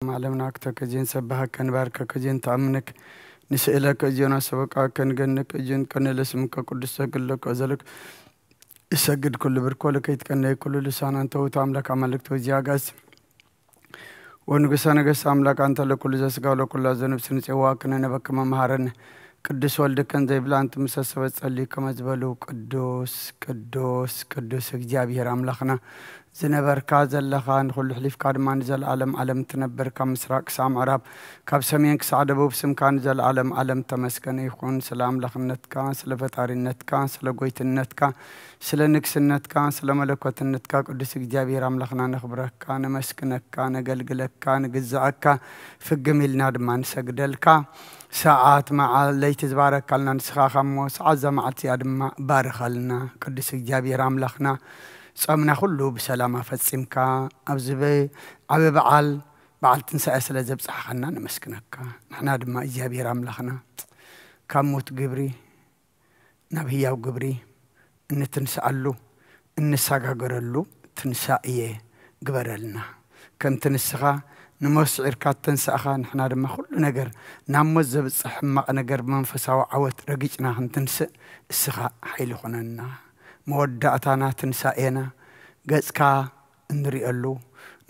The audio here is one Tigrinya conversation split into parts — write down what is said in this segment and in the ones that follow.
ዓለምና ክተከዜን ሰባሃከ ንባርከከ ዜን ተኣምንክ ንስእለከ እዚዮና ሰበቃከ ንገንክ እጅን ቀነለ ስምከ ቅዱስ ሰግድ ለከ ዘለክ እሰግድ ኩሉ ብርኮ ለከይትቀነይ ኩሉ ልሳን አንተ ውእቱ አምላክ አማልክት ወዚያጋስ ወንጉሰ ነገስት አምላክ አንተ ለኩሉ ዘስጋ ለኩላ ዘነፍስ ንጽዋ ክነነበከ መምሃረን ቅዱስ ወልድከን ዘይብላ እንት ምሰሰበ ጸሊ ከመ ዝበሉ ቅዱስ ቅዱስ ቅዱስ እግዚኣብሔር አምላክና ዝነበርካ ዘለኻ ንኹሉ ሕሊፍካ ድማ ንዘለዓለም ዓለም ትነብር ካብ ምስራቅ ክሳብ ምዕራብ ካብ ሰሜን ክሳዕ ደቡብ ስምካ ንዘለዓለም ዓለም ተመስገነ ይኹን። ስለ ኣምላኽነትካ ስለ ፈጣሪነትካ ስለ ጎይትነትካ ስለ ንግስነትካ ስለ መለኮትነትካ ቅዱስ እግዚኣብሔር ኣምላኽና ነኽብረካ ነመስግነካ ነገልግለካ ንግዛኣካ ፍግም ኢልና ድማ ንሰግደልካ። ሰዓት መዓል ለይቲ ዝባረካልና ንስኻ ኻሞ ሰዓት እዛ መዓልቲ እያ ድማ ባርኸልና። ቅዱስ እግዚኣብሔር ኣምላኽና ጾምና ኩሉ ብሰላም ኣፈጺምካ ኣብዚ በ- ዓቢ በዓል በዓል ትንሳኤ ስለ ዘብጻሕኻና ነመስግነካ። ንሕና ድማ እግዚኣብሔር ኣምላኽና ካብ ሞት ግብሪ ናብ ህያው ግብሪ እንትንስኣሉ እንሰጋገረሉ ትንሳኤ ግበረልና። ከምቲ ንስኻ ንሞት ስዒርካ እተንሳእኻ ንሕና ድማ ኩሉ ነገር ናብ ሞት ዘብጽሕ ሕማቕ ነገር ብመንፈሳዊ ዓወት ረጊጽና ክንትንስእ እስኻ ሓይሊ ኩነና። መወዳእታና ትንሳኤና ገጽካ እንሪአሉ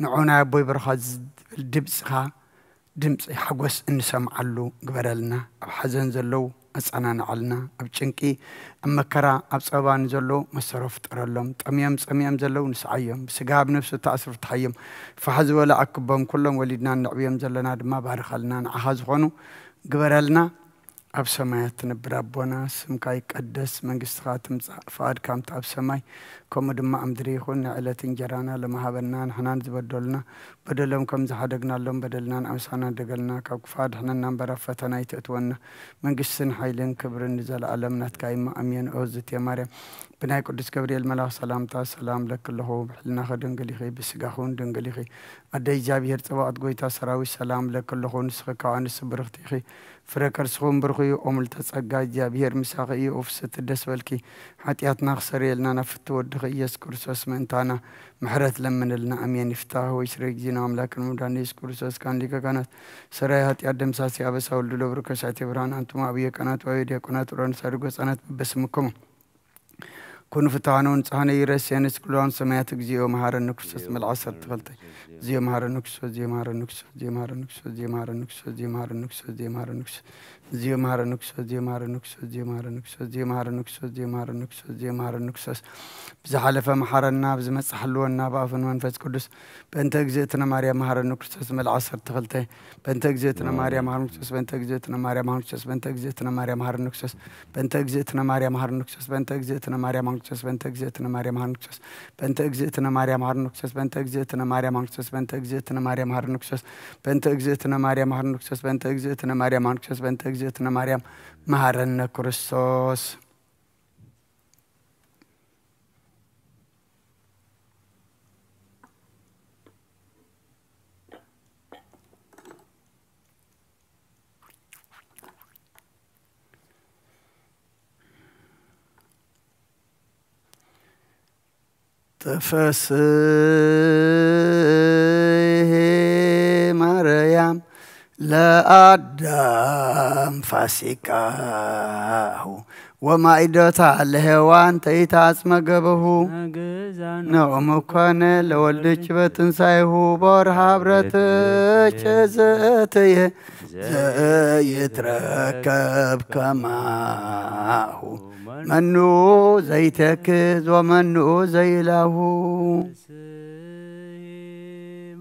ንዑ ናይ ኣቦይ በረኻ ዝብል ድምፅኻ ድምፂ ሓጎስ እንሰምዓሉ ግበረልና። ኣብ ሓዘን ዘለዉ ኣፀናንዓልና። ኣብ ጭንቂ ኣብ መከራ ኣብ ፀበባ ንዘለዉ መሰሮ ፍጠረሎም። ጠምዮም ፀሚኦም ዘለዉ ንስዓዮም። ብስጋ ኣብ ነፍሲ ተኣስሩ ፍትሓዮም። ፋሕ ዝበለ ኣክቦም ኩሎም ወሊድና ነዕብዮም ዘለና ድማ ባርኸልና። ንዓኻ ዝኾኑ ግበረልና። ኣብ ሰማያት ትነብር ኣቦና፣ ስምካ ይቀደስ፣ መንግስትኻ ትምጻእ፣ ፍቓድካ ከምቲ ኣብ ሰማይ ከምኡ ድማ ኣብ ምድሪ ይኹን። ናይ ዕለት እንጀራና ሎሚ ሃበና፣ ንሕናን ዝበደሉና በደሎም ከም ዝሓደግናሎም በደልና ንኣምሳና ደገልና፣ ካብ ክፉእ ኣድሕነና እምበር ኣብ ፈተና ኣይተእትወና። መንግስትን ሓይልን ክብርን ንዘለኣለም ናትካ እዩሞ፣ ኣሜን። ኦ ዝቴ ማርያም፣ ብናይ ቅዱስ ገብርኤል መልኣኽ ሰላምታ ሰላም እብለኪ ኣለኹ። ብሕልናኺ ድንግል ኢኺ፣ ብስጋኺ እውን ድንግል ኢኺ። ኣደ እግዚኣብሔር ጽባኦት፣ ጎይታ ሰራዊት፣ ሰላም እብለኪ ኣለኹ። ንስኺ ካብ ኣንስቲ ብርኽቲ ኢኺ፣ ፍረ ከርስኹም ብሩኽ እዩ። ኦ ምልዕተ ጸጋ፣ እግዚኣብሔር ምሳኺ እዩ። ኦ ፍስሕቲ ደስ በልኪ፣ ሓጢኣትና ክሰርየልና ናብ ፍትው ወድኺ ኢየሱስ ክርስቶስ ምእንታና ምሕረት ለምንልና። ኣሜን። ይፍታህ ወይ ስረ ጊዜና ኣምላክን መድኃኒነ ኢየሱስ ክርስቶስ ካን ሊቀ ካህናት ሰራይ ኃጢአት ደምሳሲ አበሳ ወልዱ ለብሩ ከሳቴ ብርሃን አንትሙ አብየ ካህናት ወይ ዲያቆናት ሮን ሳድጎ ህጻናት በበስምክሙ ኩኑ ፍትሐነ ወንጽሐነ ይረስየነ ስክልዋን ሰማያት እግዚኦ መሐረነ ክርስቶስ መልዓ ሰርተኸልተ እግዚኦ መሐረነ ክርስቶስ እግዚኦ መሐረነ ክርስቶስ እግዚኦ መሐረነ ክርስቶስ እግዚኦ መሐረነ ክርስቶስ እግዚኦ መሐረነ ክርስቶስ እግዚኦ መሐረነ ክርስቶስ እግዚኦ መሐረነ ክርስቶስ እግዚኦ መሐረነ ክርስቶስ እግዚኦ መሐረነ ክርስቶስ እግዚኦ መሐረነ ክርስቶስ እግዚኦ መሐረነ ክርስቶስ እግዚኦ መሐረነ ክርስቶስ ብዝሓለፈ መሓረና ብዝመጽእ ሓልወና ብኣፍን መንፈስ ቅዱስ በእንተ እግዝእትነ ማርያም መሐረነ ክርስቶስ መልዓ ሰርተኸልተ በእንተ እግዝእትነ ማርያም መሐረነ ክርስቶስ በእንተ እግዝእትነ ማርያም መሐረነ ክርስቶስ በእንተ እግዝእትነ ማርያም መሐረነ ክርስቶስ በእንተ እግዝእትነ ማርያም መሐረነ ክርስቶስ በእንተ እግዝእትነ ማርያም መሐረነ ክርስቶስ በእንተ እግዝእትነ ማርያም መሐረነ ክርስቶስ በእንተ እግዝእትነ ማርያም መሐረነ ክርስቶስ በእንተ እግዝእትነ ማርያም መሐረነ ክርስቶስ በእንተ እግዝእትነ ማርያም መሐረነ ክርስቶስ በእንተ እግዝእትነ ማርያም መሐረነ ክርስቶስ በእንተ እግዝእትነ ማርያም መሐረነ ክርስቶስ በእንተ እግዝእትነ ማርያም መሐረነ ክርስቶስ። ተፈስሒ ማርያም ለአዳም ፋሲካሁ ወማይዶታ ለሔዋን ተይታጽመ ገበሁ ንዑ ምኮነ ለወልድች በትንሳኤሁ በወርሃ ብረትች ዘእትየ ዘይትረከብ ከማሁ መኑ ዘይተክዝ ወመኑ ዘይላሁ።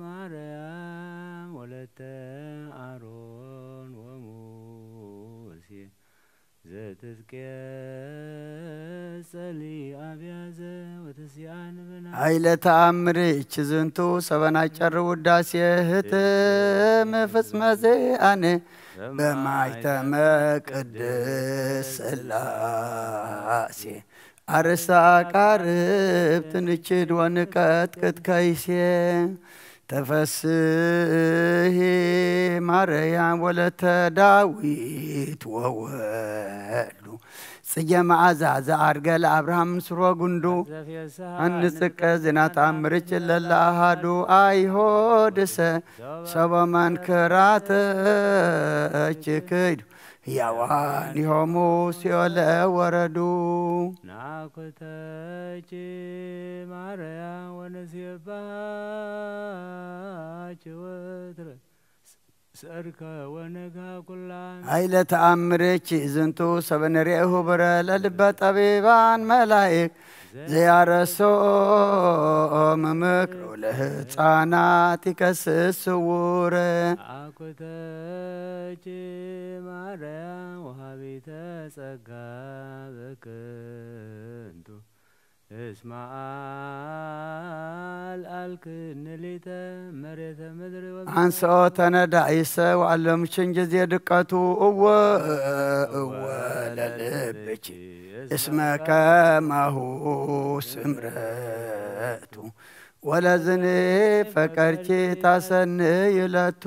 ማርያም ወለተ አሮን ወሙሴ ዘትትቄጸሊ አብያዘ ወትስያን ብና ኃይለ ተአምርች ዝንቱ ሰበና ጨር ውዳሴ ህትም ፍጽመ ዜአነ በማይተመ ቅድስ ሥላሴ አርሳ አቃርብ ትንችድ ወንቀጥቅጥ ከይሴ ተፈስሂ ማርያም ወለተ ዳዊት ወወልዱ ጽጌ መዓዛ ዘዓርገ ለኣብርሃም ምስሮ ጉንዱ። ዘፍየስሃ ኣንጽቀ ዝናታ ምርጭ ለለ ኣሃዱ ኣይሆድሰ ሰቦ መንክራተች ክይዱ ህያዋን ይሆሙ ሲኦለ ወረዱ። ናኩተች ማርያም ወነሴባች ወትረ ሰርካ ወነጋ ኩላ። ኃይለ ተኣምርኪ ዝንቱ ሰበ ንርኤ ህቡረ ለልበ ጠቢባን መላእክ ዘያረሶ ምምክሮ ለህፃናት ይከስስ ስውረ። አኩተች ማርያም ወሃቢተ ጸጋ በክንቱ እስማ አልአልክኒ ሊተ መሬተ ምድሪ ወ- አንስኦ ተነዳኢሰ ወአለምሽን ጊዜ ድቀቱ እወ እወ ለልብኪ እስመ ከማሁ ስምረቱ ወለዝኒ ፈቀርኪ ታሰንይ ለቱ።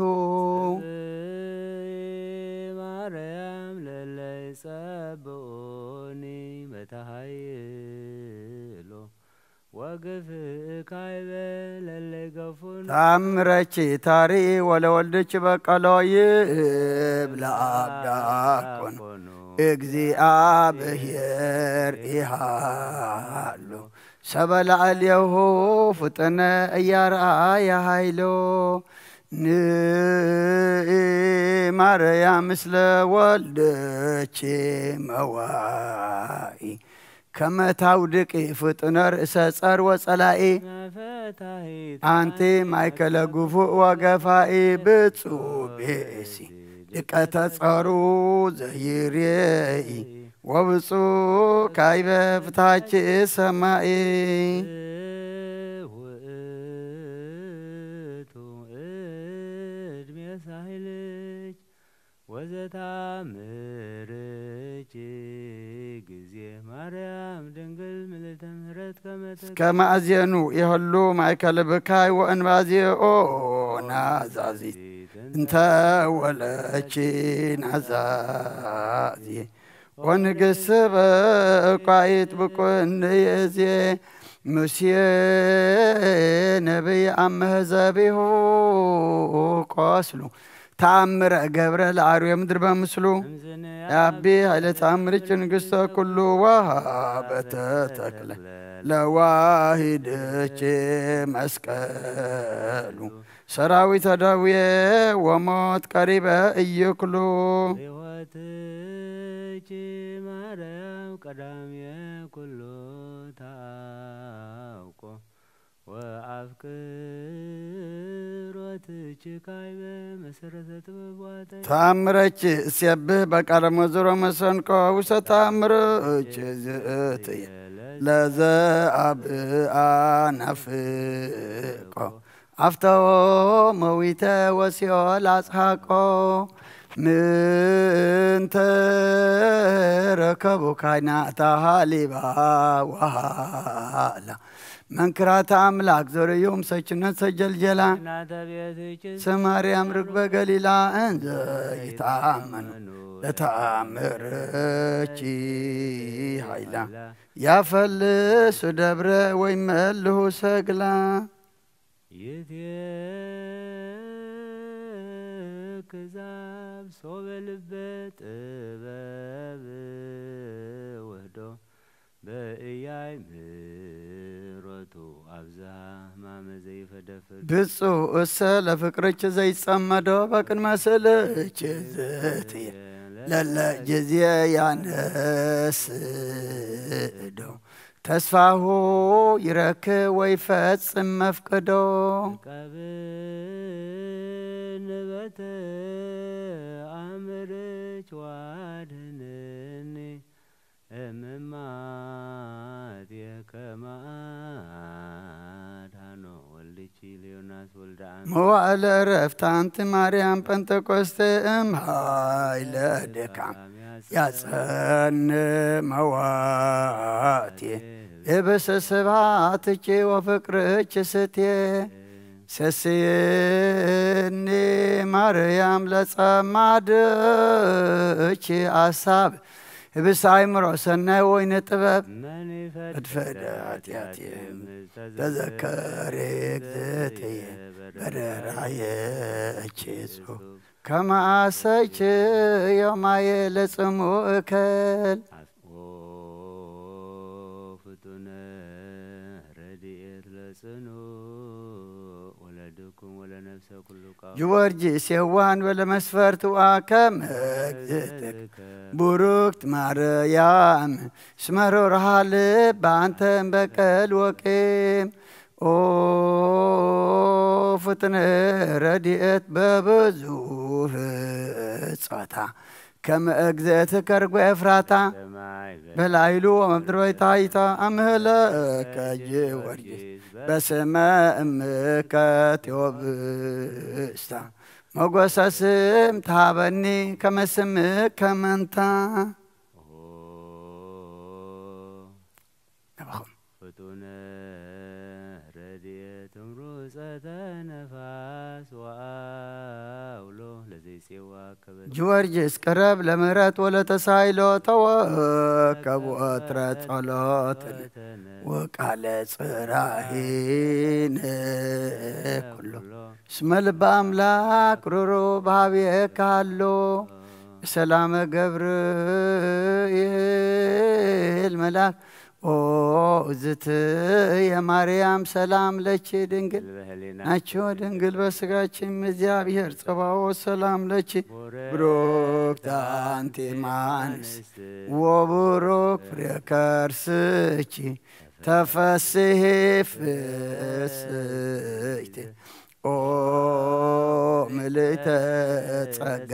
ማርያም ለለይ ጸብኡኒ መታሃይሎ ወግፍእ ካይበ ለለይ ገፉን። ተአምረኪ ታርኢ ወለወልድኪ በቀሎ ይብል አብ ዳቆን። እግዚኣብሔር ይሃሉ ሰበ ላዕሌሁ ፍጥነ እያርአየ ኃይሎ። ንኢ ማርያም ምስለ ወልድኪ መዋኢ ከመ ታውድቂ ፍጡነ ርእሰ ጸር ወጸላኢ። መፈታሂት አንቲ ማእከለ ግፉእ ወገፋኢ ብፁዕ ብእሲ ድቀተ ጸሩ ዘይሬኢ ወብፁዕ ካይበ ፍታች ሰማኢ። ውእቱ እድሜ ሳህልች ወዘታምርች ጊዜ ማርያም ድንግል ምልዕተ ምሕረት ከመ እስከ ማእዜኑ ይህሉ ማእከለ ብካይ ወእንባዜኦ ናዛዚት እንተ ወለኪ ናዛዚ ወንግስ በቋይት ብቁን ይእዜ ሙሴ ነቢይ አመህዘቢሁ ቆስሉ ተአምረ ገብረ ለአርዌ ምድር በምስሉ። የአቢ ኃይለ ተአምርች ንግሥተ ኩሉ ወሃበተ ተክለ ለዋሂድች መስቀሉ። ሰራዊተ ደዌ ወሞት ቀሪበ እይክሉ። ሕይወትኪ ማርያም ቀዳሜ ኩሉ ታውቆ ወአፍቅሮትኪ ካይበ መሰረተ ጥበብ ዋጠ። ተአምረኪ እሴብህ በቃለ መዝሮ መሰንቆ ውሰ ተአምርኪ ዝእትየ ለዘ አብአ ናፍቆ አፍተዎ መዊተ ወሲኦል አጽሓቆ። ምንተ ረከቡ ካይናታ ሃሊባ ወሃላ መንክራተ አምላክ ዘርእዮም ሰችነት ሰጀልጀላ። እናተ ቤትኪ ስማርያም ርግበ ገሊላ እንዘ ይተአመኑ ለተአምርኪ ኃይላ ያፈልሱ ደብረ ወይመልሁ ሰግላ። ይትክዛብ ሶበ ልበ ጥበብ ውህዶ በእያይ ምሮቱ አብዝሃ ሕማመ ዘይፈደፍር። ብፁዕ እሰ ለፍቅርች ዘይጸመዶ በቅድመ ስእልች ዝትየ ለለ ጊዜ ያነስዶ ተስፋሁ ይረክብ ወይፈጽም መፍቅዶ። ቀብን በተ አምርች ዋድህንኒ እምማት የከመ አድኃኖ ወልድኪ ለዮናስ ወልደ አሚን። መዋዕለ ዕረፍት አንቲ ማርያም ጴንጠቆስቴ እምሃይ ለድካም ያጸን መዋቴ እብስ ስብሐትኪ ወፍቅርኪ ስቴ ሰስየኒ ማርያም ለጸማድኪ ኣሳብ ህብስ ኣይምሮ ሰናይ ወይነ ጥበብ እድፈደ ኃጢአትየ ተዘከሪ እግዝእትየ በደራየ እኪ ከመ አሰይኪ ዮማየ ለጽምኡ እከል። አፍኦ ፍጡነ ረድኤት ለጽኑ ወለድኩም ወለነፍሰ ኩሉ ቃል። ጊዮርጊስ የዋን በለ መስፈርትዋ ከመ እግዝእትከ ቡሩክት ማርያም እስመ ርሩሃ ልብ አንተ እምበቀል ወቂም። ኦ ፍጥነ ረድኤት በብዙህ ጾታ ከመ እግዝእትከ ርግበ ኤፍራታ በላይሉ ወመምድር በይታይታ አምህለከ ጊዮርጊስ በስመ እምከ ቴዎብስታ ሞገሰ ስም ተሃበኒ ከመ ስምከ መንታ። ናባኹም። ፍጡነ ረድኤት እምሩፀተ ነፋስ ወአውሎ ለዘይጼዋ ከበድ። ጊዮርጊስ ቅረብ ለምህረት ወለተሳይሎ ተወከብ ወትረ ጸሎትን ወቃለ ጽራሂን ኩሎ እስመ ልበ አምላክ ሩሩ በሃብየካ ኣሎ። ሰላመ ገብርኤል መልአክ ኦ እዝትየ ማርያም ሰላም ለኪ ድንግል ናችሁ ድንግል በስጋችም እግዚአብሔር ጸባኦት ሰላም ለኪ ብሩክት አንቲ እማንስት ወቡሩክ ፍሬ ከርስኪ ተፈስሒ ፍስሕቲ ኦ ምልእተ ጸጋ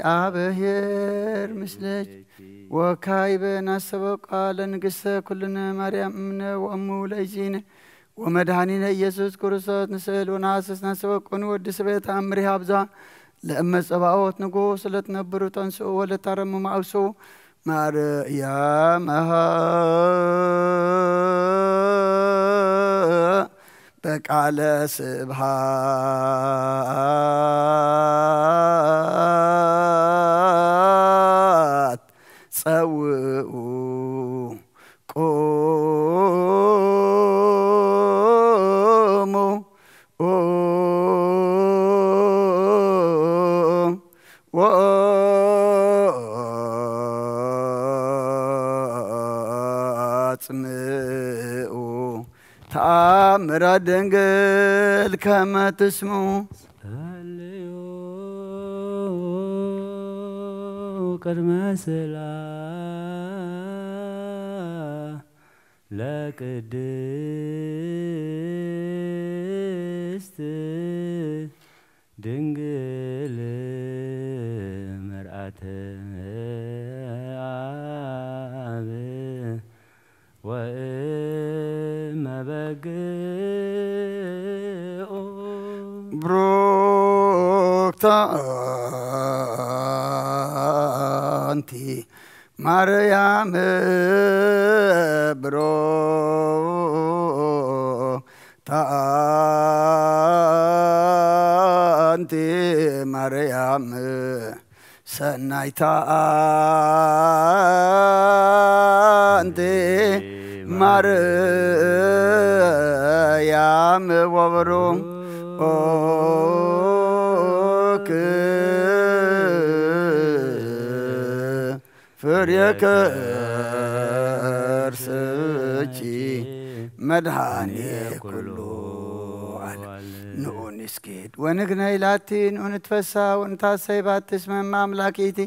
እግዚአብሔር ምስለኪ ወካይበ ናሰበቃ ለንግሥተ ኩልነ ማርያም እምነ ወእሙ ለእግዚእነ ወመድኃኒነ ኢየሱስ ክርስቶስ ንስእል ወነሐስስ ናሰበቁን ወዲ ስቤት አምሪ ሀብዛ ለእመ ጸባኦት ንጉሥ ለትነብሩ ተንስኡ ወለታረሙ ማእብሱ ማርያም በቃለ ስብሃት ጸውኡ ቁሙ ወአጽምኡ ተአምረ ድንግል ከመ ትስምዑ። ጸልዩ ቅድመ ስላ ለቅድስት ድንግል መርአተ አብ ወእመ በግኦ ብሩክተ አንቲ ማርያም ብሩክተ አንቲ ማርያም ሰናይታ አንቲ ማርያም ወብሩክ ፍሬ ከርስኪ መድኃኔ ኩሉ ዓለም። ንዑ ንስግድ ወንግነይ ላቲ ንዑ ንትፈሳ ወንታሰይ ባቲ እስመ እመ አምላክ ኢቲ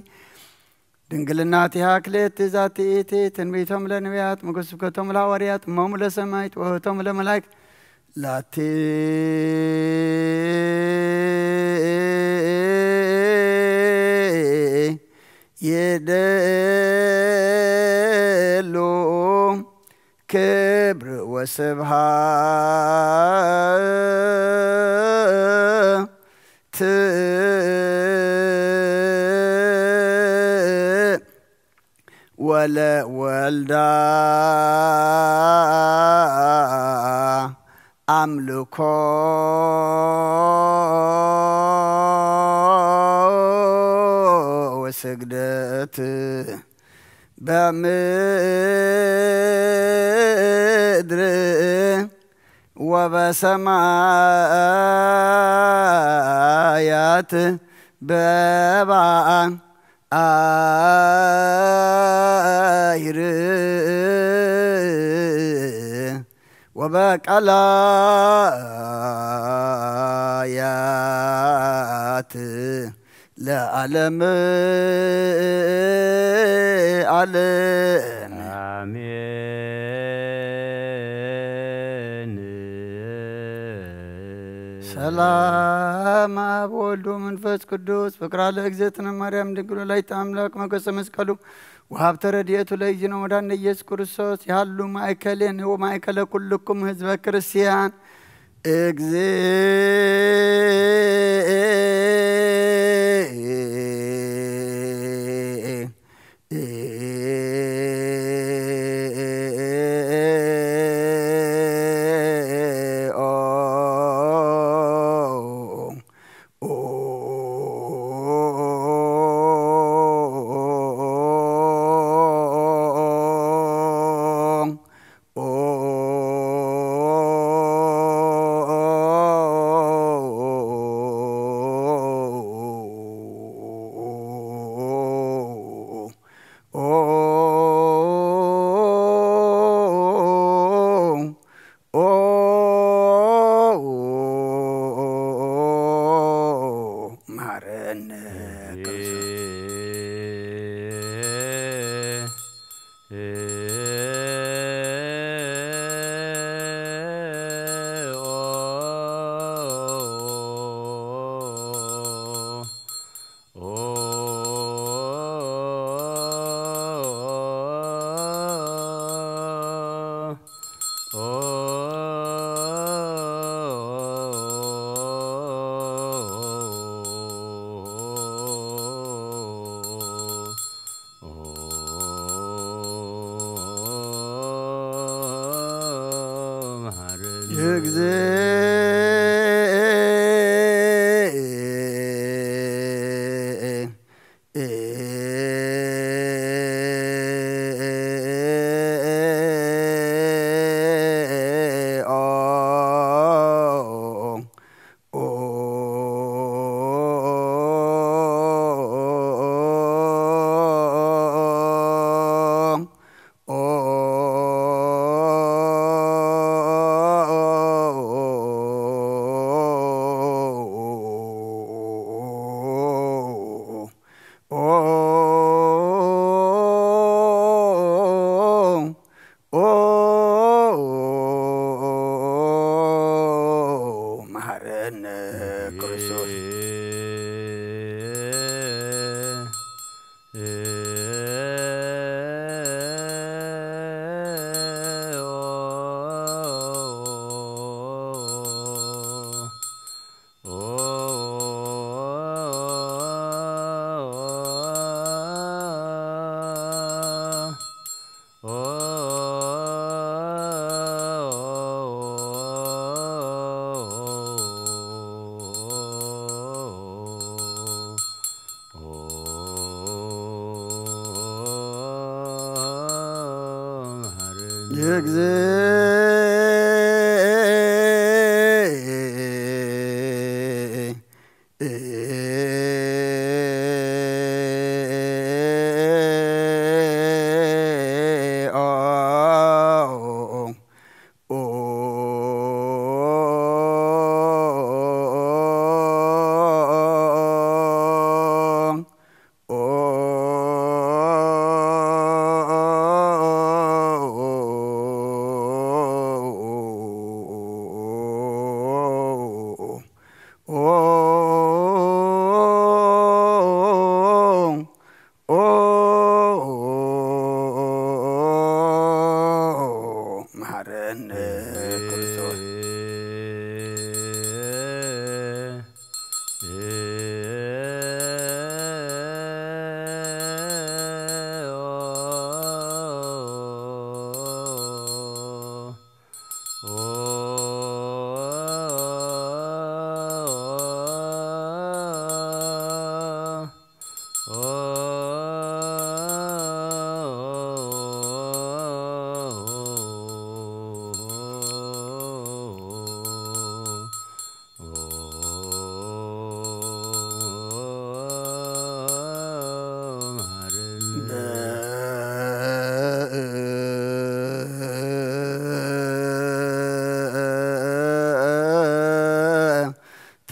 ድንግልናቲሃ ክልኤቲ ዛቲ ኢቲ ትንቢቶም ለነቢያት ምጉ ስብከቶም ለሐዋርያት እሞሙ ለሰማይት ወህቶም ለመላእክት ላቲ ይደሉ ክብር ወስብሃት ወለወልዳ አምልኮ ስግደት በምድር ወበሰማያት በባይር ወበቀላያት ለዓለም ዓለም። አሜን። ሰላም አብ ወልድ ወመንፈስ ቅዱስ ፍቅራ ለእግዝእትነ ማርያም ድንግል ወላዲተ አምላክ ሞገሰ መስቀሉ ወሀብተ ረድኤቱ ለእግዚእነ ወመድኃኒነ ኢየሱስ ክርስቶስ ይሃሉ ማእከሌነ ወማእከለ ኩልኩም ህዝበ ክርስቲያን። መሐረነ ክርስቶስ።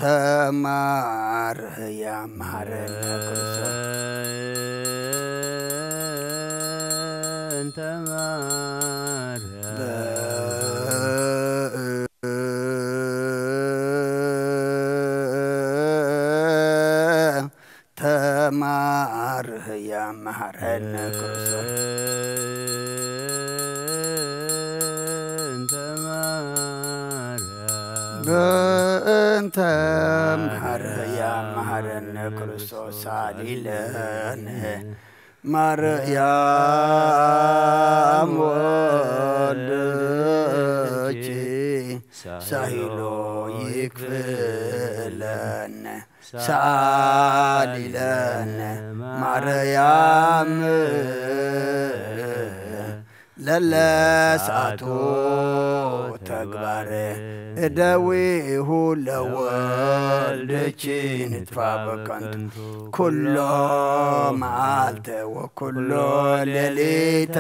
ተማርያ መሃረነ ክርስቶስ። እንተ ማርያም። ተማርያ መሃረነ ክርስቶስ። እንተ ማርያም። በእንተ ማርያ መሃረነ ክርስቶስ ሳሊለነ። ማርያም ወልድኪ ሳይሎ ይክፍለነ። ሳሊለነ ማርያም ለለሳቱ ተግባር እደዊሁ ለወልድኪ ንጥፋ በከንቱ ኩሎ መዓልተ ወኩሎ ሌሊተ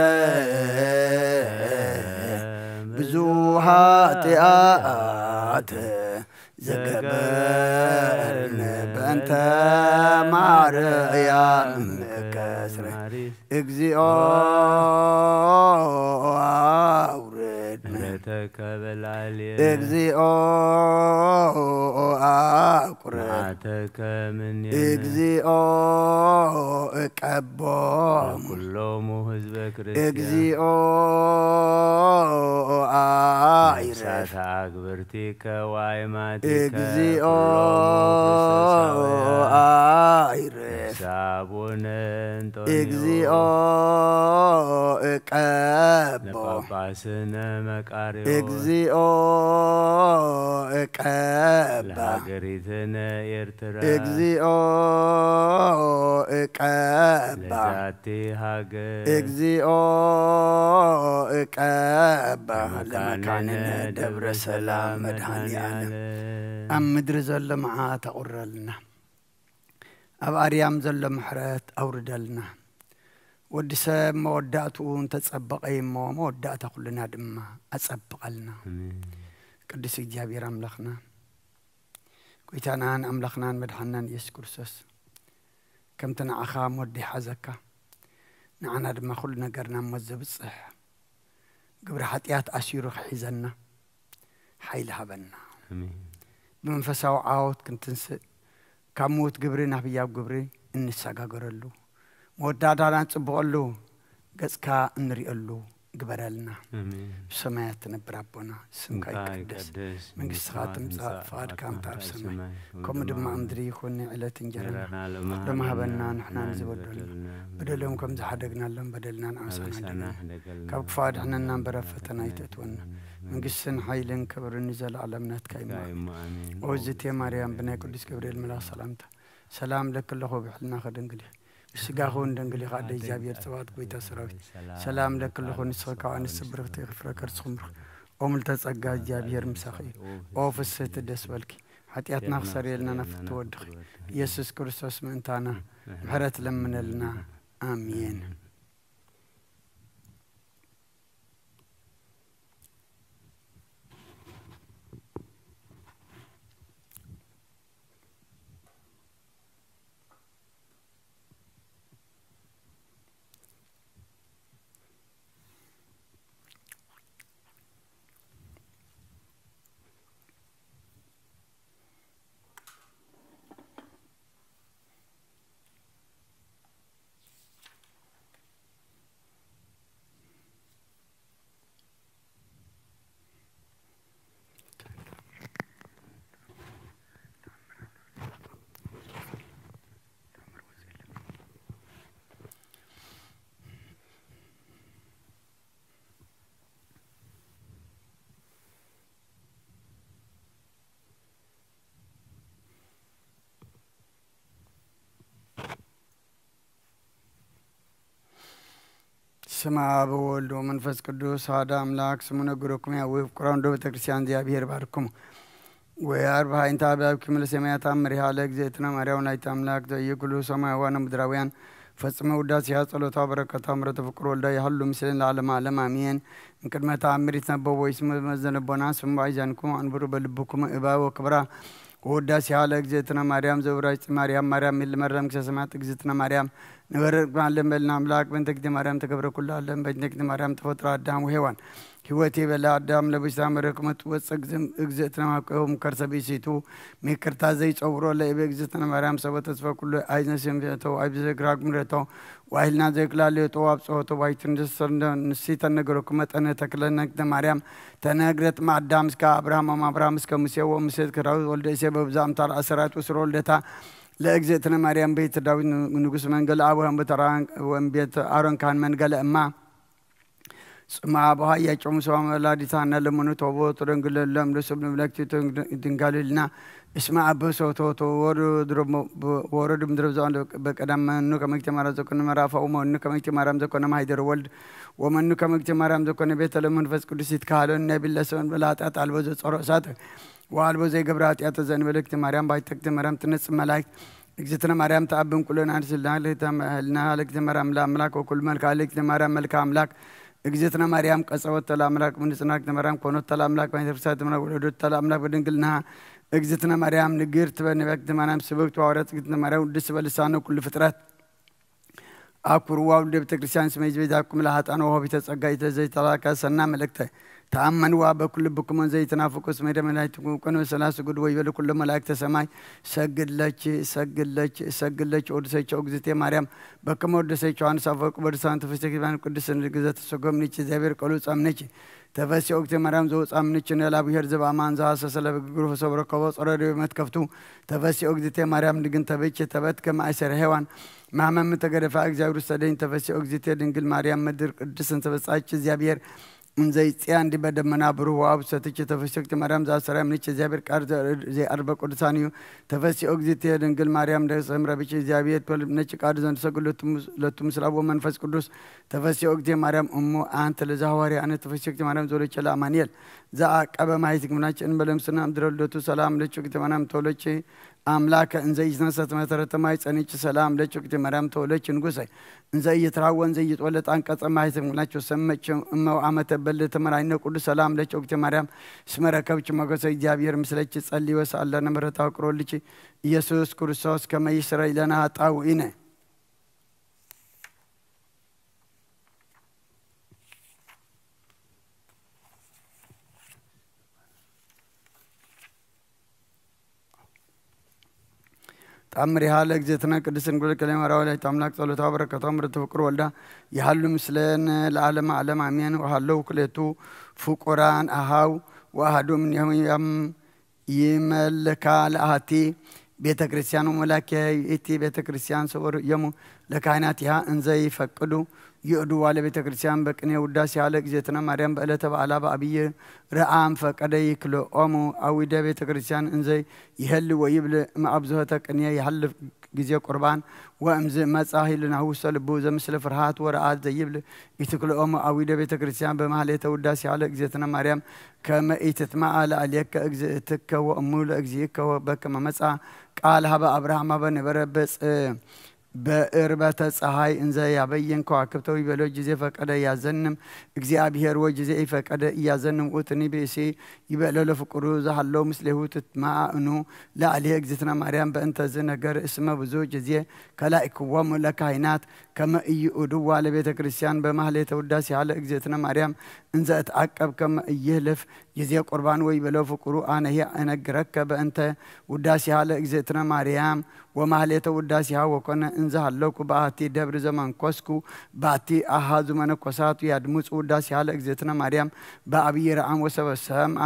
ብዙ ኃጢአት ዘገበርነ በእንተ ማርያም ከስረ። እግዚኦ አውርድ ምሕረተከ በላዕሌነ። እግዚኦ አቁርብ። መዓተከ እምኔነ። እግዚኦ እቀቦ። ለኩሎሙ ህዝበ ክርስቲያን። እግዚኦ አይረፍ። ነፍሳተ አግብርቲከ ወአይማቲከ እግዚኦ ኩሎሙ ክርስቶሳውያን። አይረፍ። ነፍሰ አቡነ እንጦንዮስ። እግዚኦ እቀቦ። ለጳጳስነ መቃርዮስ። እግዚኦ እቀባ። ለሃገሪትነ ኤርትራ። እግዚኦ እቀባ። ለዛቲ ሃገር። እግዚኦ እቀባ። ለመካንነ ለመካንነ ደብረ ደብረ ሰላም ሰላም መድኃኔ ዓለም። መድኃኔ ዓለም። ኣብ ምድሪ ዘሎ መዓት ኣቑረልና። ኣብ ኣርያም ዘሎ ምሕረት ኣውርደልና። ወዲ ሰብ መወዳእትኡ እንተጸበቐ እዩ እሞ፣ መወዳእታ ኩልና ድማ ኣጸብቐልና። ኣሜን። ቅዱስ እግዚኣብሔር ኣምላኽና፣ ጎይታናን ኣምላኽናን መድሓንናን ኢየሱስ ክርስቶስ፣ ከምቲ ንዓኻ ሞት ዘይሓዘካ፣ ንዓና ድማ ኩሉ ነገርና ሞት ዘብጽሕ፣ ግብሪ ሓጢኣት ኣሲሩ ክሒዘና ሓይሊ ሃበና። ኣሜን። ብመንፈሳዊ ዓወት ክንትንስእ፣ ካብ ምዉት ግብሪ ናብ ህያው ግብሪ እንሰጋገረሉ፣ መወዳእታና እንጽብቐሉ፣ ገጽካ እንርእየሉ ግበረልና። ኣሜን። ብሰማያት ትነብር ኣቦና፣ ስምካ ስምካ ይቀደስ፣ ይቀደስ፣ መንግስትኻ መንግስትኻ ትምጻእ፣ ትምጻእ፣ ፍቓድካ ፍቓድካ ከምታ ኣብ ከምታ ኣብ ሰማይ ሰማይ፣ ከምኡ ከምኡ ድማ ድማ ኣብ ምድሪ ይኹን። ናይ ዕለት እንጀራና እንጀራና ሎሚ ሎሚ ሃበና፣ ሃበና፣ ንሕና ንሕና ንዝበደሉ ንዝበደሉና በደሎም ከም በደልና ዝሓደግናሎም በደልና ንኣበሳና ንኣሳና ሓደገልና፣ ሕደገልና፣ ካብ ክፉእ ኣድሕነና እምበር ኣብ ፈተና ኣይተእትወና። ኣይተእትወና። መንግስትን ሓይልን ክብርን ንዘለኣለም ናትካ እዩ እሞ። ናትካ እዩ እሞ፣ ኣሜን። ኦዝቴ ማርያም፣ ብናይ ቅዱስ ገብርኤል መልኣኽ ሰላምታ፣ ሰላም ለኪ ኣለኹ፣ ብሕልናኺ ድንግል ኢኺ፣ ብስጋኺ እውን ድንግል ኢኺ፣ ኣደ እግዚኣብሔር፣ ጸባኦት ጎይታ ሰራዊት፣ ሰላም ለኪ ኣለኹ፣ ንስኺ ካብ ኣንስቲ ብርኽቲ ኢኺ፣ ፍረ ከርስኺ ብሩኽ። ኦ ምልዕተ ጸጋ፣ እግዚኣብሔር ምሳኺ እዩ። ኦ ፍስሕቲ፣ ደስ በልኪ፣ ሓጢኣትና ክሰርየልና ናብ ፍትው ወድኺ ኢየሱስ ክርስቶስ ምእንታና ምሕረት ለምነልና። ኣሜን። ስመ አብ ወወልድ ወመንፈስ ቅዱስ አሐደ አምላክ። ስሙ ነግረኩም ያዊ ፍቁራን ዶ ቤተክርስቲያን እግዚኣብሔር ባርኩም። ወያር በሃይንታ አብያብኪ ምለ ሰማያት አምሪሃ ለእግዝእትነ ማርያም ወላዲተ አምላክ ዘዩ ኩሉ ሰማያውያን ምድራውያን ፈጽመ ውዳሴሃ ጸሎታ በረከታ ምሕረተ ፍቁር ወልዳ ይሃሉ ምስሌን ለዓለመ ዓለም አሜን። እምቅድመ ተአምር ይትነበቦ ይስመ መዘነቦና ስሙ ባይዛንኩም አንብሩ በልብኩም እባ ወክብራ ውዳሴ ያለ እግዝእትነ ማርያም ዘውራጅ ማርያም ማርያም ሚል መረም ክሰሰማት እግዝእትነ ማርያም ንበረቅ ማለም በልና ኣምላክ በእንተ እግዝእትነ ማርያም ተገብረ ኩሉ ኣለም በእንተ እግዝእትነ ማርያም ተፈጥሮ ኣዳም ወሔዋን ህይወት የበላ ኣዳም ለብሳ መረክመት ወፀግ እግዝእትነ ማቆም ከርሰ ብእሲቱ ሚክርታ ዘይፀውሮ ለእበ እግዝእትነ ማርያም ሰበ ተስፈ ኩሉ ኣይዝነ ስምቶ ኣይብዘ ግራግ ምረቶ ዋይልና ዘይክላለዮ ጠዋብ ጸወቶ ዋይትን ንሲተ ነገረኩ መጠነ ተክለነ እግዝእትነ ማርያም ተነግረት ማዳም እስከ አብርሃም አብርሃም እስከ ሙሴ ወሙሴ እስከ ዳዊት ወልደ እሴ በብዛም ታል አሰራት ወስሮ ወልደታ ለእግዝእትነ ማርያም ቤት ዳዊት ንጉስ መንገል አብ ወንበተራ ወንቤት አሮን ካን መንገለ እማ ጽማ በሃያ ጨሙ ሰው ወላዲታ እና ለመኑ ተቦ ተደንግለ ለም ለሰብ ንብለክቲ ድንጋልልና እስማ አበሶ ተወቶ ወረዱ ምድረ በቀዳም መኑ ከመግተ ማርያም ዘኮነ መራፋ ወመኑ ከመግተ ማርያም ዘኮነ ማይደር ወልድ ወመኑ ከመግተ ማርያም ዘኮነ ቤተ ለመንፈስ ቅዱስ ይትካሃሎ ነቢለ ሰበን በላጣት አልቦ ዘጸሮ እሳት ወአልቦ ዘይገብረ ኃጢአት ዘእንበለ እግዝእተ ማርያም ባይተ እግዝእተ ማርያም ትነጽእ መላእክት እግዝእትነ ማርያም ተአብን ኩለን አንስልና ለተመህልና ለእግዝእተ ማርያም ለአምላክ ወኩሉ መልክዓ ለእግዝእተ ማርያም መልክዓ አምላክ እግዝእትነ ማርያም ቀጸወተ ለአምላክ ምንጽና እግዝእተ ማርያም ኮኖተ ለአምላክ ማይተፍሳት ምና ወለዶተ ለአምላክ በድንግልና እግዝእትነ ማርያም ንግርት በነቢያት እግዝእተ ማርያም ስብክት ዋወረት እግዝእትነ ማርያም ውድስ በልሳነ ኩሉ ፍጥረት አኩርዋ ውልደ ቤተ ክርስቲያን ስመ ይዝቤዛኩም ለሃጣን ወሆቢተ ጸጋ ይተዘይተላካ ሰና መልእክተ ተአመንዋ በኩል ልብኩም ዘይትናፍቁ ስመ ደመናይትኩም ኮነ ሰላስ ጉድ ወይ በሉ ኩሎ መላእክተ ሰማይ ሰግድለች ሰግድለች ሰግድለች ወድሰቸው እግዝእቴ ማርያም በከመ ወደሰች ዮሐንስ አፈወርቅ በድሳን ተፈስተ ኪዳን ቅድስት ንግዘ ተሰጎምንች እግዚአብሔር ቀሉ ጻምንች ተፈሲ ኦግቴ ማርያም ዘውጻምንች ነላብሔር ዘባማን ዘሐሰሰ ለበግግሩ ፈሰብረከቦ ጸረዶ መትከፍቱ ተፈሲ ኦግዝቴ ማርያም ንግን ተበች ተበት ከመ አይሰረ ሔዋን ማመም ተገደፋ እግዚአብሔር ውስተ ደኝ ተፈሲ ኦግዝቴ ድንግል ማርያም ምድር ቅድስት እንተበጻች እግዚአብሔር እንዘይጽያ እንዲበ ደመና ብሩህ ወአብ ሰትች ተፈሲ ኦግዝቴ ማርያም ዘአሰራ ምንች እግዚአብሔር ቃል ዘይአርበ ቅዱሳን እዩ። ተፈሲ ኦግዝቴ ድንግል ማርያም ደሰምረብች እግዚአብሔር ተወልድ ነች ቃል ዘንድ ሰግድ ለቱ ምስላ ወመንፈስ ቅዱስ ተፈሲ ኦግዝቴ ማርያም እሙ አንተ ለዛሐዋርያ አነ ተፈሲ ኦግዝቴ ማርያም ዘወለች ለአማኑኤል ዘአቀበ ማይትግምናች እንበለምስና ምድረ ልደቱ ሰላም ለች ኦግዝቴ ማርያም ተወለች አምላከ እንዘ ይትነሰት መሰረተ ማይ ጸንች ሰላም ለች ኦግዝእተ ማርያም ተወለች ንጉሰ እንዘ እይትራወ እንዘ እይትወለድ አንቀጸ ማይ ትምግናቸው ሰመች እመው አመተ በል ተመራይነ ቅዱስ ሰላም ለች ኦግዝእተ ማርያም ስመ ረከብች ሞገሰ እግዚአብሔር ምስለች ጸሊ ወሳለነ ምሕረታ ቅሮልች ኢየሱስ ክርስቶስ ከመ ይስረይ ለነ ኃጣውኢነ። ተአምሪሃ ለእግዝእትነ ቅድስት ድንግል ከለ ማርያም ወላዲተ አምላክ ጸሎታ በረከቷ ምርት ፍቅር ወልዳ ይሃሉ ምስለን ለዓለመ ዓለም አሜን። ወሃለው ክሌቱ ፍቁራን አሃው ወአሃዱ እምኔሆም ይመልካ ለአሐቲ ቤተ ክርስቲያን ወመላኪያ ይእቲ ቤተ ክርስቲያን ሰወር የሙ ለካህናት ይሃ እንዘ ይፈቅዱ ይእዱ ዋለ ቤተ ክርስቲያን በቅኔ ውዳሴ ያለ እግዝእትነ ማርያም በዕለተ በዓላ በአብይ ረአም ፈቀደ ይክልኦሙ አዊደ ቤተ ክርስቲያን እንዘ ይህል ወይብል እምአብዝሆተ ቅኔ ይሃልፍ ጊዜ ቁርባን ወእምዝ መጻ ሂልናሁ ውስተ ልቡ ዘምስለ ፍርሃት ወረአት ዘይብል ኢትክልኦሙ አዊደ ቤተ ክርስቲያን በማህሌተ ውዳሴ ያለ እግዝእትነ ማርያም ከመ ኢትትማአ ለአልየከ እግዝእትከ ወእሙ ለእግዚእከ በከመ መጻ ቃል ሀበ አብርሃም ሀበ ነበረ በጽ በእርበተ ፀሐይ እንዘ ያበይን ከዋክብተ ወይቤሎ ጊዜ ፈቀደ ያዘንም እግዚአብሔር ወጊዜ ኢፈቀደ እያዘንም ውእትኒ ብእሲ ይቤሎ ለፍቁሩ ዘሃለው ምስሌሁ ትትማእኑ ለአልየ እግዝእትነ ማርያም በእንተዝ ነገር እስመ ብዙ ጊዜ ከላእክዎሙ ለካህናት ከመ ኢይኡድዋ ለቤተ ክርስቲያን በማህሌተ ውዳሴሃ ለእግዝእትነ ማርያም እንዘ እትዓቀብ ከመ ኢይህልፍ ጊዜ ቁርባን ወይቤሎ ፍቁሩ አነሂ እነግረከ በእንተ ውዳሴሃ ለእግዝእትነ ማርያም ወማህሌተ ውዳሴሃ ወኮነ እንዘ ሀለኩ በአቲ ደብር ዘመንኮስኩ ባቲ አሃዙ መነኮሳቱ ያድምፁ ውዳሴሃ ለእግዝእትነ ማርያም በአብይ ረአም ወሰበ ሰምአ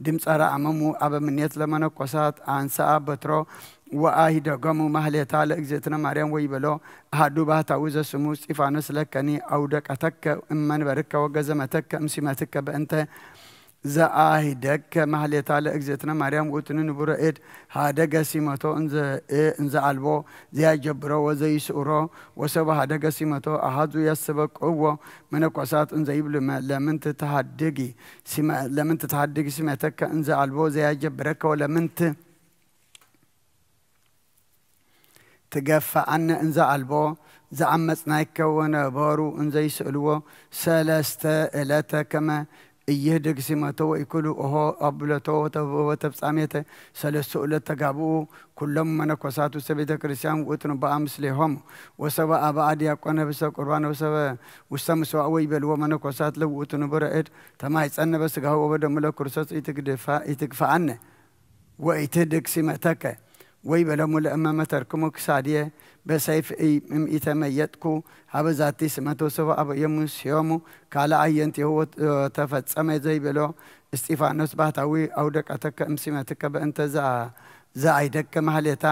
ድምፀ ረአመሙ አበምኔት ለመነኮሳት አንሰአ በትሮ ወአሂደጎሙ ማህሌታ ለእግዝእትነ ማርያም ወይቤሎ አሐዱ ባህታዊ ዘስሙ እስጢፋኖስ ለከኒ አውደቀተከ እመንበርከ ወገዘመተከ እምሲመትከ በእንተ ዘአሂደከ ማህሌታ ለእግዝእትነ ማርያም ውእቱኒ ንቡረ እድ ሀደገ ሲመቶ እንዘ አልቦ ዘያጀብሮ ወዘይስእሮ ወሰብ ሀደገ ሲመቶ አሃዙ ያስተበቅዕዎ መነኮሳት እንዘ ይብሉ ለምንት ተሃድጊ ለምንት ተሃድጊ ሲመተከ እንዘ አልቦ ዘያጀብረከ ወለምንት ትገፍአነ እንዘ አልቦ ዘአመጽናይከ ወነበሩ እንዘ ይስእልዎ ሰለስተ እለተ ከመ እይህ ደግሲመቶ ወይኩሉ ኦሆ አብለቶ ወተብጻሜተ ሰለስቱ ዕለት ተጋብኡ ኩሎም መነኮሳት ውስተ ቤተ ክርስቲያን ውእቱ ንበአ ምስሌሆሙ ወሰበ አበአ ዲያቆነ ህብስተ ቁርባን ወሰበ ውስተ ምስዋዕ ወይቤልዎ መነኮሳት ለውእቱ ንቡረ እድ ተማይጸነ በስጋሁ ወበደሙ ለክርስቶስ ኢትግድፋ- ኢትግፋአነ ወኢትህድግ ሲመተከ ወይቤሎሙ ለእመ መተርክሙ ክሳድየ በሰይፍ እምኢተመየጥኩ ሀበ ዛቲ ስመት ወሰበ አበዮሙ ሲዮሙ ካልአ አየንቲሁ ወተፈጸመ ዘይቤሎ እስጢፋኖስ ባህታዊ አውደቀተከ እምሲመትከ በእንተ ዘአይደከ ማህሌታ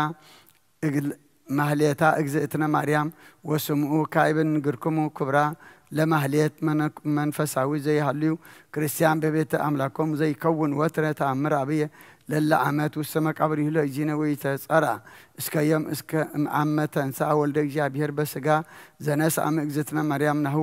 እግል- ማህሌታ እግዝእትነ ማርያም ወስምኡ ካይበ ንግርክሙ ክብራ ለማህሌት መነ- መንፈሳዊ ዘይሃልዩ ክርስቲያን በቤተ አምላኮም ዘይከውን ወትረ ተአምር አብየ ለለ ዓመት ውስተ መቃብር ይህሎ እግዚእነ ወይተጸራ እስከ ዮም እስከ እምአመ ተንሥአ ወልደ እግዚአብሔር በስጋ ዘነስአ እምእግዝእትነ ማርያም ናሁ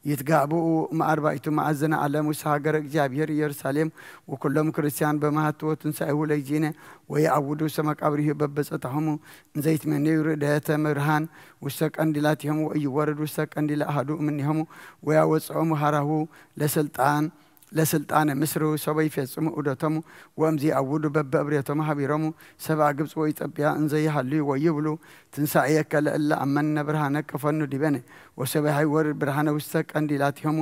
ይትጋብኡ እምአርባዕቱ መኣዝነ ዓለም ውስተ ሃገረ እግዚአብሔር ኢየሩሳሌም ወኩሎም ክርስቲያን በመሃትዎ ትንሣኤሁ ለእግዚእነ ወየዐውዱ ውስተ መቃብሪሁ በበጸታሆሙ እንዘይትመነዩ ርድእተ ብርሃን ውስተ ቀንዲላቲሆሙ ወኢይወርድ ውስተ ቀንዲለ አሐዱ እምኔሆሙ ወያወጽኦሙ ሀራሁ ለስልጣን ለስልጣነ ምስሉ ሰበ ይፌጽሙ ዑደቶሙ ወእምዚ አውዱ በበእብሬቶሙ ሀቢሮሙ ሰብአ ግብጽ ወኢትዮጵያ እንዘ ይሃልዩ ወይብሉ ትንሳኤከ ለእለ አመነ ብርሃነ ከፈኑ ዲበነ ወሰበ ሃይወርድ ብርሃነ ውስተ ቀንዲላቲሆሙ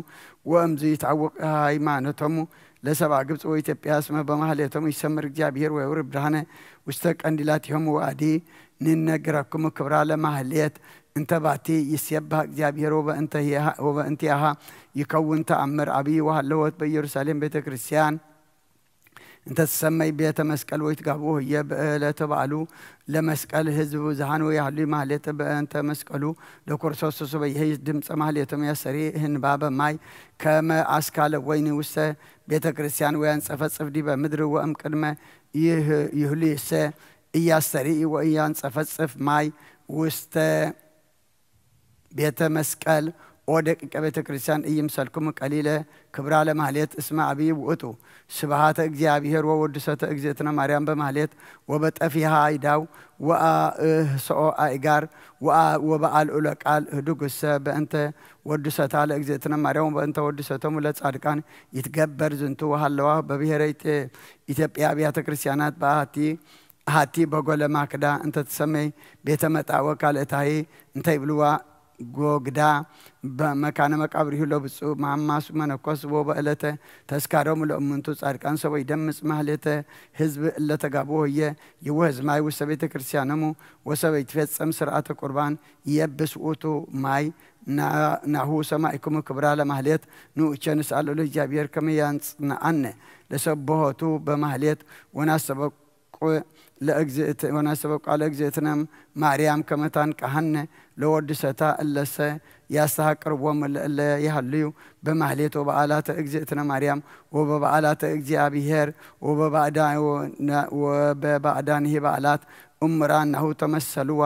ወእምዚ ይትዐወቅ ሃይማኖቶሙ ለሰብአ ግብጽ ወኢትዮጵያ እስመ በማህሌቶሙ ይሰምር እግዚአብሔር ወየውርድ ብርሃነ ውስተ ቀንዲላቲሆሙ ወአዲ ንነግረክሙ ክብራ ለማህሌት እንተ ባቲ ይሴብሐ እግዚኣብሔር ወበእንቲአሃ ይከውን ተአምር አብይ ወሃለወት በኢየሩሳሌም ቤተ ክርስቲያን እንተ ትሰመይ ቤተ መስቀል ወይትጋብኡ ህየ በእለተ በዓሉ ለመስቀል ህዝብ ብዙሃን ወያህሉ ማህሌተ በእንተ መስቀሉ ለክርስቶስ ተሰበይሄ ድምፀ ማህሌቶም ያሰሪ ህንባበ ማይ ከመ አስካለ ወይኒ ውስተ ቤተ ክርስቲያን ወያንጸፈጽፍ ዲበ ምድር ወእም ቅድመ ይህሉይሰ እያስተርኢ ወእያንጸፈጽፍ ማይ ውስተ ቤተ መስቀል ኦ ደቂቀ ቤተ ክርስቲያን እይምሰልኩም ቀሊለ ክብራ ለማህሌት እስመ አብይ ውእቱ ስብሃተ እግዚአብሔር ወወድሰተ እግዝእትነ ማርያም በማህሌት ወበጠፊሃ አይዳው ወአእህስኦ አእጋር ወበአልዑለ ቃል ህዱግሰ በእንተ ወድሰታ ለእግዝእትነ ማርያም ወበእንተ ወድሰቶም ለጻድቃን ይትገበር ዝንቱ ወሃለዋ በብሔረ ኢትዮጵያ አብያተ ክርስቲያናት በአሐቲ አሐቲ በጎለ ማክዳ እንተ ትሰመይ ቤተ መጣወ ካልእታሂ እንተ ይብልዋ ጎግዳ በመካነ መቃብሪሁ ለብፁዕ ማማሱ መነኮስ ወበእለተ ተስካሮም ለእሙንቱ ጻድቃን ሰበ ይደምጽ ማህሌተ ህዝብ እለተጋብኦ ህየ ይወህዝ ማይ ውስተ ቤተ ክርስቲያኖሙ ወሰበ ይትፌጸም ስርዓተ ቁርባን የብስ ውእቱ ማይ ናሁ ሰማይክሙ ክብራ ለማህሌት ንኡቸ ንስአል ለእግዚአብሔር ከመ ያንጽንዓነ ለሰብሖቱ በማህሌት ወናሰበቁ ለእግዝእት- ወናሰበቁ ለእግዝእትነ ማርያም ከመ ታንቅሐነ ለወድሰታ እለሰ ያስተሃቅርዎም ለእለ ይሃልዩ በማህሌት ወበዓላተ እግዝእትነ ማርያም ወበበዓላተ እግዚአብሔር ወበባዕዳ- ወበባዕዳንሂ በዓላት እምራን ናሁ ተመሰልዋ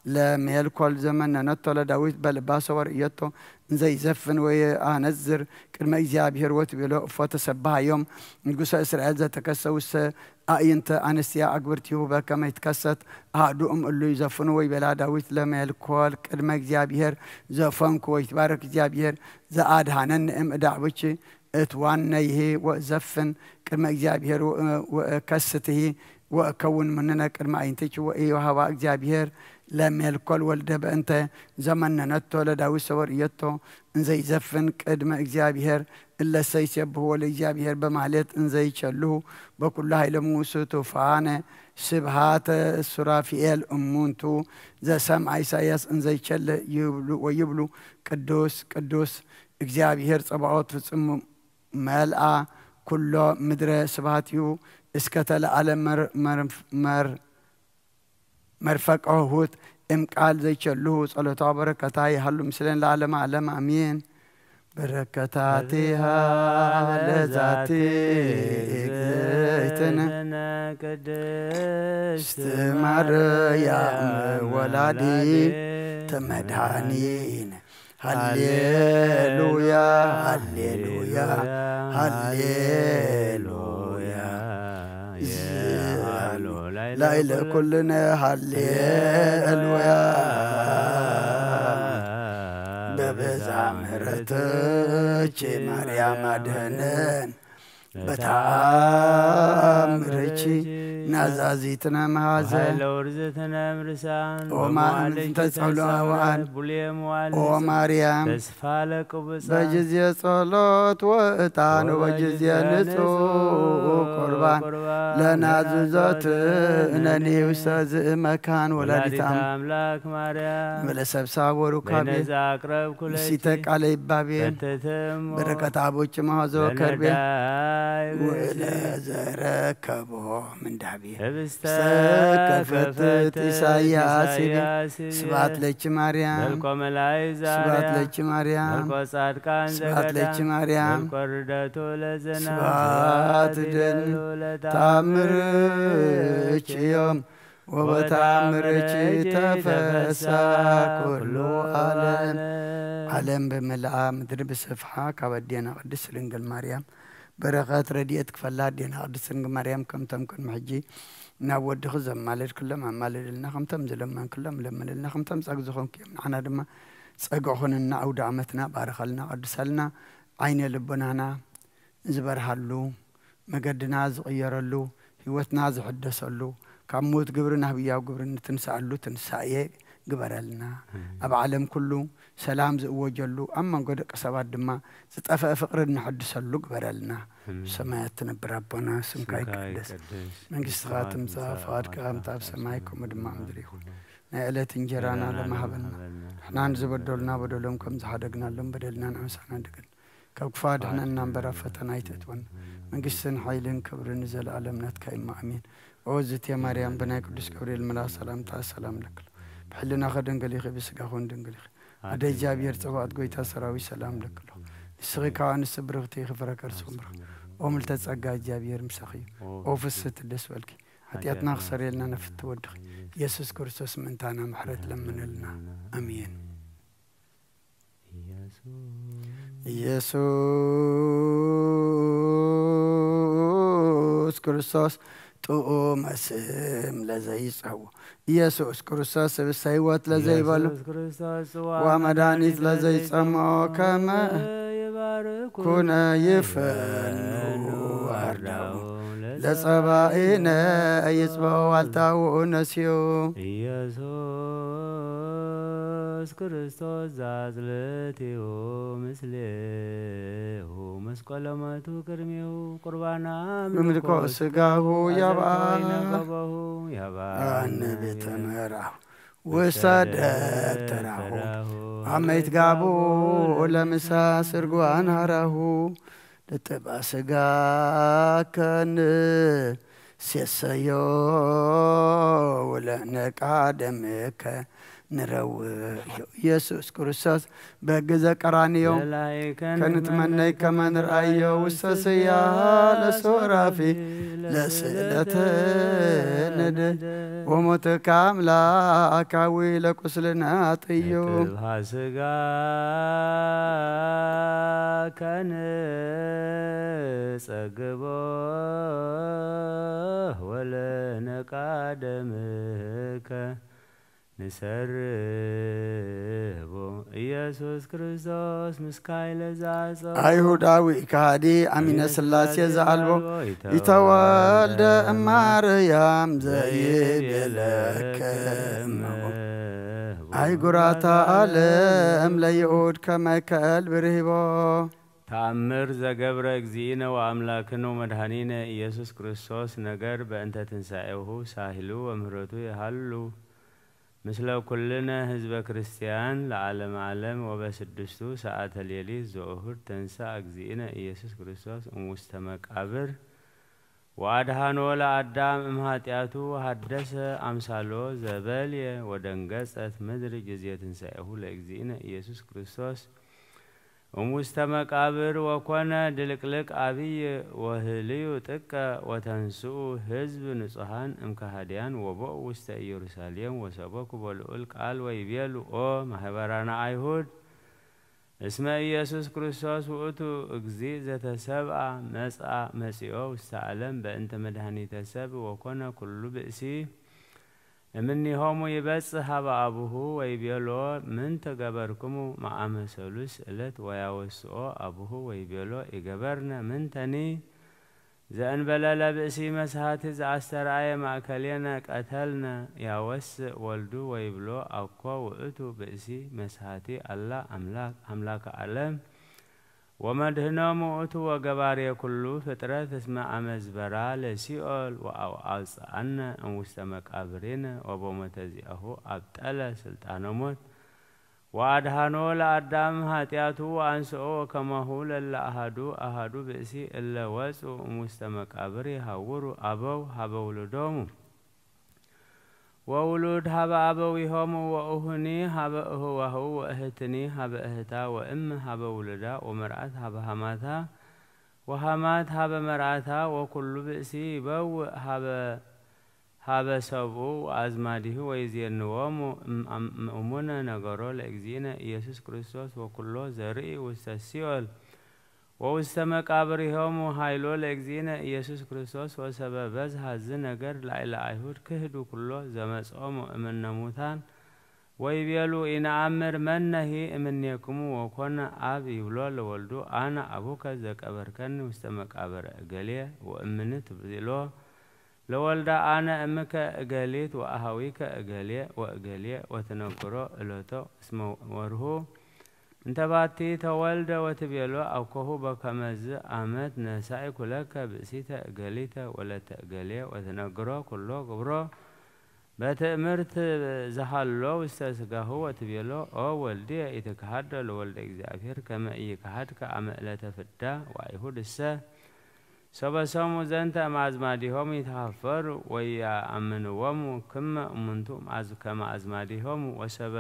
ለሜልኮል ዘመነነቶ ለዳዊት በልባ ሰወርእየቶ እንዘ ይዘፍን ወየአነዝር ቅድመ እግዚኣብሔር ወትቤሎ እፎ ተሰብሃዮም ንጉሰ እስራኤል ዘተከሰ ውስተ አእይንተ አንስትያ አግብርቲሁ በከመ ይትከሰት አሐዱ እምእሉ ይዘፍኑ ወይቤላ ዳዊት ለሜልኮል ቅድመ እግዚኣብሔር ዘፈንኩ ወይትባረክ እግዚኣብሔር ዘአድሃነኒ እም እዳዕብች እትዋነይሂ ወእዘፍን ቅድመ እግዚኣብሔር ወእከስትሂ ወእከውን ምንነ ቅድመ አይንትች ወኢዮሃባ እግዚኣብሔር ለሜልኮል ወልደ በእንተ ዘመነነቶ ለዳዊት ሰወርእየቶ እንዘ ይዘፍን ቅድመ እግዚኣብሔር እለሰ ይሴብሕዎ ለእግዚአብሔር በማህሌት እንዘ ይቸልሁ በኩሉ ኃይሎሙ ስቱፋነ ስብሃተ ሱራፊኤል እሙንቱ ዘሰምዐ ኢሳያስ እንዘ ይቸልህ ይብሉ ወይብሉ ቅዱስ ቅዱስ እግዚኣብሔር ጸባኦት ፍጹም መልአ ኩሎ ምድረ ስብሐቲሁ እስከ ተለዓለም መርፈቀ ኆኅት እም ቃል ዘይቸልሁ ጸሎታ በረከታ ይሃሉ ምስለን ለዓለመ ዓለም አሜን። በረከታቲሃ ለዛቲ እግዝእትነ ቅድስት ማርያም ወላዲተ መድኃኒነ ሃሌሉያ ሃሌሉያ ሃሌሉያ። ላይለ ኩልነ ሃሌሉያ። በብዛ ምሕረትኪ ማርያም አድነን። በተኣምርኪ ናዛዚትነ መሃዘ። ኃይለ ውርዝትነ ምርሳን ኦማ በመዋልኪ እንተ ጸውሎ ተሳለ አዋን። ቡልየ መዋል ኦ ማርያም ተስፋ ለቅቡጻ። በጊዜ ጸሎት ወእጣን ወበጊዜ ንጹሕ ቁርባን ለናዝዞት እነኒ ውስተ ዝእመካን ወላዲት ወላዲት አም- አምላክ ማርያም ንበለ ሰብሳብ ወሩካቤ በነዛ አቅረብኩ ለኪ። ምስይተ ቃለ ይባቤ በትትም በረከት አቦች መሃዞ ከርቤ ለነዳይ ወለ ዘረከቦ ምንዳቤ ህብስተ ከፈትት ከፈትት ኢሳያስ ይቤ። ኢሳያስ ይቤ። ስብሐት ለኪ ማርያም። መልኮ መላእክት ስብሐት ዛርያ። ለኪ ማርያም። መልኮ ጻድቃን ስብሐት ዘገዳም። ለኪ ማርያም። መልኮ ርደቱ ለዘና ስብሐት ስብሐት ይደሉ ለታምር ለታምርኪ ዮም። ወበታምርኪ ተፈሳ ኩሉ ዓለም። ዓለም ብምልኣ ምድሪ ብስፍሓ ካብ ኣዴና ቅድስት ድንግል ማርያም በረኸት ረድኤት ክፈላ። ኣዴና ቅድስት ድንግል ማርያም ከምቶም ቅድሚ ሕጂ ናብ ወድኺ ዘማለድክሎም ኣማልድልና፣ ከምቶም ዝለመንክሎም ለምንልና፣ ከምቶም ጸግ ዝኾንክዮም ንዓና ድማ ጸግ ኹንና። ኣውደ ዓመትና ባርኸልና፣ ቀድሰልና፣ ዓይነ ልቦናና ዝበርሃሉ፣ መገድና ዝቕየረሉ፣ ህይወትና ዝሕደሰሉ፣ ካብ ምዉት ግብሪ ናብ ህያው ግብሪ እንትንስኣሉ ትንሳኤ ግበረልና። ኣብ ዓለም ኩሉ ሰላም ዝእወጀሉ፣ ኣብ መንጎ ደቂ ሰባት ድማ ዝጠፍአ ፍቕሪ እንሕድሰሉ ግበረልና። ሰማያት ትነብር ኣቦና፣ ስምካ ይቀደስ፣ መንግስትኻ ትምጻእ፣ ፍቓድካ ከምቲ ኣብ ሰማይ ከምኡ ድማ ኣብ ምድሪ ይኹን። ናይ ዕለት እንጀራና ለማህበና፣ ንሕናን ዝበደሉና በደሎም ከም ዝሓደግናሎም በደልና ንዓምሳና ድግን ካብ ክፉ ኣድሕነና እምበር ኣብ ፈተና ኣይተእትወና። መንግስትን ሓይልን ክብርን ንዘለኣለም ናትካ እዩ እሞ ኣሜን። ኦ ዝቴ ማርያም ብናይ ቅዱስ ገብርኤል መልኣኽ ሰላምታ ሰላም ለክሎ ብሕልናኸ ድንግል ኢኺ ብስጋኹን ድንግል ኢኺ። ኣደ እግዚኣብሔር ጸባኦት ጎይታ ሰራዊት ሰላም ለክሎ ንስኺ ካብ ኣንስቲ ብርኽቲ ኢኺ ፍረ ከርስኹም ብርኽ። ኦ ምልተ ጸጋ እግዚኣብሔር ምሳኺ እዩ። ኦ ፍስሕቲ ደስ በልኪ ሓጢኣትና ክሰርየልና ነፍቲ ወድኺ ኢየሱስ ክርስቶስ ምእንታና ምሕረት ለምነልና። ኣሜን። ኢየሱስ ክርስቶስ ጥዑመ ስም ለዘይጸዎ ኢየሱስ ክርስቶስ ስብስተ ሕይወት ለዘይበሉ ኢየሱስ ክርስቶስ ጽዋ ወመድኃኒት ለዘይጸሞ ከመ ይባርኩነ ይፈኑ አርዳው ለጸባኢነ ይጽበው አልታው ነስዩ ኢየሱስ ክርስቶስ ዛጽልትዩ ምስሌሁ መስቀለመቱ ቅድሜሁ ቁርባና ምልኮ ስጋሁ ያባ ወይነ ገበሁ ያባ አነ ቤተ መራሁ ውስተ ደብተራሁ አመይት ጋቡ ለምሳ ስርጓን ሀራሁ ለጠባ ስጋ ከን ሴሰዮ ወለነቃ ደምከ ንረውዮ ኢየሱስ ክርስቶስ በግዘ ቀራንዮ ከንትመነይ ከመ ንርኣዮ ውስተ ስያ ለሶራፊ ለስእለተ ነደ ወሞትካ አምላካዊ ለቁስልና ጥዮ ስጋ ከንጸግቦ ወለነቃ ደምከ ንሰርቦ ኢየሱስ ክርስቶስ ምስካይ ለዛጾ አይሁዳዊ ከሃዲ አሚነ ሥላሴ ዘአልቦ ይተወልደ እማርያም ዘይቤለከ እመቦ አይጉራታ ዓለም ለይሁድ ከመከል ብርሂቦ ተአምር ዘገብረ እግዚእነ ወአምላክነ ወመድኃኒነ ኢየሱስ ክርስቶስ ነገር በእንተ ትንሣኤሁ ሳህሉ ወምህረቱ የሃሉ ምስለ ኩልነ ህዝበ ክርስቲያን ለዓለመ ዓለም ወበስድስቱ ሰዓተ ሌሊት ዘእሁድ ተንሥአ እግዚእነ ኢየሱስ ክርስቶስ እምውስተ መቃብር ወአድኃኖ ለአዳም እምኃጢአቱ ወሐደሰ አምሳሎ ዘበልየ ወደንገጸት ምድር ጊዜ ትንሣኤሁ ለእግዚእነ ኢየሱስ ክርስቶስ እምውስተ መቃብር ወኮነ ድልቅልቅ አብይ ወህልዩ ጥቀ ወተንስኡ ህዝብ ንጹሃን እምከሃድያን ወቦኡ ውስተ ኢየሩሳሌም ወሰበኩ በልዑል ቃል ወይቤሉ ኦ ማህበራነ አይሁድ እስመ ኢየሱስ ክርስቶስ ውእቱ እግዚእ ዘተሰብአ መጽአ መጺኦ ውስተ ዓለም በእንተ መድኃኒተ ሰብ ወኮነ ኩሉ ብእሲ እምኔሆሙ ይበጽሕ ሀበ አቡሁ ወይቤሎ ምንተ ገበርክሙ መአመ ሰሉስ ዕለት ወያወስኦ አቡሁ ወይቤሎ ኢገበርነ ምንተኒ ዘእንበለ ለብእሲ መስሃቲ ዘኣስተርኣየ ማእከሌነ ቀተልነ ያወስእ ወልዱ ወይብሎ ኣኮ ውእቱ ብእሲ መስሃቲ ኣላ ኣምላክ ኣምላከ ዓለም ወመድህኖሙ ውእቱ ወገባሬ ኩሉ ፍጥረት እስመ ኣመዝበራ ለሲኦል ወኣውፅኣነ እምውስተ መቃብሪነ ወበሞተ ዚአሁ ኣብጠለ ስልጣነ ሞት ወአድሃኖ ለአዳም ኃጢአቱ ወአንስኦ ወከማሁ ለለ አሃዱ አሃዱ ብእሲ እለ ወፁ እምውስተ መቃብር ይሃውሩ አበው ሀበ ውሉዶሙ ወውሉድ ሀበ አበዊሆሙ ወእሁኒ ሀበ እህዋሁ ወእህትኒ ሀበ እህታ ወእም ሀበ ውሉዳ ወመርዓት ሀበ ሀማታ ወሀማት ሀበ መርዓታ ወኩሉ ብእሲ ይበውእ ሀበ ሀበ ሰብኡ ወአዝማዲሁ ወይዜንዎሙ እም-፣ እም-፣ እሙነ ነገሮ ለእግዚእነ ኢየሱስ ክርስቶስ ወኩሎ ዘርኢ ውስተ ሲኦል ወውስተ መቃብሪሆሙ ኃይሎ ለእግዚእነ ኢየሱስ ክርስቶስ ወሰበ በዝሃ ዝ ነገር ላዕለ አይሁድ ክህዱ ኩሎ ዘመጽኦሙ እምነ ሙታን ወይቤሉ ኢነአምር መነሂ እምኔክሙ ወኮነ አብ ይብሎ ለወልዱ አነ አቡከ ዘቀበርከኒ ውስተ መቃብረ እገሌ ወእምኒ ትብሎ ለወልዳ አነ እምከ እገሊት ወአሃዊከ እገሌ ወእገሌ ወትነግሮ እለቶ እስመ ወርሁ እንተ ባቲ ተወልደ ወትቤሎ አኮሁ በከመዝ አመት ነሳኢኩ ለከ ብእሲተ እገሊተ ወለተ እገሌ ወትነግሮ ኩሎ ግብሮ በትእምርት ዘሃሎ ውስተ ስጋሁ ወትቤሎ ኦ ወልድየ ኢትክሃዶ ለወልደ እግዚኣብሔር ከመ ኢይክሃድከ አመ ዕለተ ፍዳ ወአይሁድ እሰ ሶበ ሰሙ ዘንተ እምአዝማዲሆሙ ይትሃፈሩ ወየአምንዎሙ ክመ እሙንቱ እምአዝ-፣ ከመ አዝማዲሆሙ ወሰበ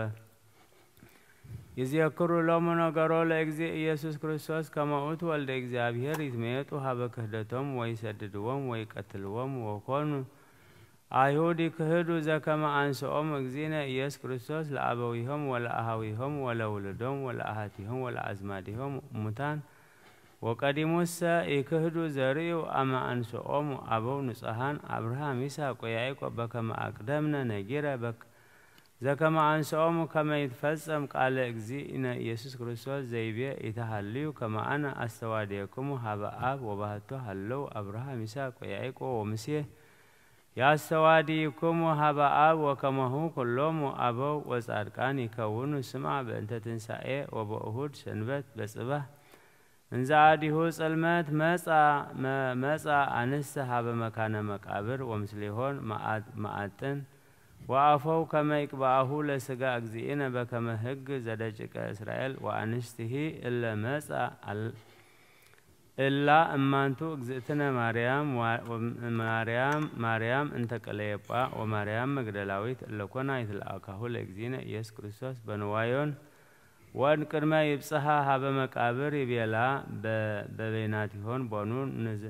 ይዜክሩ ሎሙ ነገሮ ለእግዚእ ኢየሱስ ክርስቶስ ከመ ውእቱ ወልደ እግዚኣብሔር ይትመየጡ ሀበ ክህደቶም ወይሰድድዎም ወይቀትልዎም ወኮኑ አይሁድ ይክህዱ ዘከመ አንስኦም እግዚእነ ኢየሱስ ክርስቶስ ለአበዊሆም ወለአሃዊሆም ወለውሉዶም ወለአሃቲሆም ወለአዝማዲሆም ሙታን ወቀዲሙሰ ይክህዱ ዘርእዩ አመ አንስኦም አበው ንጹሃን አብርሃም ይስሐቅ ወያዕቆብ በከመ አቅደምነ ነጊረ በክ-፣ ዘከመ አንስኦም ከመ ይትፈጸም ቃለ እግዚእነ ኢየሱስ ክርስቶስ ዘይቤ ኢተሃልዩ ከመ አነ አስተዋድየክሙ ሀበ አብ ወባህቶ ሀለው አብርሃም ይስሐቅ ወያዕቆብ ወሙሴ ያስተዋድይክሙ ሀበ አብ ወከማሁ ኩሎሙ አበው ወጻድቃን ይከውኑ ስምዓ በእንተ ትንሳኤ ወበእሁድ ሰንበት በጽባህ እንዘ አዲሁ ጽልመት መጻ መ-፣ መጻ አንስት ሀበ መካነ መቃብር ወምስሌሆን መአጥ-፣ መአጥን ወአፈው ከመ ይቅብአሁ ለስጋ እግዚእነ በከመ ህግ ዘደቂቀ እስራኤል ወአንስትሂ እለ መጻ አል-፣ እላ እማንቱ እግዝእትነ ማርያም ዋ-፣ ማርያም፣ ማርያም እንተ ቀለዮጳ ወማርያም መግደላዊት እለኮና ይትለአካሁ ለእግዚእነ ኢየሱስ ክርስቶስ በንዋዮን ወእንቅድመ ይብጽሓ ሀበ መቃብር ይቤላ በ-፣ በበይናቲሆን ቦኑ ንዝ-፣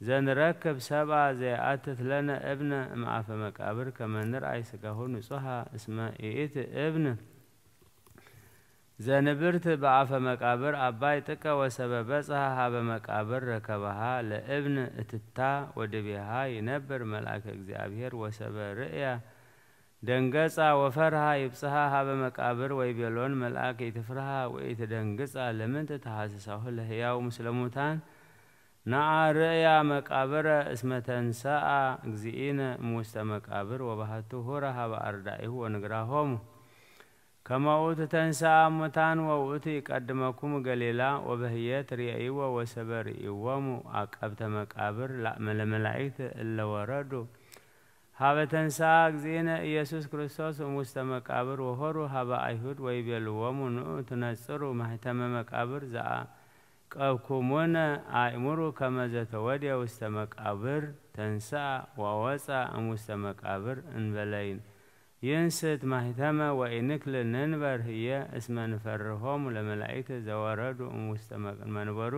ዘንረክብ ሰብአ ዘይአትት ለነ እብነ እምአፈ መቃብር ከመ ንርአይ ስጋሁ ንጹሃ እስመ ይእቲ እብን ዘንብርት በአፈ መቃብር አባይ ጥቀ ወሰበ በጽሐ ሀበ መቃብር ረከበሃ ለእብን እትታ ወድቤሃ ይነብር መልአከ እግዚኣብሔር ወሰበ ርእያ ደንገጻ ወፈርሃ ይብጽሐ ሀበ መቃብር ወይቤሎን መልአክ ኢትፍርሃ ወኢትደንግጻ ለምንት ተሐስሳሁ ለህያው ምስለ ሙታን ነአ ርእያ መቃብረ እስመ ተንሰአ እግዚእነ እምውስተ መቃብር ወባህቱ ሁረ ሀበ አርዳኢሁ ወንግራሆሙ ከመ ውእቱ ተንሰአ እሙታን ወውእቱ ይቀድመኩሙ ገሊላ ወበህየ ትርእይዎ ወሰበ ርእይዎሙ አቀብተ መቃብር ለመላእክት እለ ወረዱ ሀበ ተንሰአ እግዚእነ ኢየሱስ ክርስቶስ እምውስተ መቃብር ወሆሩ ሀበ አይሁድ ወይቤልዎሙ ንዑ ትነጽሩ ማህተመ መቃብር ዘአቀብኩሙነ አእምሩ ከመ ዘተወድየ ውስተ መቃብር ተንሰአ ወወፅአ እምውስተ መቃብር እንበለይን ይንስት ማህተመ ወኢንክል ንንበር ህየ እስመ ንፈርሆሙ ለመላእክት ዘወረዱ እምውስተ መ-፣ መንበሩ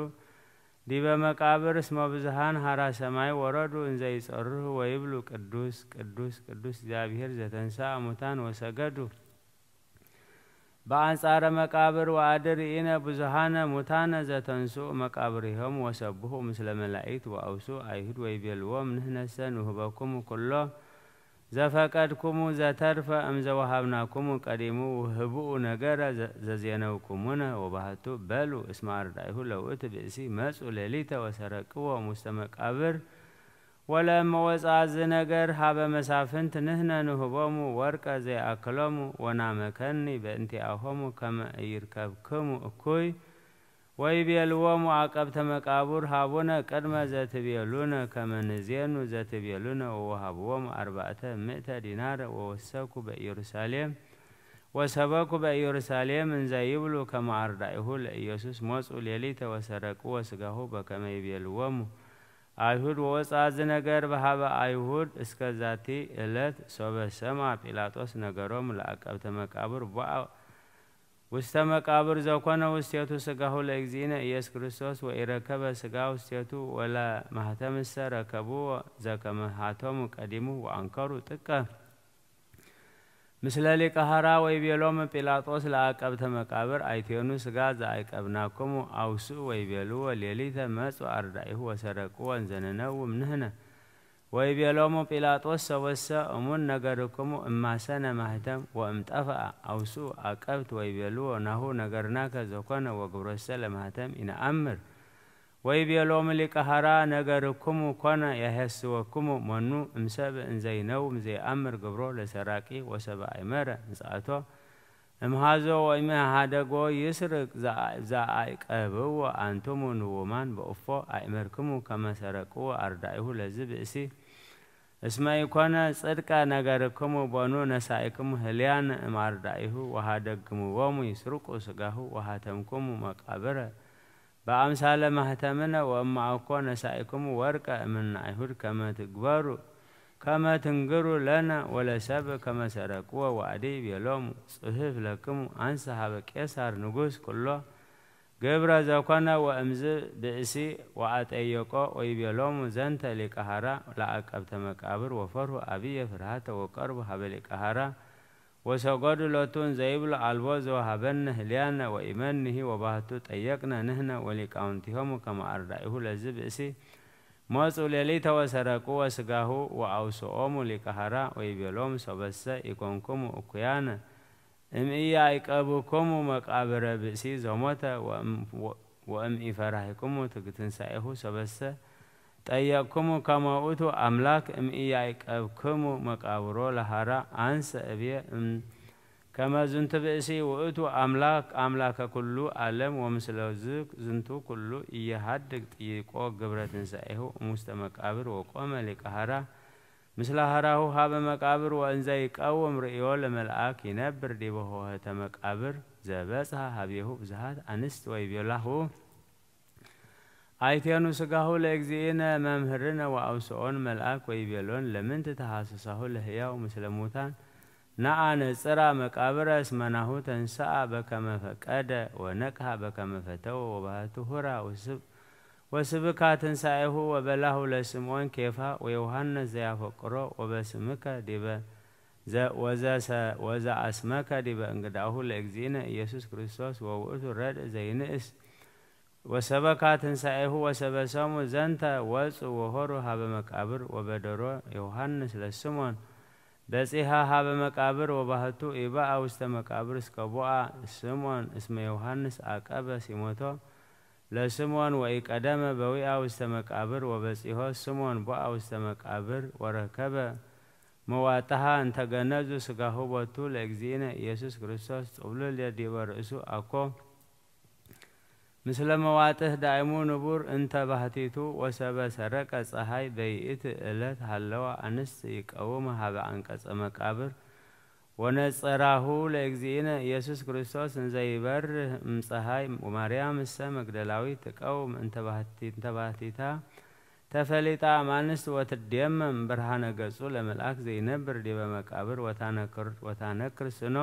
ዲበ መቃብር እስመ ብዙሃን ሀራ ሰማይ ወረዱ እንዘ ይጸርሁ ወይብሉ ቅዱስ ቅዱስ ቅዱስ እግዚኣብሔር ዘተንሳ ሙታን ወሰገዱ በአንጻረ መቃብር ወአዲ ርኢነ ብዙሃነ ሙታነ ዘተንስኡ መቃብሪሆም ወሰብሁ ምስለ መላእክት ወአውሱ አይሁድ ወይቤልዎም ንህነሰ ንህበኩም ኩሎ ዘፈቀድኩሙ ዘተርፈ እምዘወሃብናኩሙ ቀዲሙ ውህብኡ ነገረ ዘ-፣ ዘዜነውኩሙነ ወባህቱ በሉ እስመ አርዳኢሁ ለውእቱ ብእሲ መጹ ሌሊተ ወሰረቅዎ ሙስተ መቃብር። ወለእመ ወፅአ ዝነገር ሀበ መሳፍንት ንህነ ንህቦሙ ወርቀ ዘይኣክሎሙ ወናመከኒ በእንቲአሆሙ ከመ ኢይርከብክሙ እኩይ። ወይቤልዎሙ አቀብተ መቃብር ሀቡነ ቅድመ ዘትቤሉነ ከመ ንዜኑ ዘትቤሉነ ወወሃብዎሙ አርባዕተ ምእተ ዲናረ ወወሰኩ በኢየሩሳሌም ወሰበኩ በኢየሩሳሌም እንዘ ይብሉ ከመ አርዳኢሁ ለኢየሱስ ሞጹ ሌሊተ ወሰረቅዎ ስጋሁ በከመ ይቤልዎሙ አይሁድ ወወፅአ ዝነገር በሀበ አይሁድ እስከ ዛቲ እለት ሶበ ሰማ ጲላጦስ ነገሮም ለአቀብተ መቃብር ቦአ ውስተ መቃብር ዘኮነ ውስቴቱ ስጋሁ ለእግዚእነ ኢየሱስ ክርስቶስ ወኢረከበ ስጋ ውስቴቱ ወለ ማህተምሰ ረከብዎ ዘከመ ሀተሙ ቀዲሙ ወአንከሩ ጥቀ ምስለ ሊቀ ሀራ ወይቤሎሙ ጲላጦስ ለአቀብተ መቃብር አይቴኑ ስጋ ዘአይቀብናኩሙ አውስኡ ወይቤልዎ ሌሊተ መጹ አርዳኢሁ ወሰረቅዎ እንዘ ንነውም ንህነ። ወይቤሎሙ ጲላጦስ ሰበሰ እሙን ነገርክሙ እማሰነ ማህተም ወእምጠፍአ አውስኡ አቀብት ወይቤልዎ ናሁ ነገርናከ ዘኮነ ወግብሮሰ ለማህተም ኢነአምር። ወይቤሎሙ ሊቀ ሀራ ነገርክሙ ኮነ የሐስወክሙ መኑ እምሰብ እንዘይነውም ዘይአምር ግብሮ ለሰራቂ ወሰበ አይመረ ምጽአቶ እምሃዞ ወኢመ ሀደጎ ይስርቅ ዘአይቀብዎ አንትሙ ንውማን በእፎ አእመርክሙ ከመ ሰረቅዎ አርዳኢሁ ለዝ ብእሲ እስመ ኢኮነ ጽድቀ ነገርክሙ ቦኑ ነሳኢክሙ ህልያን እም አርዳኢሁ ወሀደግምዎሙ ይስርቁ ስጋሁ ወሀተምክሙ መቃብረ በአምሳለ ማህተምነ ወእማእኮ ነሳኢክሙ ወርቀ እምነ አይሁድ ከመ ትግበሩ ከመ ትንግሩ ለነ ወለሰብ ከመ ሰረቅዎ ወአዲ ቤሎሙ ጽህፍ ለክሙ አንሰ ሀበ ቄሳር ንጉስ ኩሎ ግብረ ዘኮነ ወእምዝ ብእሲ ወአጠየቆ ወይቤሎሙ ዘንተ ሊቀ ሀራ ለአቀብተ መቃብር ወፈርሁ አብየ ፍርሃተ ወቀርቡ ሀበ ሊቀ ሀራ ወሰገዱ ሎቱ እንዘ ይብሉ አልቦ ዘወሀበነ ህልያነ ወኢመንሂ ወባህቱ ጠየቅነ ንህነ ወሊቃውንቲሆሙ ከመ አርዳኢሁ ለዝ ብእሲ ሞጹ ሌሊተ ወሰረቁ ወስጋሁ ወአውስኦሙ ሊቀ ሀራ ወይቤሎሙ ሰበሰ ኢኮንኩሙ እኩያነ እምኢያእቀብኩሙ መቃብረ ብእሲ ዘሞተ ወእም-፣ ወ-፣ ወእምኢፈራሂኩሙ ትትንሳኤሁ ሰበሰ ጠየቅኩሙ ከመ ውእቱ አምላክ እምኢያእቀብክሙ መቃብሮ ለሃራ አንሰ እብየ እም-፣ ከመ ዝንቱ ብእሲ ውእቱ አምላክ አምላከ ኩሉ ዓለም ወምስለ ዝ-፣ ዝንቱ ኩሉ ኢየሃድግ ጥይቆ ግብረ ትንሳኤሁ እሙስተ መቃብር ወቆመ ሊቀ ሃራ ምስለ ሃራሁ ሀበ መቃብር ወእንዘ ይቀውም ርእዮ ለመልአክ ይነብር ዲበ ሆህተ መቃብር ዘበጽሐ ሀቤሁ ብዙሃት አንስት ወይቤላሁ አይቴኑ ስጋሁ ለእግዚእነ መምህርነ ወአውስኦን መልአክ ወይቤሎን ለምንት ተሃስሳሁ ለህያው ምስለ ሙታን ነአ ነጽራ መቃብረ እስመ ናሁ ተንሰአ በከመ ፈቀደ ወነቅሃ በከመ ፈተወ ወባህቱ ሁራ ወስብ-፣ ወስብካ ትንሳኤሁ ወበላሁ ለስምዖን ኬፋ ወዮሃንስ ዘያፈቅሮ ወበስምከ ዲበ ዘ-፣ ወዘሰ-፣ ወዘአስመከ ዲበ እንግዳሁ ለእግዚእነ ኢየሱስ ክርስቶስ ወውእቱ ረድእ ዘይንእስ ወሰበካ ትንሳኤሁ ወሰበሰሙ ዘንተ ወፁ ወሆሩ ሀበ መቃብር ወበደሮ ዮሃንስ ለስሞን በጺሃ ሀበ መቃብር ወባህቱ ኢበአ ውስተ መቃብር እስከ ቦአ ስሞን እስመ ዮሃንስ አቀበ ሲሞቶ ለስሞን ወኢቀደመ በዊአ ውስተ መቃብር ወበጺሆ ስሞን ቦአ ውስተ መቃብር ወረከበ መዋጥሃ እንተገነዙ ስጋሁ ቦቱ ለእግዚእነ ኢየሱስ ክርስቶስ ጥብሉል ዲበ ርእሱ አኮ ምስለ መዋጥህ ዳይሙ ንቡር እንተ ባህቲቱ ወሰበ ሰረቀ ጸሃይ በይእቲ እለት ሃለዋ አንስት ይቀውም ሀበ አንቀጸ መቃብር ወነጸራሁ ለእግዚእነ ኢየሱስ ክርስቶስ እንዘ ይበርህ እምጸሃይ ማርያም እሰ መግደላዊት ትቀውም እንተ ባህቲ-፣ እንተ ባህቲታ ተፈሊጣ እም አንስት ወትዴመም ብርሃነ ገጹ ለመልአክ ዘይነብር ዲበ መቃብር ወታነክር-፣ ወታነክር ስኖ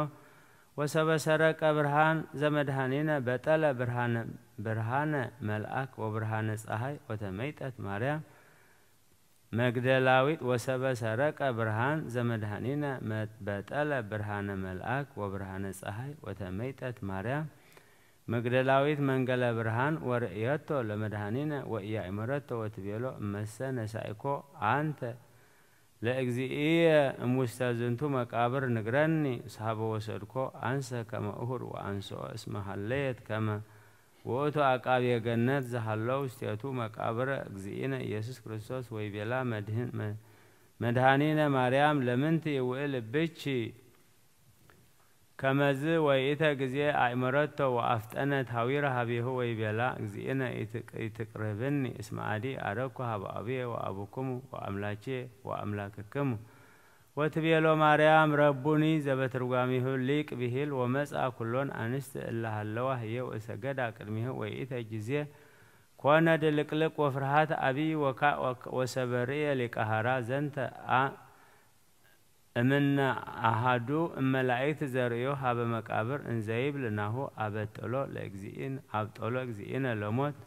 ወሰበ ሰረቀ ብርሃን ዘመድኃኒነ በጠለ ብርሃነ፣ ብርሃነ መልአክ ወብርሃነ ጸሃይ ወተመይጠት ማርያም መግደላዊት ወሰበ ሰረቀ ብርሃን ዘመድኃኒነ መ-፣ በጠለ ብርሃነ መልአክ ወብርሃነ ጸሃይ ወተመይጠት ማርያም መግደላዊት መንገለ ብርሃን ወርእየቶ ለመድኃኒነ ወኢያእመረቶ ወትቤሎ እመሰ ነሳኢኮ አንተ ለእግዚእየ እምውስተ ዝንቱ መቃብር ንግረኒ፣ እስሀበ ወሰድኮ አንሰ ከመ እሁር ወአንስኦ እስመ ሀለየት ከመ ውእቱ አቃብየ ገነት ዘሀሎ ውስቴቱ መቃብረ እግዚእነ ኢየሱስ ክርስቶስ ወይቤላ መድህን- መ- መድኃኒነ ማርያም ለምንቲ ውእል ብቺ ከመዝ ወይእተ ጊዜ አእመረቶ ወአፍጠነት ሀዊረ ሀቤሁ ወይቤላ እግዚእነ ኢትቅ- ኢትቅርብኒ እስመ አዲ አረኩ ሀበ አቡየ ወአቡክሙ ወአምላኬ ወአምላክክሙ። ወትቤሎ ማርያም ረቡኒ ዘበትርጓሚሁ ሊቅ ብሂል ወመጽአ ኩሎን አንስት እለ ሀለዋ ህየ ወሰገዳ ቅድሚሁ ወይእተ ጊዜ ኮነ ድልቅልቅ ወፍርሃት አብይ ወካእ ወሰበርእየ ሊቀ ሀራ ዘንተ አ- እምነ አሃዱ እመላእክት ዘርእዮ ሀበ መቃብር እንዘይብል ናሁ አበጠሎ ለእግዚእን አብጠሎ እግዚእነ ለሞት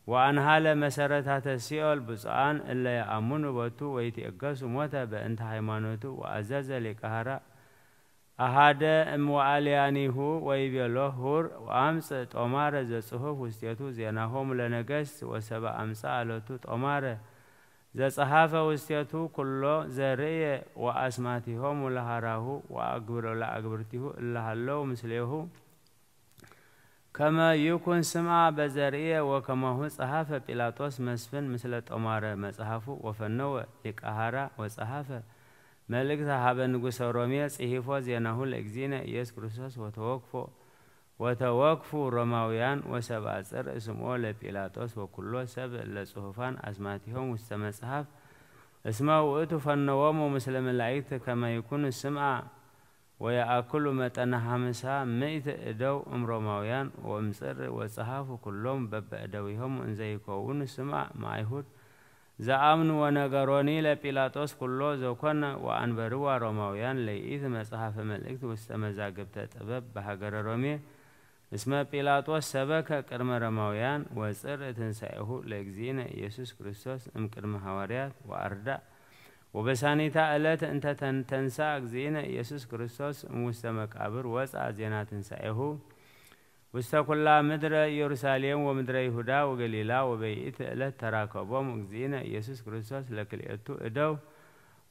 ወአንሃለ መሰረታተ ሲኦል ብፁዓን እለ የአምኑ ቦቱ ወይትየገሱ ሞተ በእንተ ሃይማኖቱ ወአዘዘ ሊቀ ሀራ አሃደ እምወአልያኒሁ ወይቤሎ ሁር ወአምጽእ ጦማረ ዘጽሑፍ ውስቴቱ ዜናሆሙ ለነገስት ወሰበ አምጽአ ሎቱ ጦማረ ዘጸሐፈ ውስቴቱ ኩሎ ዘርእየ ወአስማቲሆሙ ለሃራሁ ወአግብሮ ለአግብርቲሁ እለ ሀለው ምስሌሁ ከመ ይኩን ስምዓ በዘርእየ ወከማሁ ጸሐፈ ጲላጦስ መስፍን ምስለ ጦማረ መጽሐፉ ወፈነወ ሊቀ ሀራ ወጸሐፈ መልእክተ ሀበ ንጉሰ ሮሜ ጽሒፎ ዜናሁ ለእግዚእነ ኢየሱስ ክርስቶስ ወተወክፎ ወተወክፉ ሮማውያን ወሰብአ ጽርእ ስምዖ ለጲላጦስ ወኩሎ ሰብ እለ ጽሑፋን አስማቲሆም ውስተ መጽሐፍ እስመ ውእቱ ፈነዎሙ ምስለ መላእክት ከመ ይኩኑ ስምዓ ወየአክሉ መጠነ ሐምሳ ምእት እደው እምሮማውያን ወእምጽር ወጸሐፉ ኩሎም በበእደዊሆም እንዘይከውኑ ስምዓ እምአይሁድ ዘአምኑ ወነገሮኒ ለጲላጦስ ኩሎ ዘኮነ ወአንበርዋ ሮማውያን ለይእቲ መጽሐፈ መልእክት ውስተ መዛግብተ ጥበብ በሃገረ ሮሜ እስመ ጲላጦስ ሰበከ ቅድመ ሮማውያን ወጽር ትንሳኤሁ ለእግዚእነ ኢየሱስ ክርስቶስ እምቅድመ ሐዋርያት ወአርዳእ ወበሳኒታ ዕለት እንተ ተን- ተንሳ እግዚእነ ኢየሱስ ክርስቶስ እምውስተ መቃብር ወፅአ ዜና ትንሳኤሁ ውስተ ኩላ ምድረ ኢየሩሳሌም ወምድረ ይሁዳ ወገሊላ ወበይእቲ ዕለት ተራከቦም እግዚእነ ኢየሱስ ክርስቶስ ለክልኤቱ እደው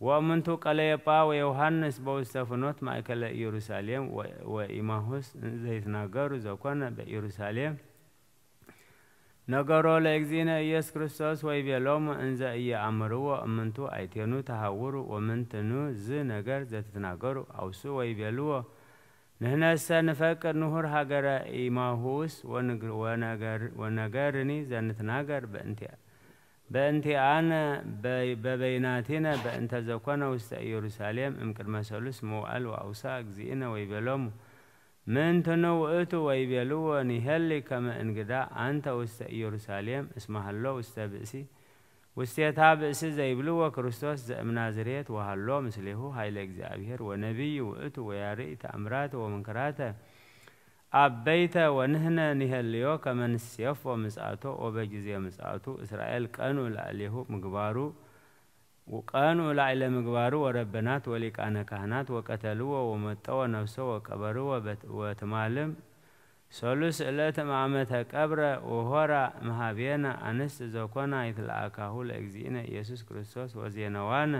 ወእምንቱ ቀለዮጳ ወዮሐንስ በውስተ ፍኖት ማእከለ ኢየሩሳሌም ወ- ወኢማሁስ ዘይትናገሩ ዘኮነ በኢየሩሳሌም ነገሮ ለእግዚእነ ኢየሱስ ክርስቶስ ወይቤሎሙ እንዘ ኢየአምርዎ እምንቱ አይቴኑ ተሃውሩ ወምንትኑ ዝ ነገር ዘትትናገሩ አውሱ ወይቤልዎ ንሕነሰ ንፈቅድ ንሁር ሃገረ ኢማሁስ ወንግ- ወነገር- ወነገርኒ ዘንትናገር በእንቲአ- በእንቲአነ በይ- በበይናቲነ በእንተ ዘኮነ ውስተ ኢየሩሳሌም እምቅድመ ሰሉስ መዋእል ወአውሳ እግዚእነ ወይቤሎሙ ምንትኑ ውእቱ ወይቤልዎ ንሄሊ ከመ እንግዳ አንተ ውስተ ኢየሩሳሌም እስመ ሀሎ ውስተ ብእሲ ውስቴታ ብእሲ ዘይብልዎ ክርስቶስ ዘእምናዝሬት ወሀሎ ምስሌሁ ኃይለ እግዚአብሔር ወነቢይ ውእቱ ወያርኢ ተአምራተ ወመንክራተ አበይተ ወንህነ ንሄልዮ ከመ ንሴፎ ምጽአቶ ወበጊዜ ምጽአቱ እስራኤል ቀኑ ላዕሌሁ ምግባሩ ቀኑ ላዕለ ምግባሩ ወረበናት ወሊቃነ ካህናት ወቀተልዎ ወመጠወ ነፍሶ ወቀበርዎ በት- ወትማልም ሶሉስ ዕለት እምአመተ ቀብረ ወሆራ መሃቤነ አንስት ዘኮና ይትለአካሁ ለእግዚእነ ኢየሱስ ክርስቶስ ወዜነዋነ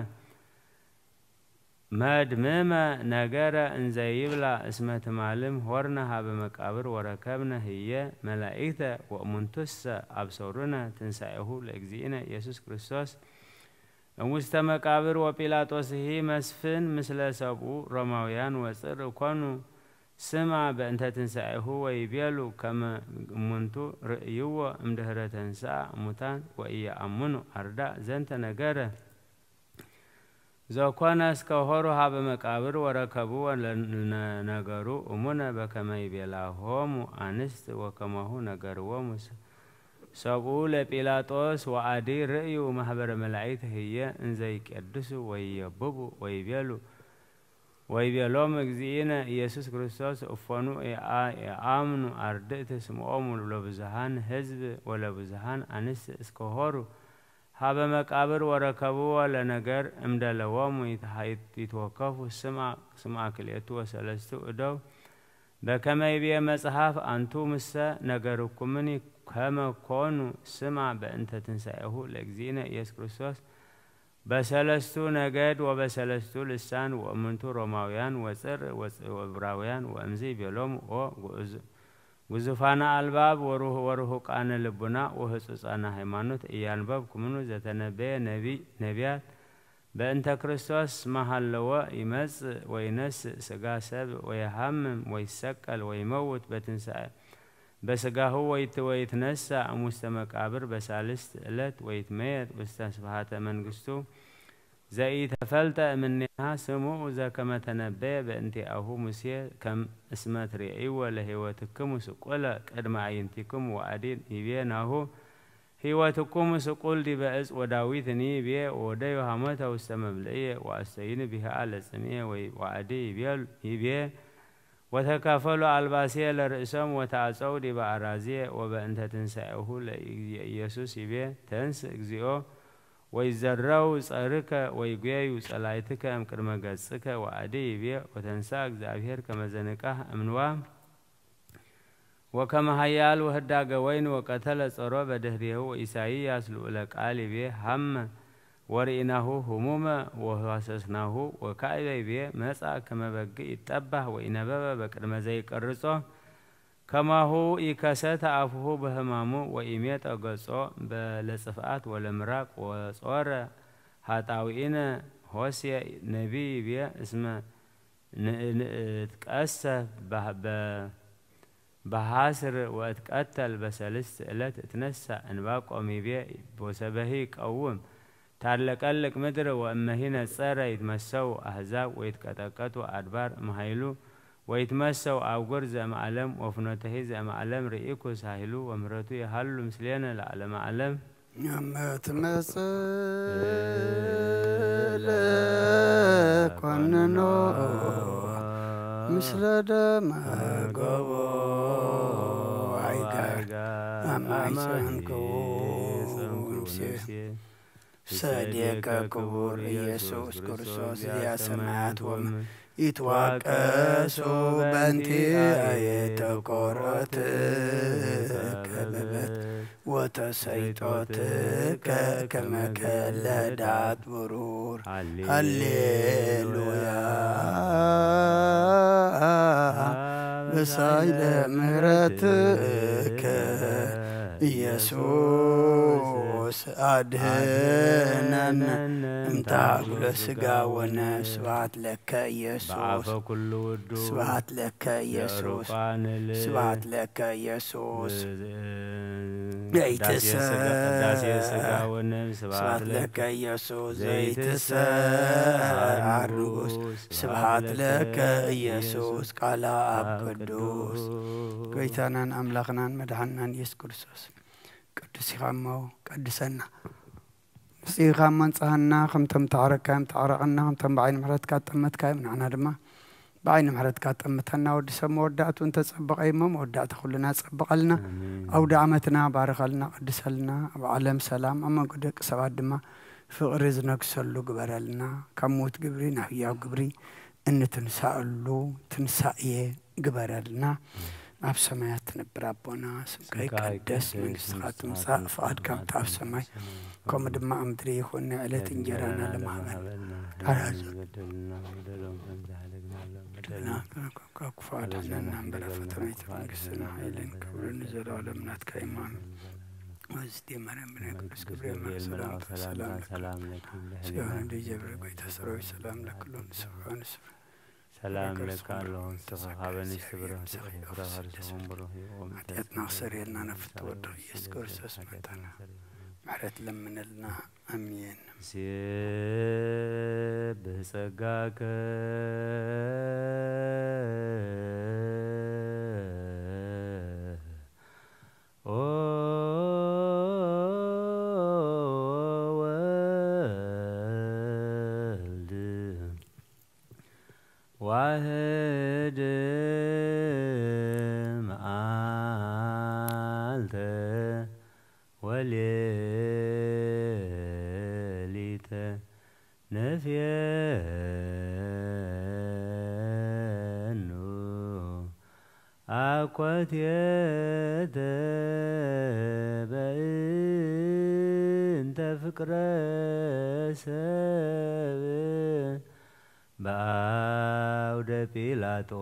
መድምመ ነገረ እንዘይብላ እስመ ትማልም ሆርነ ሀበ መቃብር ወረከብነ ህየ መላኢክተ ወእሙንቱሰ አብሰሩነ ትንሳኤሁ ለእግዚእነ ኢየሱስ ክርስቶስ እምውስተ መቃብር ወጲላጦስሂ መስፍን ምስለ ሰብኡ ሮማውያን ወፅር ኮኑ ስማ በእንተ ትንሳኤሁ ወይቤሉ ከመ እሙንቱ ርእይዎ እምድህረ ተንስአ እሙታን ወኢየአምኑ አርዳእ ዘንተ ነገረ ዘኮነ እስከ ሆሩ ሀበ መቃብር ወረከብዎ ለነገሩ እሙነ በከመ ይቤላሆሙ አንስት ወከማሁ ነገርዎሙ ሰብኡ ለጲላጦስ ወአዲ ርእዩ ማህበረ መላእክት ህየ እንዘይቄድሱ ወይየብቡ ወይቤሉ ወይቤሎም እግዚእነ ኢየሱስ ክርስቶስ እፎኑ ኢአ- ኢአምኑ አርድእት ስምዖሙ ለብዙሃን ህዝብ ወለብዙሃን አንስት እስከ ሆሩ ሀበ መቃብር ወረከብዎ ለነገር እምደለዎሙ ይትወከፉ ስማ ስማ ክልኤቱ ወሰለስቱ እደው በከመ ይቤ መጽሐፍ አንቱ ምሰ ነገርኩምኒ ከመ ኮኑ ስማ በእንተ ትንሳኤሁ ለእግዚእነ ኢየሱስ ክርስቶስ በሰለስቱ ነገድ ወበሰለስቱ ልሳን ወእምንቱ ሮማውያን ወጽር ወጽ-፣ ወዕብራውያን ወእምዚ ቤሎም ኦ ግዑዝ-፣ ግዙፋነ ኣልባብ ወርሁ-፣ ወርሁቃነ ልቡና ወህጹጻነ ሃይማኖት እያንበብኩምኑ ዘተነበየ ነቢይ ነቢያት በእንተ ክርስቶስ መሃለወ ይመጽእ ወይነስእ ስጋ ሰብ ወየሃምም ወይሰቀል ወይመውት በትንሳኤ በስጋሁ ወይት-፣ ወይትነሳእ እሙስተ መቃብር በሳልስት ዕለት ወይትመየጥ ውስተ ስብሃተ መንግስቱ ዘኢተፈልጠ እምኔሃ ስምኡ ዘከመ ተነበየ በእንቲአሁ ሙሴ ከም እስመ ትርእይዎ ለህይወትክሙ ስቁለ ቅድመ አዕይንቲክሙ ወአዲ ይቤ ናሁ ህይወትኩም ስቁል ዲበ እጽ ወዳዊትኒ ይቤ ወደዩ ሃሞተ ውስተ መብልዕየ ወአስተይኑ ቢሃ ለጽምየ ወይ ወአዲ ይቤል-፣ ይቤ ወተካፈሉ አልባስየ ለርእሶም ወተአጸው ዲበ አራዝየ ወበእንተ ትንሳኤሁ ለኢየሱስ ይቤ ተንስ እግዚኦ ወይዘረው ጸርከ ወይጉየዩ ጸላይትከ እምቅድመ ገጽከ ወአዲ ይቤ ወተንሳ እግዚአብሔር ከመዘንቃህ እምንዋ ወከመ ኃያል ወህዳገ ወይን ወቀተለ ጸሮ በድህሬሁ ወኢሳይያስ ልዑለ ቃል ይቤ ሃመ ወርኢናሁ ህሙመ ወሃሰስናሁ ወካዕበ ይቤ መጻ ከመ በግዕ ይጠባህ ወኢነበበ በቅድመ ዘይቀርጾ ከማሁ ኢከሰተ አፉሁ በህማሙ ወኢሜጠ ገጾ በለጽፍአት ወለምራቅ ወጾረ ሃጣውኢነ ሆሴ ነቢይ ይቤ እስመ ንእትቀሰፍ በ-፣ በ-፣ በሐስር ወእትቀተል በሰልስት ዕለት እትነሳ። ዕንባቆም ይቤ፣ ቦሰበሂ ቀውም ታለቀልቅ ምድር ወእመሂ ነጸረ ይትመሰው አሕዛብ ወይትቀጠቀጡ አድባር እምኃይሉ ወይትመሰው አውጉር ዘእምዓለም ወፍኖተሂ ዘእምዓለም ርኢኩ ሳሂሉ ወምህረቱ ይሃሉ ምስሌነ ለዓለመ ዓለም። እመትመጽእ ለኮንኖ ምስለ ደመ ገቦ አይጋር አማይሰንኩ ሰዴከ ክቡር ኢየሱስ ክርስቶስ ዚአ ሰማያት ወምድር ይትዋቀሱ በንቲ አየተኮሮትከ በበት ወተሰይጦትከ ከመ ከለ ዳት ብሩር። ሃሌሉያ። ሃሌሉያ። በሳይለ ምሕረትከ ኢየሱስ አድህነን እንተ አጉለ ሥጋ ወነፍስ። ስብሐት ለከ ኢየሱስ። በአፈ ኩሉ ውዱ ስብሐት ለከ ኢየሱስ። ለሩፋን ል- ስብሐት ለከ ኢየሱስ። ዝ- ዘይትሰ- ቅዳሴ ሥጋ ወነፍስ ስብሐት ስብሐት ለከ ለከ ኢየሱስ። ዘይትሰ- ዘይትሰዓር ንጉሥ። ስብሐት ለከ ኢየሱስ። ቃለ አብ ቅዱስ። ጎይታናን አምላኽናን መድኃኒናን ኢየሱስ ክርስቶስ ቅዱስ ኢኻ እሞ ቀድሰና። ንስኻ እሞ ኣንጽሃና፣ ከምቶም ተዓረግካዮም ተዓረቐና፣ ከምቶም ብዓይኒ ምሕረትካ ጠመትካዮም ንዓና ድማ ብዓይኒ ምሕረትካ ጠምተና። ወዲ ሰብ መወዳእቱ እንተጸበቐ እሞ መወዳእታ ኩልና ጸብቐልና። ኣሜን። ኣውደ ዓመትና ባርኸልና፣ ቀድሰልና። ኣብ ዓለም ሰላም፣ ኣብ መንጎ ደቂ ሰባት ድማ ፍቕሪ ዝነግሰሉ ግበረልና። ካብ ምዉት ግብሪ ናብ ህያው ግብሪ እንትንሳእሉ ትንሳኤ ግበረልና። ኣብ ሰማያት ትነብር ኣቦና፣ ስምካ ስምካ ይቀደስ፣ ይቀደስ፣ መንግስትኻ መንግስትኻ ትምጻእ፣ ትምጻእ፣ ፍቓድካ ፍቓድካ ትምጻእ፣ ከምኡ ትምጻእ፣ ድማ ኣብ ምድሪ ይኹን። ናይ ዕለት ናይ እንጀራና እንጀራና ለማህበልና ለማህበልና፣ ሕራይ ሕራይ ዝበደሉና በደሎም ከም ዝሓለግናሎም በደልና፣ በደልና፣ ካብ ክፉ ኣድሕነና እምበር፣ ካብ ፈተና ኣይተንክፈና፣ መንግስትን ሓይልን ክብርን ንዘለኣለም ናትካ እዩ። ኣሜን። እዚ ማርያም ብናይ ቅዱስ ገብርኤል መልኣክ ሰላምታ ሰላም ለኪ፣ ብልዕሊ ጸጋን ዲጀብረ ጎይታ ሰራዊት ሰላም ለክሉ ንስፍራ ንስፍራ ሰላም ለካ ኣለኹም፣ ተኸኻበኒ ስብረ ፍረ ከርሰኹም ብሩኽ እዩ። ኦም ኃጢአትና ክሰርየልና ነፍት ወድኽ ኢየሱስ ክርስቶስ መታና ምሕረት ለምነልና። ኣሜን። ሴብህ ጸጋከ ኦ ወልድ ዋህድ መዓልተ ወሌሊተ ንፌኑ አኮቴተ በእንተ ፍቅረ ሰብ በአውደ ጲላጦስ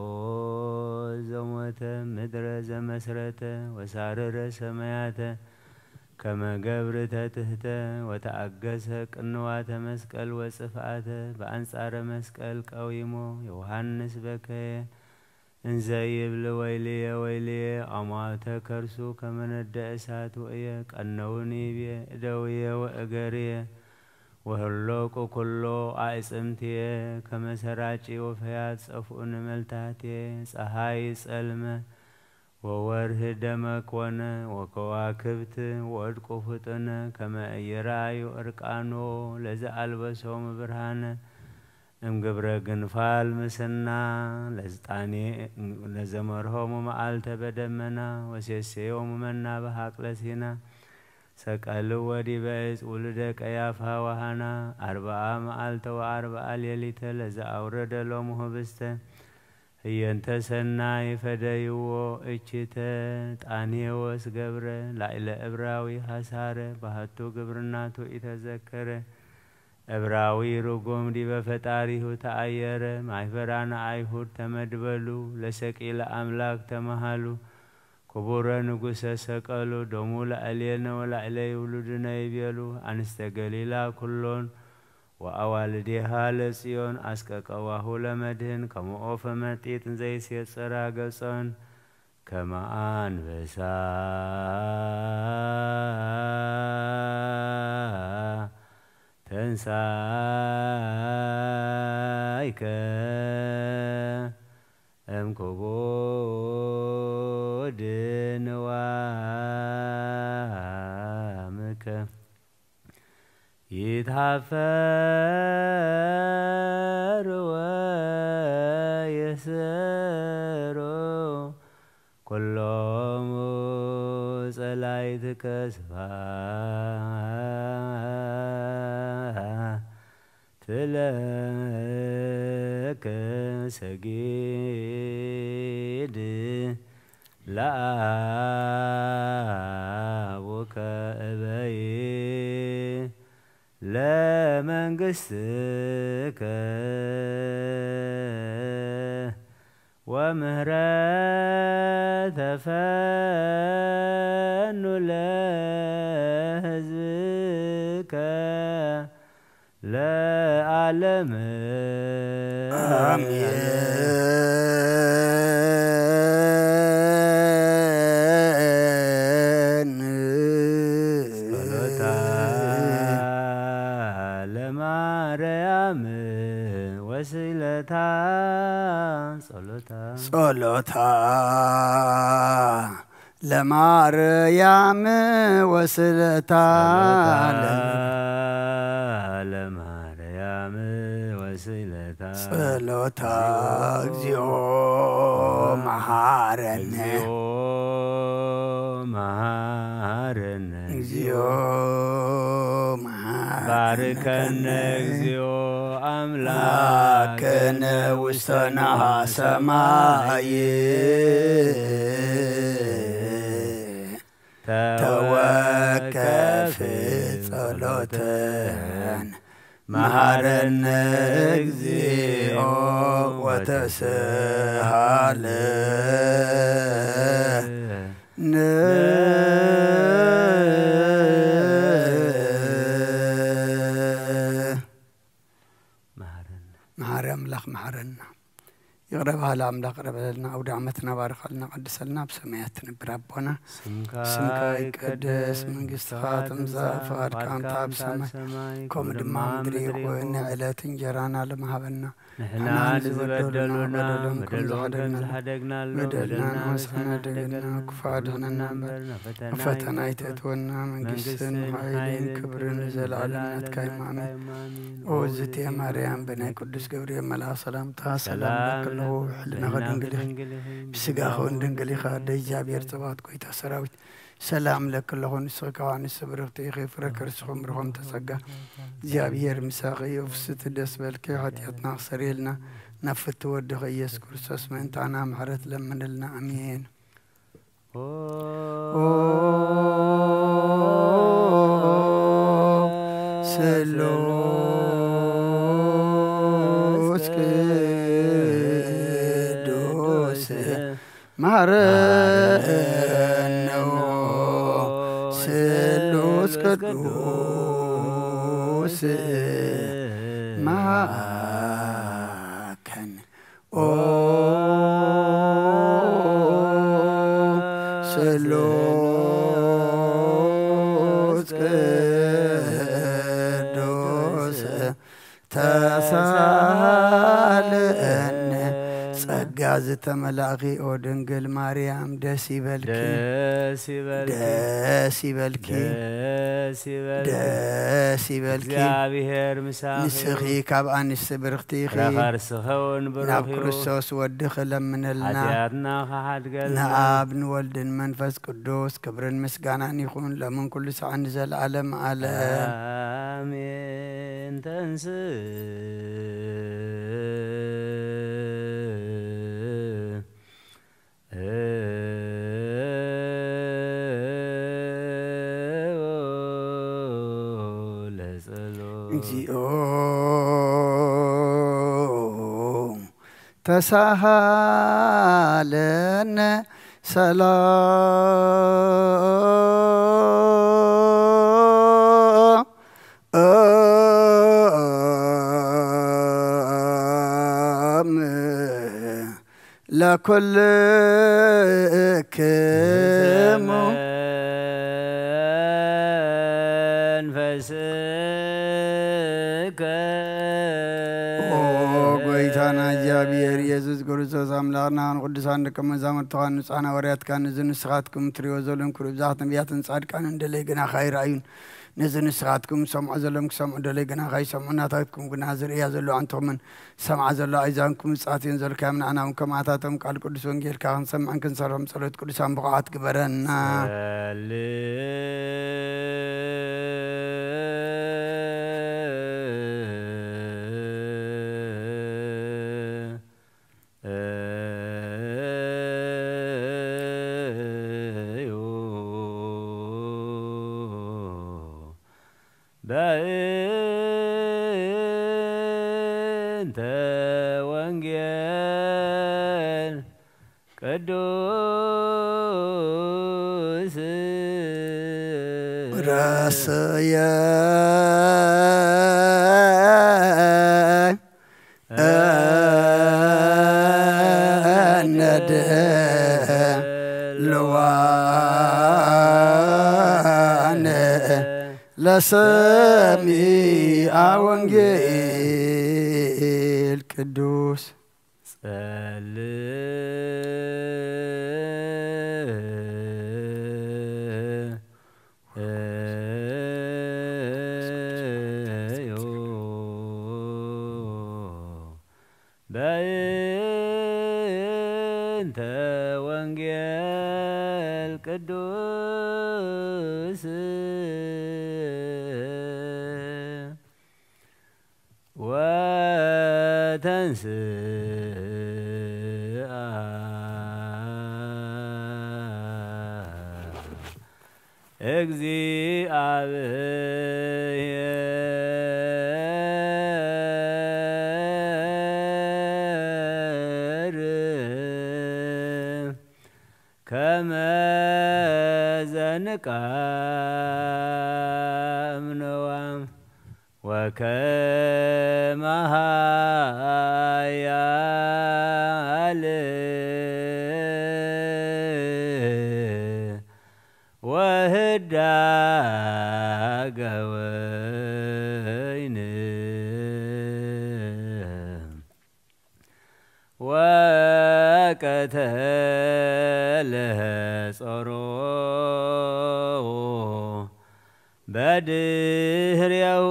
ዘሞተ ምድረ ዘመስረተ ወሳረረ ሰማያተ ከመ ገብር ተትህተ ወተአገሰ ቅንዋተ መስቀል ወጽፍአተ በአንጻረ መስቀል ቀዊሞ ዮሐንስ በከየ እንዘ ይብል ወይልየ ወይልየ አማተ ከርሱ ከመነደ እሳት ወእየ ቀነውን ይብየ እደውየ ወእገርየ ወህሎቁ ኩሎ አእጽምትየ ከመሰራጪ ወፈያት ጸፍኡን መልታትየ ፀሃይ ጸልመ ወወርህ ደመ ኮነ ወከዋክብት ወድቁ ፍጡነ ከመ እየራዩ እርቃኖ ለዘአልበሶም ብርሃነ እምግብረ ግንፋል ምስና ለዝጣኔ ለዘመርሆሙ መዓልተ በደመና ወሴሴዮሙ መና በሃቅለ ሲና ሰቀልዎ ዲበ እፅ ውሉደ ቀያፋ ወሃና አርብዓ መዓልተ ወአርብዓ ሌሊተ ለዘአውረደ ሎሙ ህብስተ ህየንተ ሰናይ ፈደይዎ እችተ ጣኔዎስ ገብረ ላዕለ እብራዊ ሃሳረ ባህቱ ግብርናቱ ኢተዘከረ እብራዊ ርጉም ዲበ ፈጣሪሁ ተኣየረ ማይፈራነ አይሁድ ተመድበሉ ለሰቂለ አምላክ ተመሃሉ ክቡረ ንጉሰ ሰቀሉ ደሙ ላዕሌነ ወላዕለ ይውሉድነ ይቤሉ አንስተ ገሊላ ኩሎን ወአዋልዴሃ ለጽዮን አስቀቀዋሁ ለመድህን ከመ ኦፈ መጢጥ እንዘይሴጽራ ገጾን ከመ አንበሳ ተንሳይከ እምክቡድ ንዋምከ ይትሃፈር ወይስሩ ኩሎሙ ጸላይትከ ስብሐት ለከ ሰጊድ ለአቡከ እበይ ለመንግስትከ ወምህረተ ፈኑ ለህዝብከ ለዓለም አሜን። ጸሎታ ለማርያም ወስለታ ጸሎታ ጸሎታ ለማርያም ወስለታ ጸሎታ ለማርያም ወስለታ ጸሎታ እግዚኦ መሐረነ እግዚኦ መሐረነ እግዚኦ መሐረነ ባርከነ እግዚኦ አምላክነ ውስተ ነሃ ሰማይ ተወከፍ ጸሎተን መሐረነ እግዚኦ ወተስሃለ ን መሐረነ። መሐሪ ኣምላኽ መሐረና። ይቕረ በሃሊ ኣምላኽ ይቕረ በለልና። ኣውደ ዓመትና ባርኸልና፣ ቀድሰልና፣ ኣብ ሰማያት ትነብር ኣቦና። ስምካ ስምካ ይቀደስ፣ ይቀደስ፣ መንግስትኻ ትምጻእ፣ ፍቓድካ ፍቓድካ ከምታ ኣብ ከምታ ኣብ ሰማይ፣ ሰማይ፣ ከምኡ ከምኡ ድማ ድማ ኣብ ምድሪ ምድሪ ይኹን። ይኹን። ዕለት እንጀራና ሎም ሃበና። ንሕና ንሕና ንዝበደሉና ዝበደሉና በደሎም ከም በደሎም ከም ዝሓደግናሉ፣ በደልና በደልና ንወስኸና ንስሓና ደገና፣ ደገና፣ ክፉእ ኣድሕነና እምበር፣ ናብ ፈተና ናብ ፈተና ኣይተእትወና። ኣይተእትወና። መንግስትን መንግስትን ሓይልን ሓይልን ክብርን ክብርን ዘለዓለም ዘለዓለም ናትካ እዩ። ናትካ ኣሜን። እዩ። ኣሜን። ኦ እግዝእትየ ማርያም፣ ብናይ ቅዱስ ገብርኤል መልኣኽ ሰላምታ ሰላም ሰላም ለኪ ኣለኹ፣ ለኪ፣ ሕሊናኺ ሕሊናኺ ድንግል ኢኺ፣ ድንግል ኢኺ፣ ብስጋኺ እውን ድንግል ኢኺ። ኣደ እግዚኣብሔር ጸባኦት፣ ጎይታ ሰራዊት፣ ሰላም ለኪ ኣለኹ፣ ንስኺ ካብ ኣንስቲ ብርኽቲ ኢኺ፣ ፍረ ከርስኺ ብሩኽ ተጸጋ፣ እግዚኣብሔር ምሳኺ እዩ። ፍስቲ ደስ በልኪ፣ ሓጢኣትና ክሰርየልና፣ ናብ ፍቲ ወድኺ ኢየሱስ ክርስቶስ ምእንታና ምሕረት ለምንልና። ኣሜን። ኦ ስሉስ ቅዱስ መሐረነ። ስሉስ ቅዱስ መሐከን። ኦ ስሉስ ቅዱስ ተሳለነ። ጸጋ ዝተመላእኺ ኦ ድንግል ማርያም ደስ ይበልኪ። ደስ ይበልኪ። ደስ ይበልኪ። ደስ ይበልኪ። ደስ ይበልኪ። እግዚኣብሔር ምሳኺ እዩ። ንስኺ ካብ ኣንስቲ ብርኽቲ ኢኺ። ፍረ ከርስኺ እውን ብሩኽ ናብ እዩ። ክርስቶስ ወድኺ ለምነልና። ሓጢኣትና ክሓድገልና። ንኣብ ንወልድን መንፈስ ቅዱስ ክብርን ምስጋናን ይኹን ሎምን ኩሉ ሰዓት ንዘለዓለም ዓለም። ኣሜን። ተንስ ለጸሎት። እግዚኦ ተሳሃለነ ሰላም ለኩልክሙ። መንፈስከ። ኦ ጎይታና እግዚኣብሔር ኢየሱስ ክርስቶስ ኣምላኽና ንቅዱሳን ደቀ መዛሙርትኻ ንጻና ወርያትካ ነዚ ንስኻትኩም ትሪኦ ዘለኹም ክብሪ ብዛት ነቢያትን ጻድቃንን ደለይ ግናኻ ይረኣዩን። ነዚ ንስኻትኩም ሰምዖ ዘለኹም ክሰምዑ ደለይ ግናኻ ይሰምዑ ናታትኩም ግና ዝርእያ ዘለዋ ኣንትኹምን ሰምዓ ዘሎ ኣይዛንኩም ብጻት እየን ዘልካዮም ንኣና እውን ከምኣታቶም ቃል ቅዱስ ወንጌልካ ክንሰምዕን ክንሰርሖም ጸሎት ቅዱሳን ብቑዓት ግበረና። ጸልእ። በእንተ ወንጌል ቅዱስ ረስየ እነድልዋነ ለሰሚአ ወንጌል ቅዱስ። ጸልእ። በእንተ ወንጌል ቅዱስ ወተንስአ እግዚአብሔር ከመ ዘንቃም ነዋ ወከመ ኃያል ወህዳገ ወይን ወቀተለ ጾሮ በድህሬሁ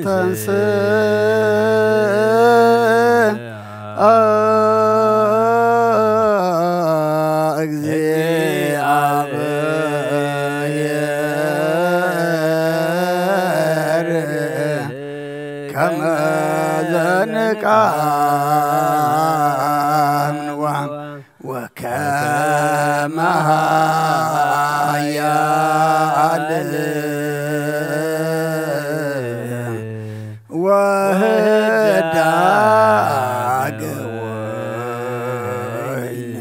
ተንስ እግዚአብሔር ከመ ዘንቃም ንዋም ወከ መሃያል ወህዳገ ወይን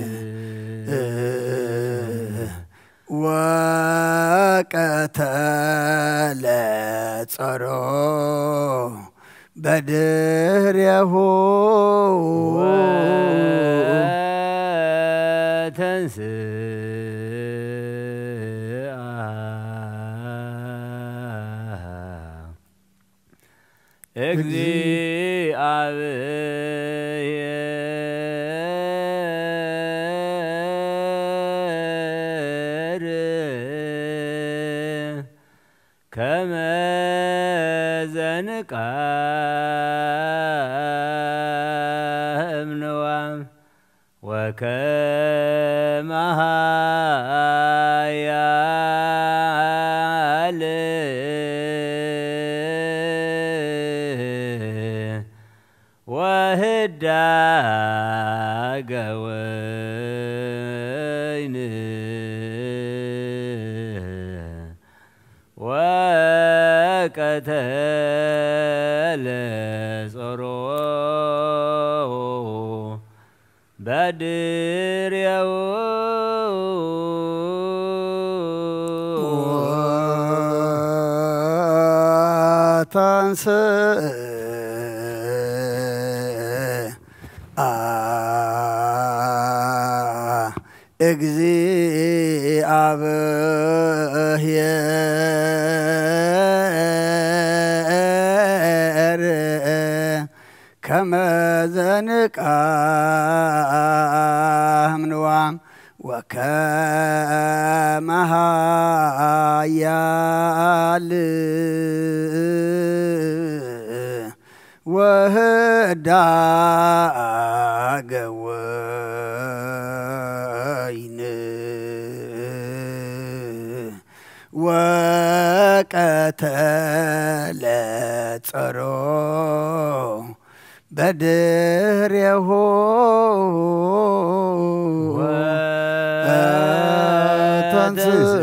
ወቀተለ ጸሮ በድሬሁ ወተንስአ እግዚአብሔር ከመ ዘንቃ እምንዋም ወከመ ኃያል ወህዳገ ወይን ወቀተለ ጾሮ በድሬው ተንስአ እግዚአብሔር ከመ ዘንቃ እምንዋም ወከመ ኃያል ወህዳገ ወይን ወቀተለ ጸሮ በድሬሁ ተንስአ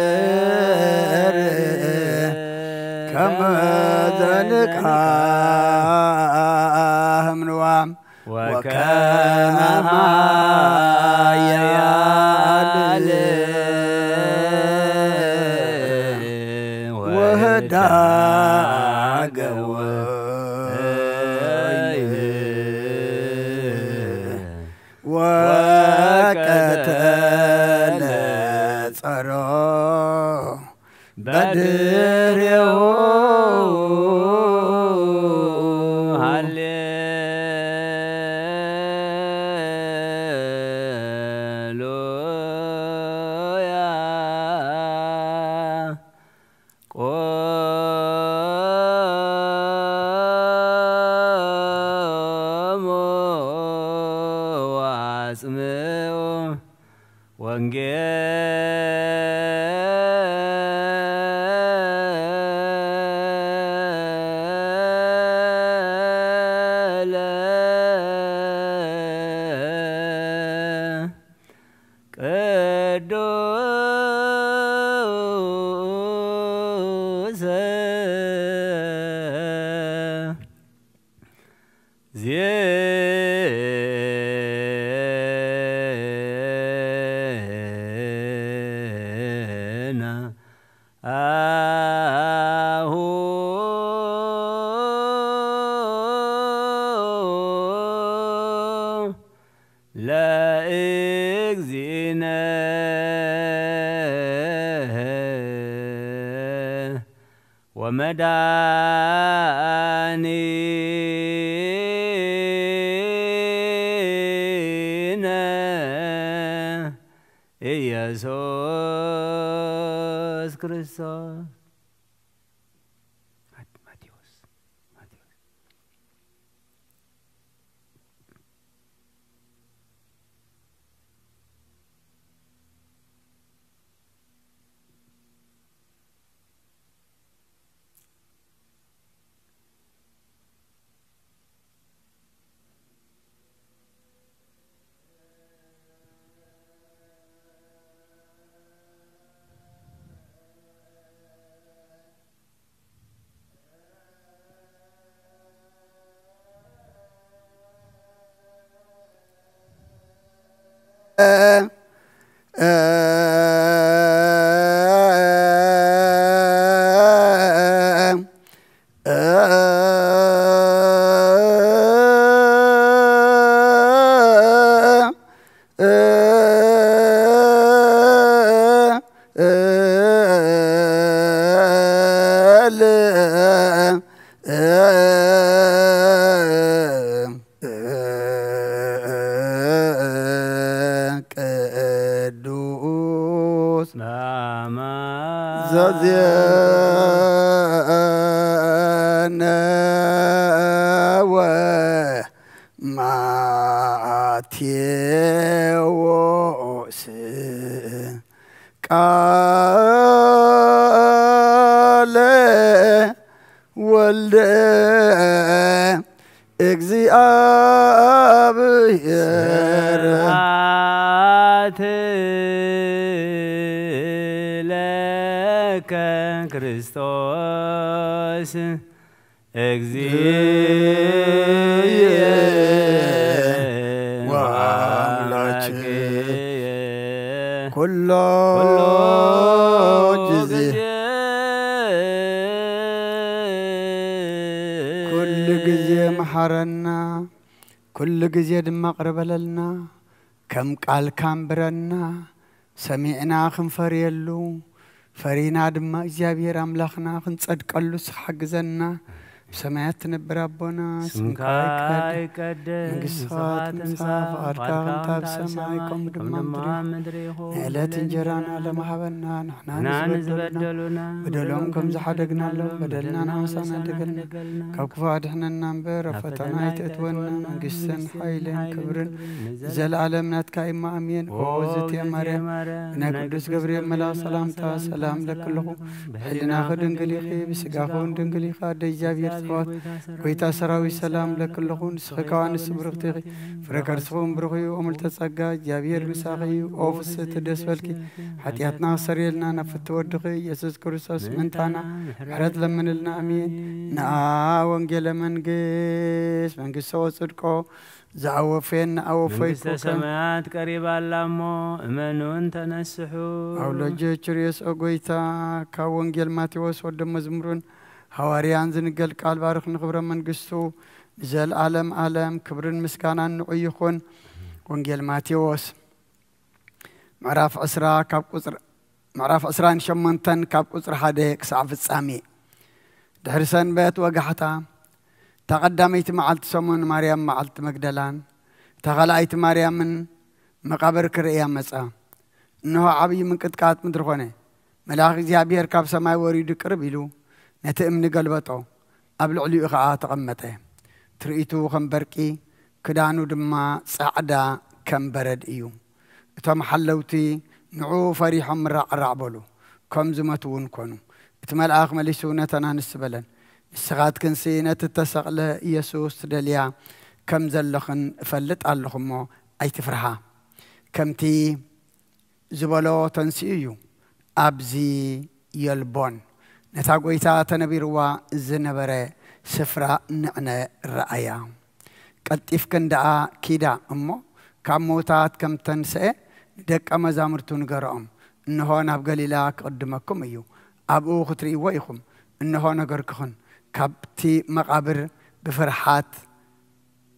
እግዚአብሔር ከመ ዘንቃ እምንዋም ወከመ ኃያል ወህዳገ ወይን ወቀተለ ጸሮ በድሬሁ ሃሌሉያ። ቆሙ ወአጽምዑ ወንጌለ ቅዱስ ዜና አሁ ለእግዚእነ ወመድኃኒነ ኢየሱስ ክርስቶስ። ማቴዎስ፣ ማቴዎስ። ቅዱስ ዘዜነ ወማቴዎስ ቃለ ወልደ እግዚኣብሔር። ስብሐት ለከ ክርስቶስ እግዚእየ ወአምላክየ። ኩሎ ኩሎ ጊዜ ጊዜ ኩሉ ጊዜ መሓረና፣ ኩሉ ጊዜ ድማ ቅርበለልና፣ ከም ቃልካ እንብረና፣ ሰሚዕና ክንፈርየሉ፣ ፈሪና ድማ እግዚኣብሔር ኣምላኽና ክንጸድቀሉ ንስኻ ሓግዘና። ብሰማያት ትነብር ኣቦና፣ ስምካ ስምካ ይትቀደስ፣ ይትቀደስ፣ መንግስትኻ መንግስትኻ ትምጻእ፣ ትምጻእ፣ ፍቓድካ ፍቓድካ ከምታ ኣብ ከምታ ኣብ ሰማይ ሰማይ ከምኡ ከምኡ ድማ ኣብ ድማ ምድሪ ምድሪ ይኹን። ይኹን። ንዕለት ዕለት እንጀራና እንጀራና ሎም ሃበና፣ ንሕና ንሕና ንዝበደሉና ንዝበደሉና፣ በደሎም በደሎም ከም ከም ዝሓደግናሎም ዝሓደግናሎም በደልና በደልና ንሓምሳና ንሓምሳና ደገልና። ደገልና። ካብ ክፉ ኣድሕነና እምበር፣ ኣብ ናብ ፈተና ፈተና ኣይተእትወና፣ ኣይተእትወና፣ መንግስትን መንግስትን ሓይልን ሓይልን ክብርን ክብርን ንዘለኣለም ናትካ እማ ኣሜን። ኦ ኦ እግዝእትየ እግዝእትየ ማርያም፣ ማርያም፣ ብናይ ብናይ ቅዱስ ቅዱስ ገብርኤል ገብርኤል መልኣክ መልኣክ ሰላምታ ሰላምታ ሰላም ሰላም ለክልኹ። ለክልኹ። ብሕሊናኺ ድንግል ኢኺ፣ ብስጋኹ እውን ድንግል ኢኻ። ኣደ እግዚኣብሔር ጽባኦት፣ ጎይታ ሰራዊት ሰላም ለክልኹ። ንስኺ ከዋንስ ብርኽቲ ኢኺ፣ ፍረ ከርስኹም ብሩኽ እዩ። ኦ ምልዕተ ጸጋ፣ እግዚኣብሔር ምሳኺ እዩ። ኦ ፍስሕቲ ደስ በልኪ፣ ሓጢኣትና ክሰርየልና ናብ ፍትወ ወድኺ ኢየሱስ ክርስቶስ ምእንታና ምሕረት ለምንልና። ኣሜን። ነኣ ወንጌለ መንግስት፣ መንግስተ ወጽድቆ፣ ዝኣወፈየን ንኣወፈይኩ መንግስተ ከም ሰማያት ቀሪባ ኣላ እሞ እመኑን ተነስሑ። ኣውሎጀ ችርዮስ ኦ ጎይታ፣ ካብ ወንጌል ማቴዎስ ወደ መዝሙርን ሃዋርያን ዝንገል ቃል ባርኽ ንኽብረ መንግስቱ ንዘለዓለም ዓለም ክብርን ምስጋናን ንዑ ይኹን። ወንጌል ማቴዎስ ምዕራፍ ዕስራ ካብ ቁጽሪ፣ ምዕራፍ ዕስራን ሸሞንተን ካብ ቁጽሪ ሓደ ክሳዕ ፍጻሜ። ድሕሪ ሰንበት ወጋሕታ፣ እታ ቀዳመይቲ መዓልቲ ሰሙን ማርያም መዓልቲ መግደላን እታ ካልኣይቲ ማርያምን መቓብር ክርእያ መጻ። እንሆ ዓብዪ ምንቅጥቃጥ ምድሪ ኾነ። መልኣኽ እግዚኣብሔር ካብ ሰማይ ወሪዱ ቅርብ ኢሉ ነቲ እምኒ ገልበጦ፣ ኣብ ልዕሊኡ ኸዓ ተቐመጠ። ትርኢቱ ከም በርቂ፣ ክዳኑ ድማ ጻዕዳ ከም በረድ እዩ። እቶም ሓለውቲ ንዕኡ ፈሪሖም ምራዕራዕ በሉ፣ ከም ዝመቱ እውን ኮኑ። እቲ መልኣኽ መሊሱ ነተን ኣንስቲ በለን፣ ንስኻትክንሲ ነቲ እተሰቕለ ኢየሱስ ትደልያ ከም ዘለኽን እፈልጥ ኣለኹ እሞ ኣይትፍርሃ። ከምቲ ዝበሎ ተንሲኡ እዩ፣ ኣብዚ የልቦን። ነታ ጐይታ ተነቢርዋ ዝነበረ ስፍራ ንዕነ ረኣያ። ቀልጢፍክን ደኣ ኪዳ እሞ ካብ ምዉታት ከም ተንስአ ንደቀ መዛሙርቱ ንገርኦም፣ እንሆ ናብ ገሊላ ክቕድመኩም እዩ፣ ኣብኡ ክትርእይዎ ኢኹም። እንሆ ነገርክኽን። ካብቲ መቓብር ብፍርሓት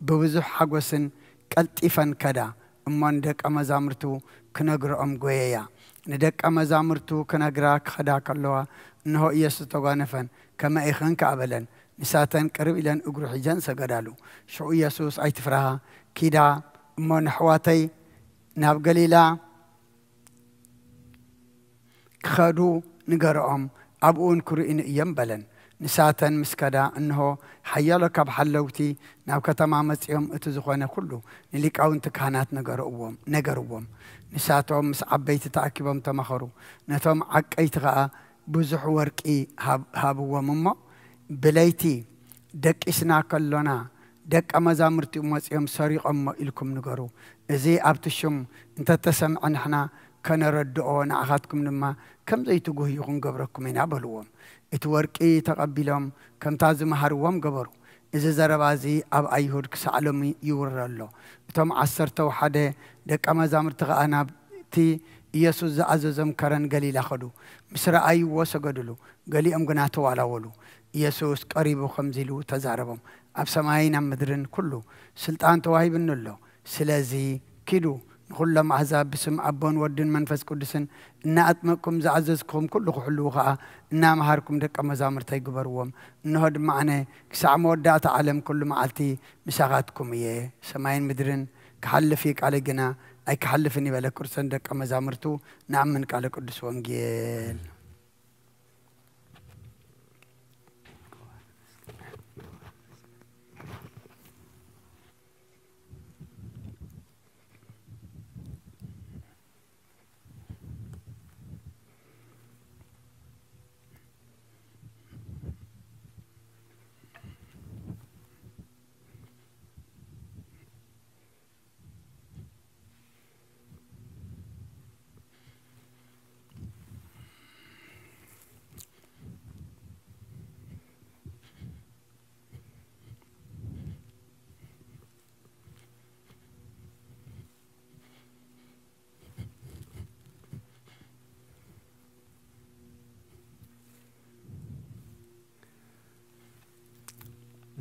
ብብዙሕ ሓጎስን ቀልጢፈን ከዳ እሞ ንደቀ መዛሙርቱ ክነግርኦም ጐየያ። ንደቀ መዛሙርቱ ክነግራ ክኸዳ ከለዋ እንሆ ኢየሱስ ተጓነፈን፣ ከመይ ኢኽን ከኣ በለን። ንሳተን ቅርብ ኢለን እግሩ ሒዘን ሰገዳሉ። ሽዑ ኢየሱስ ኣይትፍርሃ፣ ኪዳ እሞ ነሕዋተይ ናብ ገሊላ ክኸዱ ንገርኦም፣ ኣብኡውን ክርእዩኒ እዮም በለን። ንሳተን ምስ ከዳ እንሆ ሓያሎ ካብ ሓለውቲ ናብ ከተማ መጺኦም እቲ ዝኾነ ኩሉ ንሊቃውንቲ ካህናት ነገርዎም ነገርዎም። ንሳቶም ምስ ዓበይቲ ተኣኪቦም ተማኸሩ። ነቶም ዓቀይቲ ኸኣ ብዙሕ ወርቂ ሃብዎም እሞ ብለይቲ ደቂስና ከሎና ደቀ መዛሙርቲኡ መጺኦም ሰሪቖሞ ኢልኩም ንገሩ። እዚ ኣብቲ ሽም እንተተሰምዐ ንሕና ከነረድኦ ንዓኻትኩም ድማ ከም ዘይትጉህዩ ክንገብረኩም ኢና በልዎም። እቲ ወርቂ ተቐቢሎም ከምታ ዝመሃርዎም ገበሩ። እዚ ዘረባ እዚ ኣብ ኣይሁድ ክሳዕ ሎሚ ይውረ ኣሎ። እቶም ዓሰርተው ሓደ ደቀ መዛሙርቲ ኸኣ ናብቲ ኢየሱስ ዝኣዘዞም ከረን ገሊላ ኸዱ። ምስ ረኣይዎ ሰገዱሉ፣ ገሊኦም ግና ተዋላወሉ። ኢየሱስ ቀሪቡ ከምዚ ኢሉ ተዛረቦም፣ ኣብ ሰማይን ኣብ ምድርን ኩሉ ስልጣን ተዋሂብኒ ኣሎ። ስለዚ ኪዱ ንኹሎም ኣህዛብ ብስም ኣቦን ወድን መንፈስ ቅዱስን እናኣጥመቅኩም ዝኣዘዝኩም ኩሉ ክሕልዉ ኸኣ እናመሃርኩም ደቀ መዛሙርተይ ግበርዎም። እንሆ ድማ ኣነ ክሳዕ መወዳእታ ዓለም ኩሉ መዓልቲ ምሳኻትኩም እየ። ሰማይን ምድርን ክሓልፍ እዩ፣ ቃለይ ግና ኣይክሓልፍን ይበለ ክርስቶስ ንደቀ መዛሙርቱ። ንኣምን ቃለ ቅዱስ ወንጌል።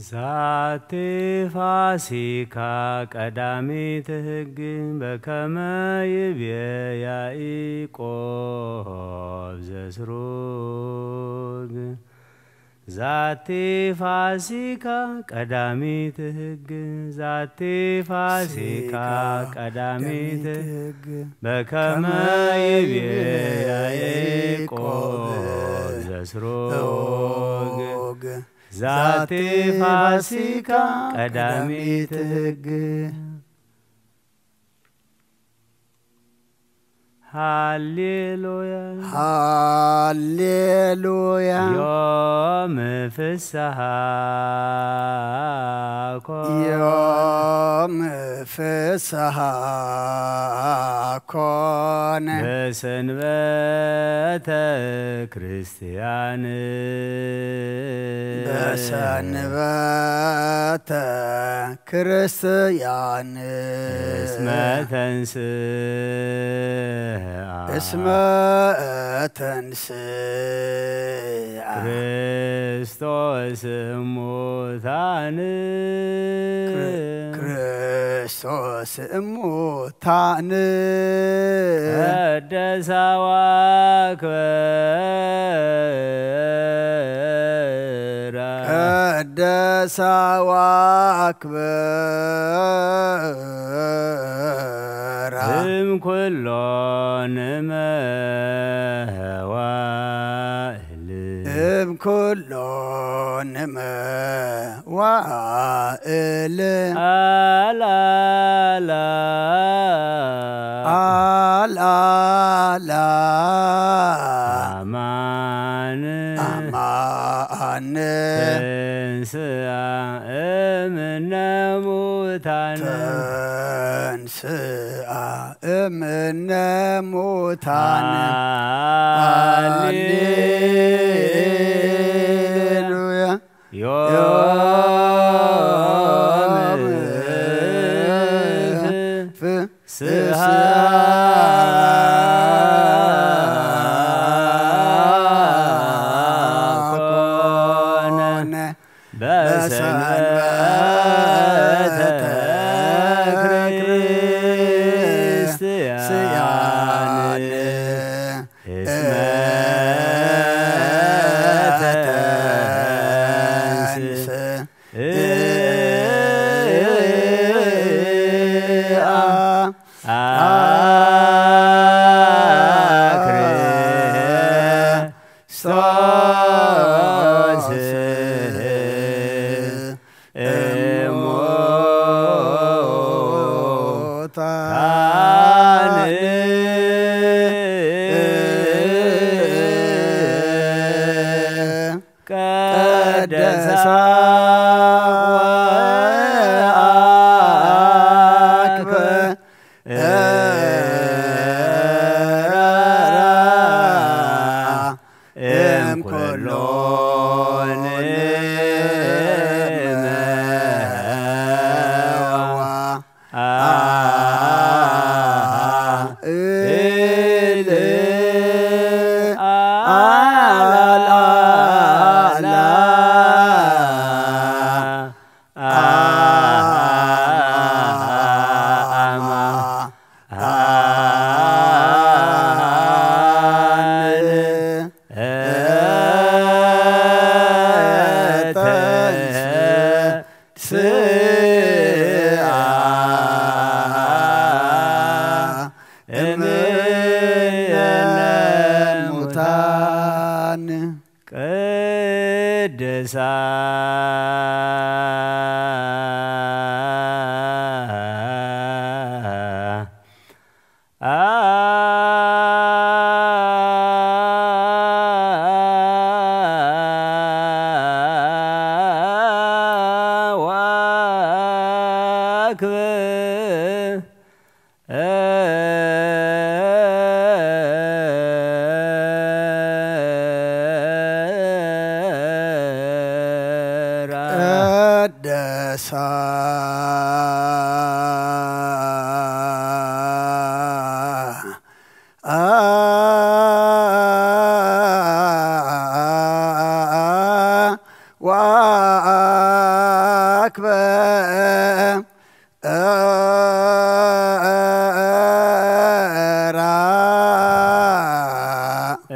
ዛቲ ፋሲካ ቀዳሚት ሕግ በከመ ይቤ ያኢቆብ ዘስሩግ። ዛቲ ፋሲካ ቀዳሚት ሕግ፣ ዛቲ ፋሲካ ቀዳሚት ሕግ፣ በከመ ይቤ ያኢቆብ ዘስሩግ። ዛቲ ፋሲካ ቀዳሚት ሕግ። ሃሌሉያ። ሃሌሉያ። ዮም ፍስሃ ኮነ። ዮም ፍስሃ ኮነ። በሰንበተ ክርስቲያን። በሰንበተ ክርስቲያን። እስመ ተንስአ። እስመ ተንስአ። ክርስቶስ እሙታን። ክርስቶስ እሙታን። ቀደሳ ወአክበራ። ቀደሳ ወአክበራ። እምኩሎን መዋእል። እምኩሎን መዋእል። አላላ። አላላ። አማን። አማን። ተንስአ እምነ ሙታን። ተንስአ እምነ ሙታን። ሃሌሉያ። ዮም ፍስሃ ኮነ። በሰንበተ ክርስቲያን። እስመ ተንስአ። አክርስቶስ እሙታን። ቀደሳ ወአክበራ። እምኩሎን አን ተንሥአ እምነ ሙታን። ቅድሳ ዋክብ ቀደሳ ወአክበ ራ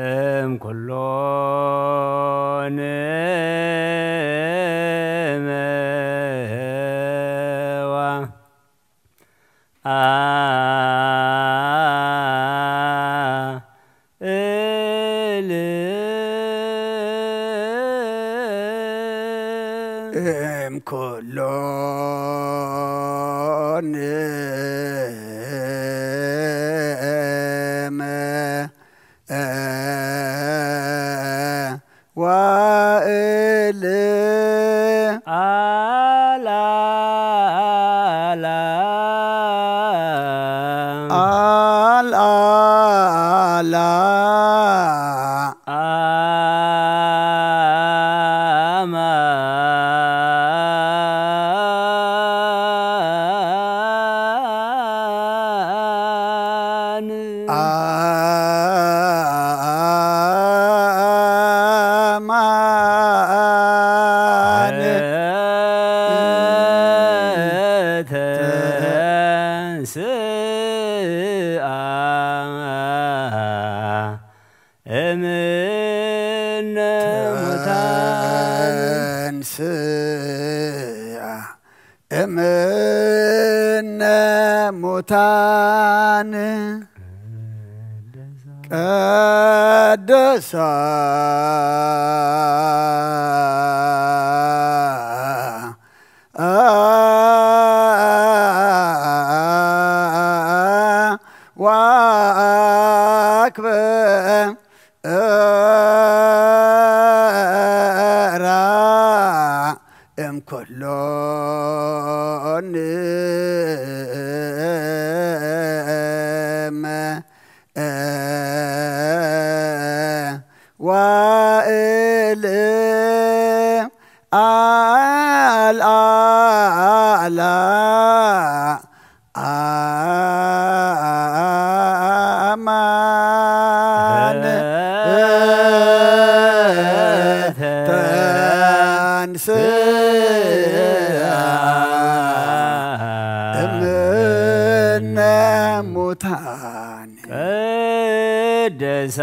እም ኩሎን እምዋ አ እል እም ኩሎን እም ዋእል አላላ አልአላ አማን አማን ተንስአ እምነ ሙታን ተንስአ እምነ ሙታን ቀደሳ ዋክበ ራ እም ኩሎን እም ዋእል አልአላ አማን ተንስአ እምነ ሙታን ቅድሳ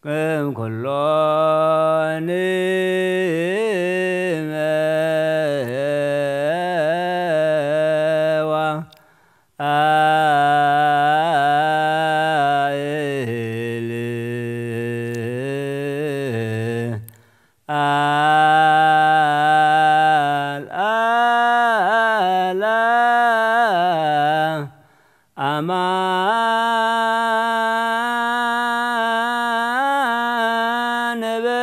እም ኩሎን እምዋ አእል አልአላ አማን ብአ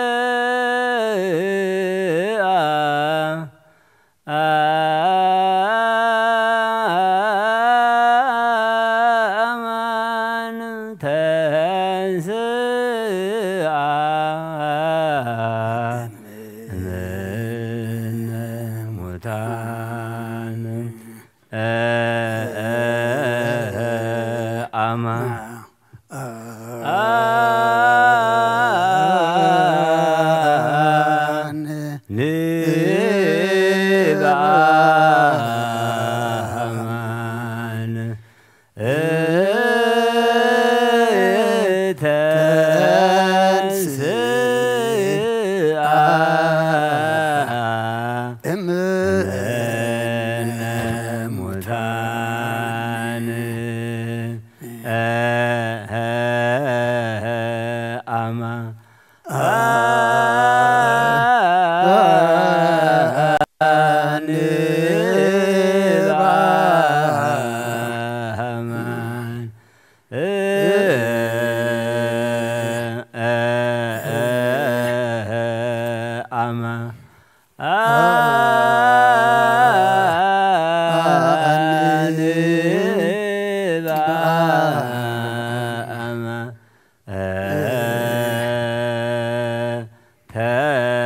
አማ ንባማን ተንስአ እምነ ሙታን። አማ ተንስአ ተንስአ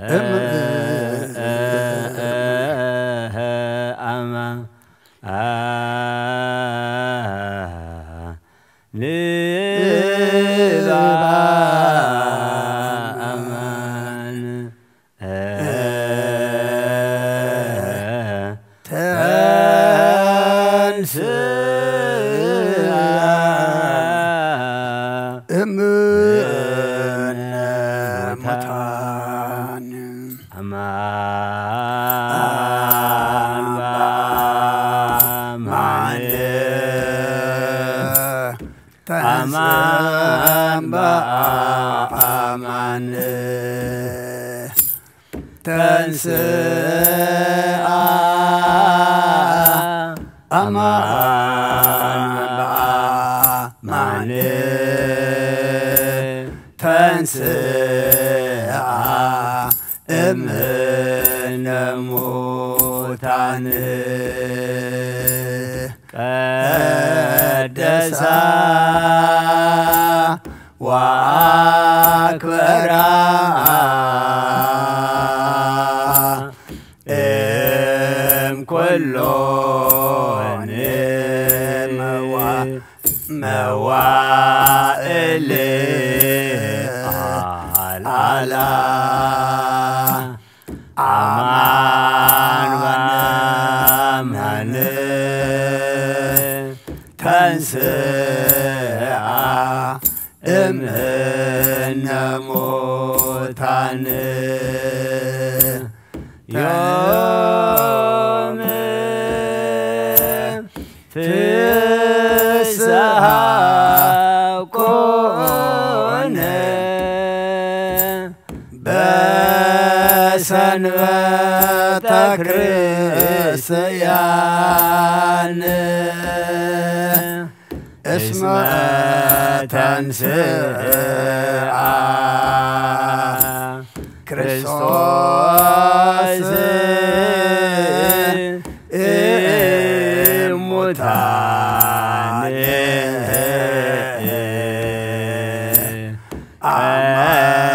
እምነ አማ ንባማን ተንስአ እምነ ሙታን። አማን በአማን አማን በአማን ተንስአ አማን በአማን ተንስአ እምነ ሙታን ቀደሳ ወአክበራ እም ኩሎን መዋ- መዋእል አልዓላ አማን በአማን ተንስአ እምነ ሙታን ዮም ፍስሐ ኮነ በሰንበተ ክርስቲያን እስመ ተንስአ ክርስቶስ እሙታን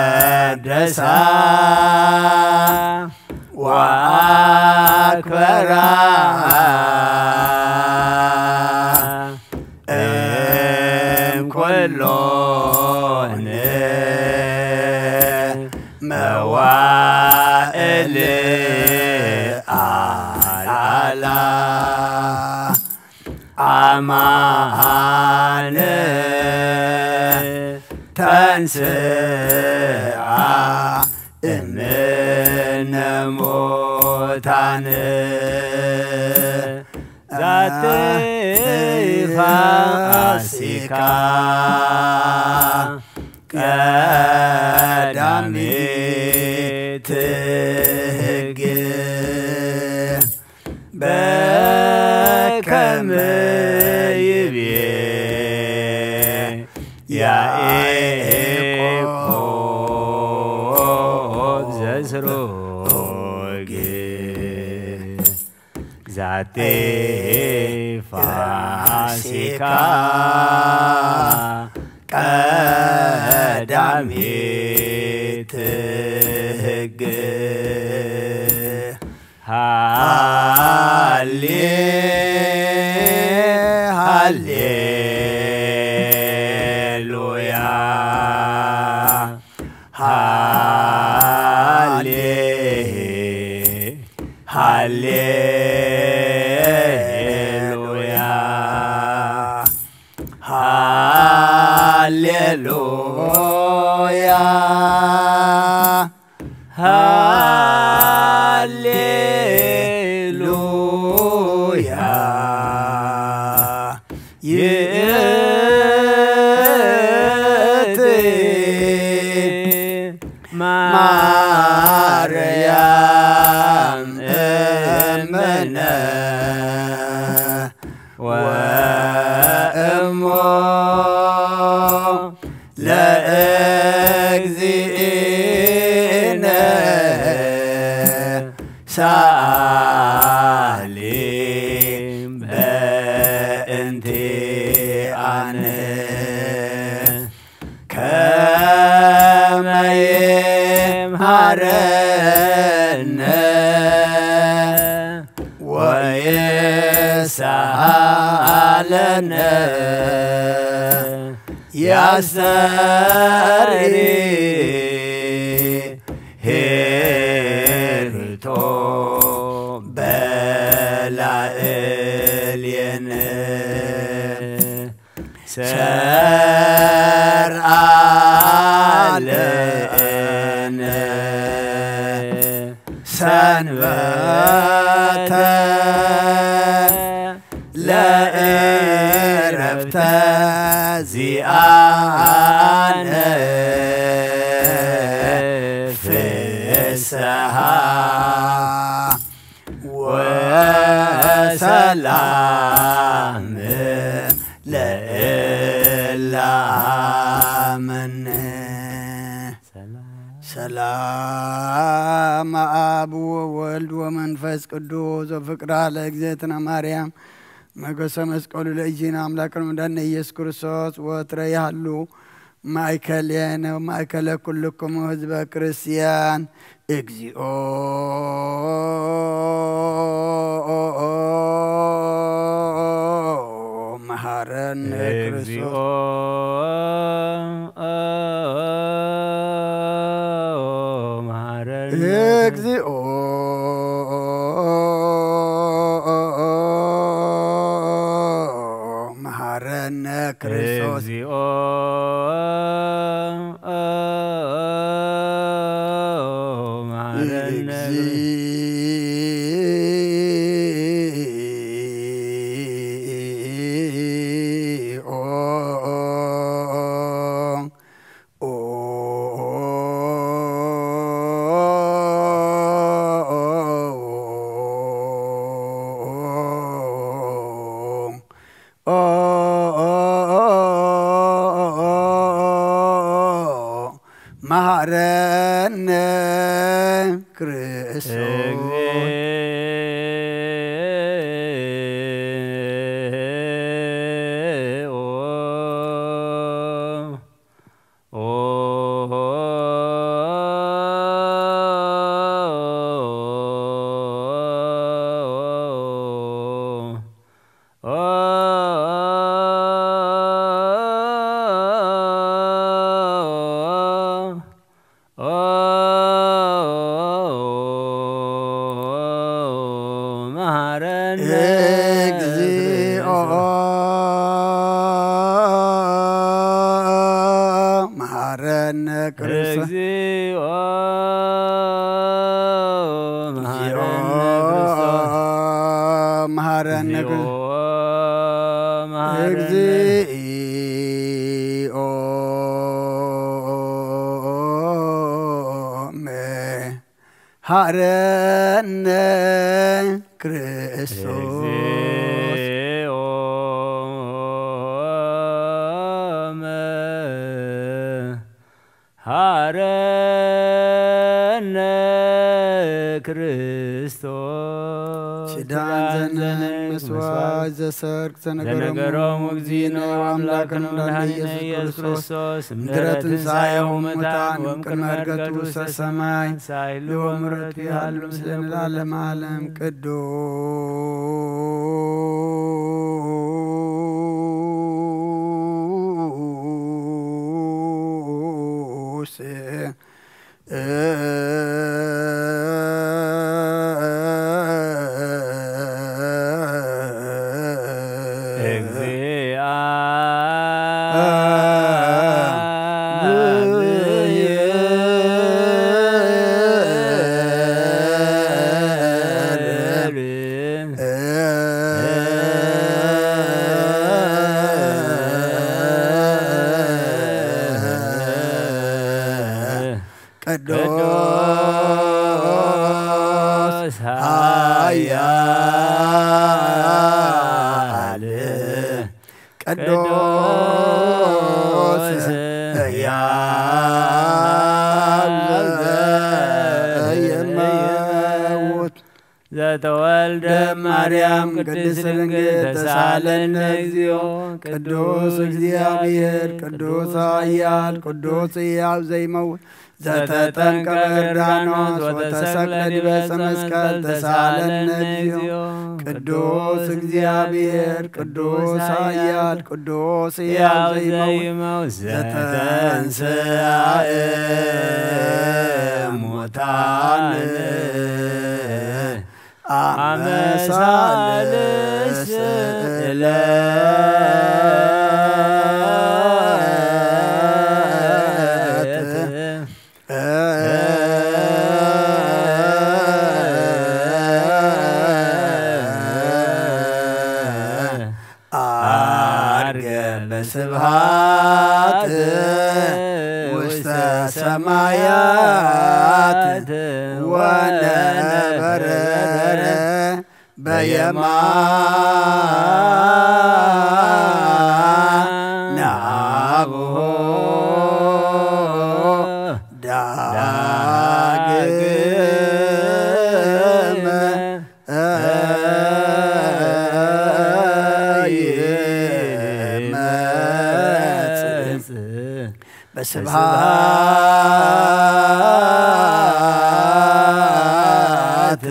ቀደሳ ወአክበራ እም ኩሎን መዋእል አልዓላ አማን ተንስአ እምነ ሙታን ዛቲ ፋሲካ ቀዳሚት ሕግ በከመ ይቤ ያዕቆብ ዘስሩ ኦግ ዛቲ ፋሲካ ቀዳሚት ሕግ። ሃሌ ሃሌሉያ ሃሌ ሃሌሉያ ሃሌሉያ ሃሌሉያ ይእቲ ማርያም እምነ ወእሞ ለእግዚእነ ሰኣሊ በእንቲኣነ ከመ ይምሃረነ ወይሰሃለነ ያስተሪ ሄርቶ በላእሌነ ሰርዓለነ ሰንበተ ለእረፍተ ዚኣነ ፍስሃ ወሰላም ለእለ ኣመነ። ሰላም አብ ወወልድ ወመንፈስ ቅዱስ ወፍቅራ ለእግዝእትነ ማርያም መገሰ መስቀሉ ለእግዚእነ አምላክነ ወመድኃኒነ ኢየሱስ ክርስቶስ ወትረ ይሃሉ ማእከሌነ ወማእከለ ኩልክሙ ህዝበ ክርስቲያን። እግዚኦ መሐረነ ክርስቶስ። እግዚኦ መሐረነ። እግዚኦ መሐረነ ክርስቶስ። እግዚኦ መሐረነ። እግዚኦ መሐረነ ክርስቶስ። መሐረነ እግዚኦ መሐረነ ክርስቶስ። እግዚኦ መሐረነ ክርስቶስ። መሐረነ እግዚኦ መሐረነ። እግዚኦ መሐረነ ክርስቶስ። እግዚኦ መሐረነ ክርስቶስ ኪዳን ዘነግ መስዋዕት ዘሰርክ ዘነገሮሙ ዘነገሮሙ እግዚእነ ወአምላክነ ወመድኃኒነ ኢየሱስ ክርስቶስ እምድኅረ ትንሣኤሁ እሙታን ወእምቅድመ ዕርገቱ ውስተ ሰማይ ሳይሉ ወምሕረቱ ይሃሉ ምስለ ለዓለመ ዓለም። ቅዱስ ቅዱስ ኃያል ቅዱስ ሕያው ዘኢይመውት ዘተወልደ ማርያም ቅድስት ድንግል ተሳለነ እግዚኦ። ቅዱስ እግዚአብሔር ቅዱስ ኃያል ቅዱስ ሕያው ዘይመውት ዘተጠምቀ በዮርዳኖስ ወተሰቅለ ዲበ ዕፀ መስቀል ተሳለነ እግዚኦ። ቅዱስ እግዚአብሔር ቅዱስ ኃያል ቅዱስ ሕያው ዘይመውት ዘተንሥአ እሙታን አመ ሳልስ ዕለት ዐርገ በስብሐት ውስተ ሰማያት ወነበረ በየማነ አቡሁ ዳግመ ይመጽእ በስብሐት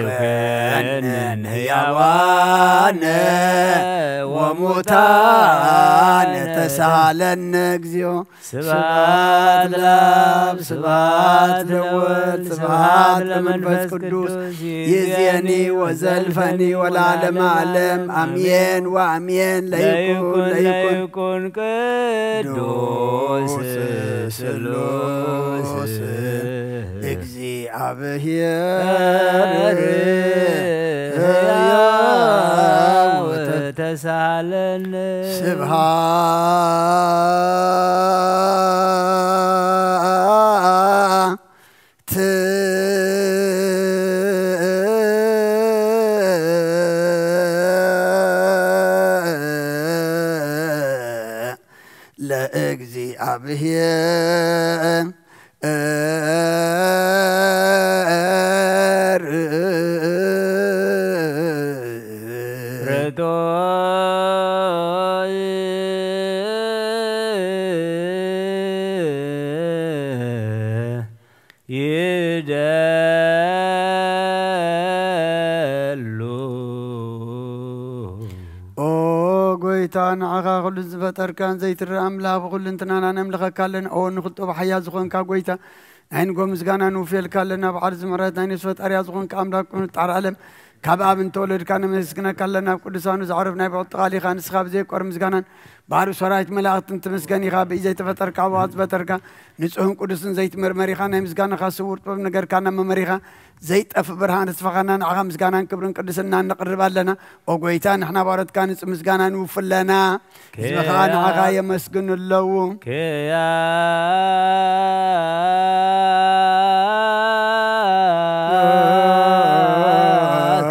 ይኩነን ሕያዋነ ወሙታነ ተሳለነ እግዚኦ። ስብሐት ለአብ ስብሐት ለወልድ ስብሐት ለመንፈስ ቅዱስ ይእዜኒ ወዘልፈኒ ወለዓለመ ዓለም አሜን ወአሜን። ለይኩን ለይኩን ቅዱስ ስሉስ እግዚአብሔር ሕያው ተሳለነ። ስብሐት ለእግዚአብሔር ርቶ ይደሉ። ኦ ጎይታ፣ ንዓኻ ኩሉ ዝፈጠርካን ዘይትረእ ኣምላኽ ብኹሉ እንትናና ነምልኸካ ኣለና። ኦ ንኽልጦ ብሓያ ዝኾንካ ጎይታ፣ ናይ ንጎ ምስጋና ንውፍየልካ ኣለና። በዓል ዝምሕረት ናይ ነፍሲ ፈጣሪያ ዝኾንካ ኣምላኽ ቅኑዕ ጣር ዓለም፣ ካብ ኣብ እንተወለድካ ነመስግነካ ኣለና። ኣብ ቅዱሳኑ ዘዕረፍ ናይ ብዕቲ ቃል ኢኻ። ንስኻ ብዘይቆር ምስጋናን ባሕሪ ሰራዊት መላእኽትን ትምስገን ኢኻ። ብኢድ ዘይተፈጠርካ፣ ብኣፍ ዝፈጠርካ፣ ንጹህን ቅዱስን ዘይትመርመር ኢኻ። ናይ ምስጋናኻ ስውር ጥበብ ነገርካና መመሪኻ። ዘይጠፍእ ብርሃን ተስፋኻና ንዓኻ ምስጋናን ክብርን ቅድስናን ነቕርብ ኣለና። ኦ ጎይታ፣ ንሕና ባሮትካ ንጹህ ምስጋና ንውፍ ኣለና። ህዝብኻ ንዓኻ የመስግኑ ኣለዉ።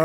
ክያከ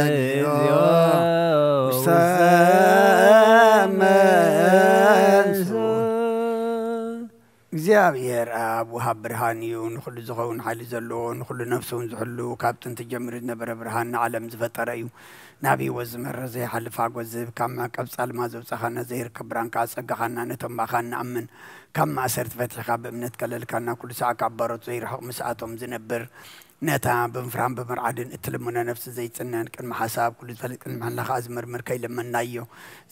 ተንዮ ውስተ መንሱ። እግዚኣብሔር ኣብ ወሃብ ብርሃን እዩ። ንኹሉ ዝኸውን ሓይሊ ዘለዎ፣ ንኹሉ ነፍሱ እውን ዝሕሉ፣ ካብ ጥንቲ ጀሚሩ ዝነበረ ብርሃን ንዓለም ዝፈጠረ እዩ። ናብ ህይወት ዝመርሕ ዘይሓልፍ ሓጎስ ዝህብ፣ ካብ መዕቀብ ጻልማ ዘውጻኻና፣ ዘይርከብ ብርሃን ከኣ ኣጸጋኻና፣ ነቶም ብኣኻ እንኣምን ካብ ማእሰርቲ ፈቲሕካ ብእምነት ከለልካና፣ ኩሉ ሰዓት ካብ ባሮት ዘይርሕቕ ምስኣቶም ዝነብር፣ ነታ ብምፍራን ብምርዓድን እትልምኖ ነፍሲ ዘይጽነን፣ ቅድሚ ሓሳብ ኩሉ ዝፈልጥ፣ ቅድሚ ሕልና ከኣ ዝምርምር ከይለመንናዮ፣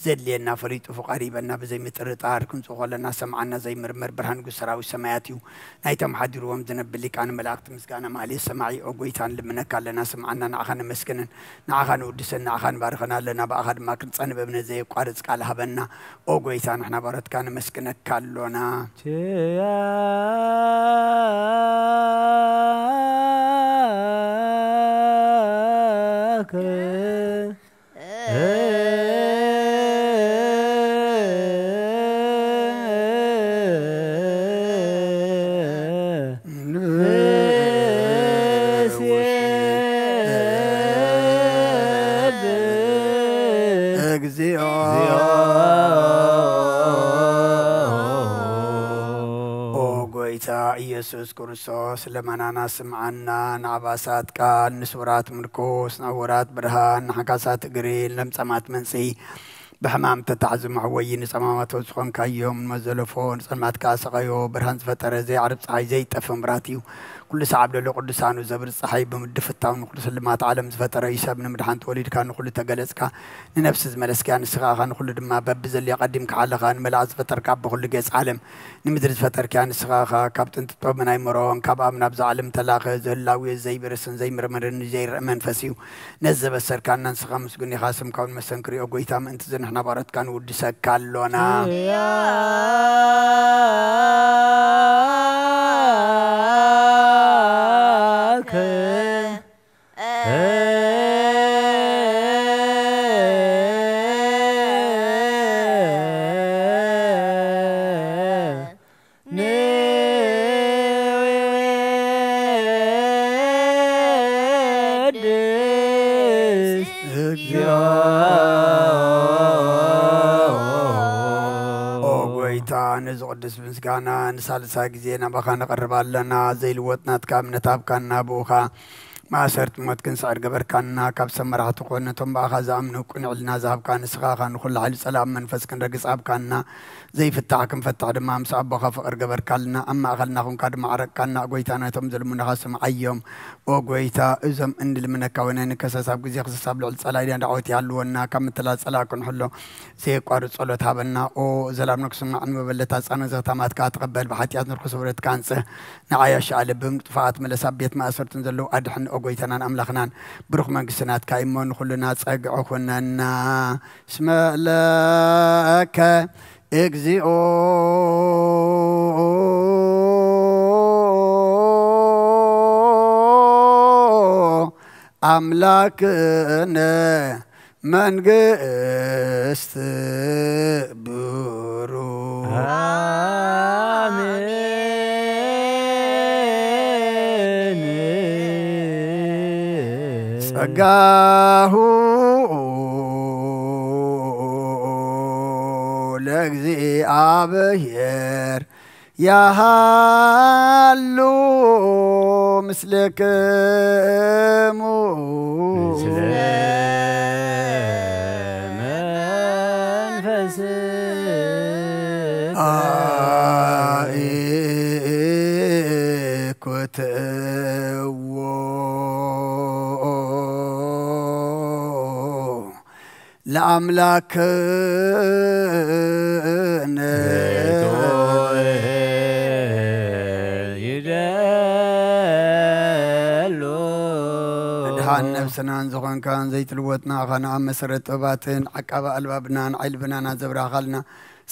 ዘድልየና ፈሊጡ ፍቓድ ሂበና፣ ብዘይ ምጥርጣር ክንጽኡ ከለና ሰምዓና ዘይምርመር ብርሃን ንጉስ ሰራዊት ሰማያት እዩ። ናይቶም ሓዲርዎም ዝነብር ሊቃነ መላእክት ምስጋና ማህሌት ሰማዒ፣ ኦ ጎይታ ንልምነካ ኣለና፣ ስምዓና፣ ንዓኻ ነመስግንን፣ ንዓኻ ንውድስን፣ ንዓኻ ንባርኽን ኣለና፣ ብኣኻ ድማ ክንጸንብ እምነት ዘየቋርጽ ቃል ሃበና። ኦ ጎይታ ንሕና ባሮትካ ነመስግነካ ኣሎና። ኪያከ ንሴብህ እግዚኦ። ኦ ጎይታ ኢየሱስ ክርስቶስ፣ ልመናና ስምዓና፣ ንኣባሳት ቃል ንስውራት ምርኩስ፣ ንዕውራት ብርሃን፣ ንሓንካሳት እግሪ፣ ንለምጻማት መንጽሂ፣ ብሕማም ተታሕዙ መሕወዪ፣ ንጸማማት ዝኾንካዮም ንመዘለፎ፣ ንጸልማት ከኣ ሰቐዮ፣ ብርሃን ዝፈጠረ ዘይዓርብ ጸሓይ ዘይጠፍእ ምብራህት እዩ። ኩሉ ሰዓብ ለሎ ቅዱሳኑ ዘብርህ ጸሓይ ብምድፍታው ንኹሉ ስልማት ዓለም ዝፈጠረ እዩ። ሰብ ንምድሓን ተወሊድካ ንኹሉ ተገለጽካ፣ ንነፍሲ ዝመለስካያ ንስኻ ኢኻ፣ ንኹሉ ድማ በብዘድልዮ ቀዲምካ ሓለኻ፣ ንመላእኽት ዝፈጠርካ ኣቦ ኩሉ ጌጽ ዓለም ንምድሪ ዝፈጠርካያ ንስኻ ኢኻ። ካብ ጥንቲ ጥበብ ናይ መሮን ካብ ኣብ ናብዛ ዓለም ተላኸ፣ ዘህላዊ ዘይብርስን ዘይምርምርን ዘይርእ መንፈስ እዩ። ነዚ ዘበሰርካና ንስኻ ምስጉን ኢኻ፣ ስምካ እውን መሰንክር እዩ። ኦ ጎይታ፣ ምእንቲ እዚ ንሕና ባሮትካ ንውድሰካ ኣሎና። ኪያከ ንወድስ እግዚኦ። ኦ ጎይታ፣ ነዚ ቅዱስ ምስጋና ንሳልሳይ ግዜ ናባኻ ነቕርብ ኣለና። ዘይልወጥ ናትካ እምነት ሃብካና፣ ብኡኻ ማእሰርቲ ሞት ክንስዕር ገበርካና። ካብ ሰብ መራሕቲ ኮነ፣ ነቶም ብኣኻ ዝኣምኑ ቅኑዕ ሕልና ዝሃብካ ንስኻ ኢኻ። ንኹሉ ሓይሊ ጸላእን መንፈስ ክንረግጽ ሃብካና። ዘይፍታሕ ክንፈትሕ ድማ ምስ ኣቦኻ ፍቕሪ ገበርካልና። ኣብ ማእኸልና ኹንካ ድማ ዓረቅካና። ጎይታ፣ ነቶም ዝልምኑኻ ስምዓዮም። ኦ ጎይታ፣ እዞም እንልምነካ ወይና ንከሰስ ኣብ ግዜ ክሰስ ኣብ ልዕሊ ጸላኢና ዳዕወት ይሃልወና። ካብ ምትላል ጸላእ ክንሕሎ ዘየቋርጽ ጸሎት ሃበና። ኦ ዘላብና ክስማዕ ንመበለት ኣጻነ ዘኽታማትካ ተቐበል። ብሓጢኣት ንርኩስ ውረድካ ኣንጽህ። ንዓያሽ ኣለ ብምጥፋኣት መለስ ኣብ ቤት ማእሰርትን ዘለዉ ኣድሕን። ኦ ጎይታናን ኣምላኽናን፣ ብሩኽ መንግስቲ ናትካ እሞ ንኹልና ጸግዒ ኩነና። እስመ ለከ እግዚኦ ኣምላክነ መንግስት ብሩ። አሜን። ጸጋሁ ለእግዚኣብሔር ያሃሉ ምስሌክሙ። ምስለ መንፈስከ። አኢኩትዎ ለአምላክነ። ድሓን ነፍስናን ዝኾንካን ዘይትልወጥና ኻን ኣብ መሰረት ጥበባትን ዓቃቢ ኣልባብናን ዓይልብናና ዘብራኻልና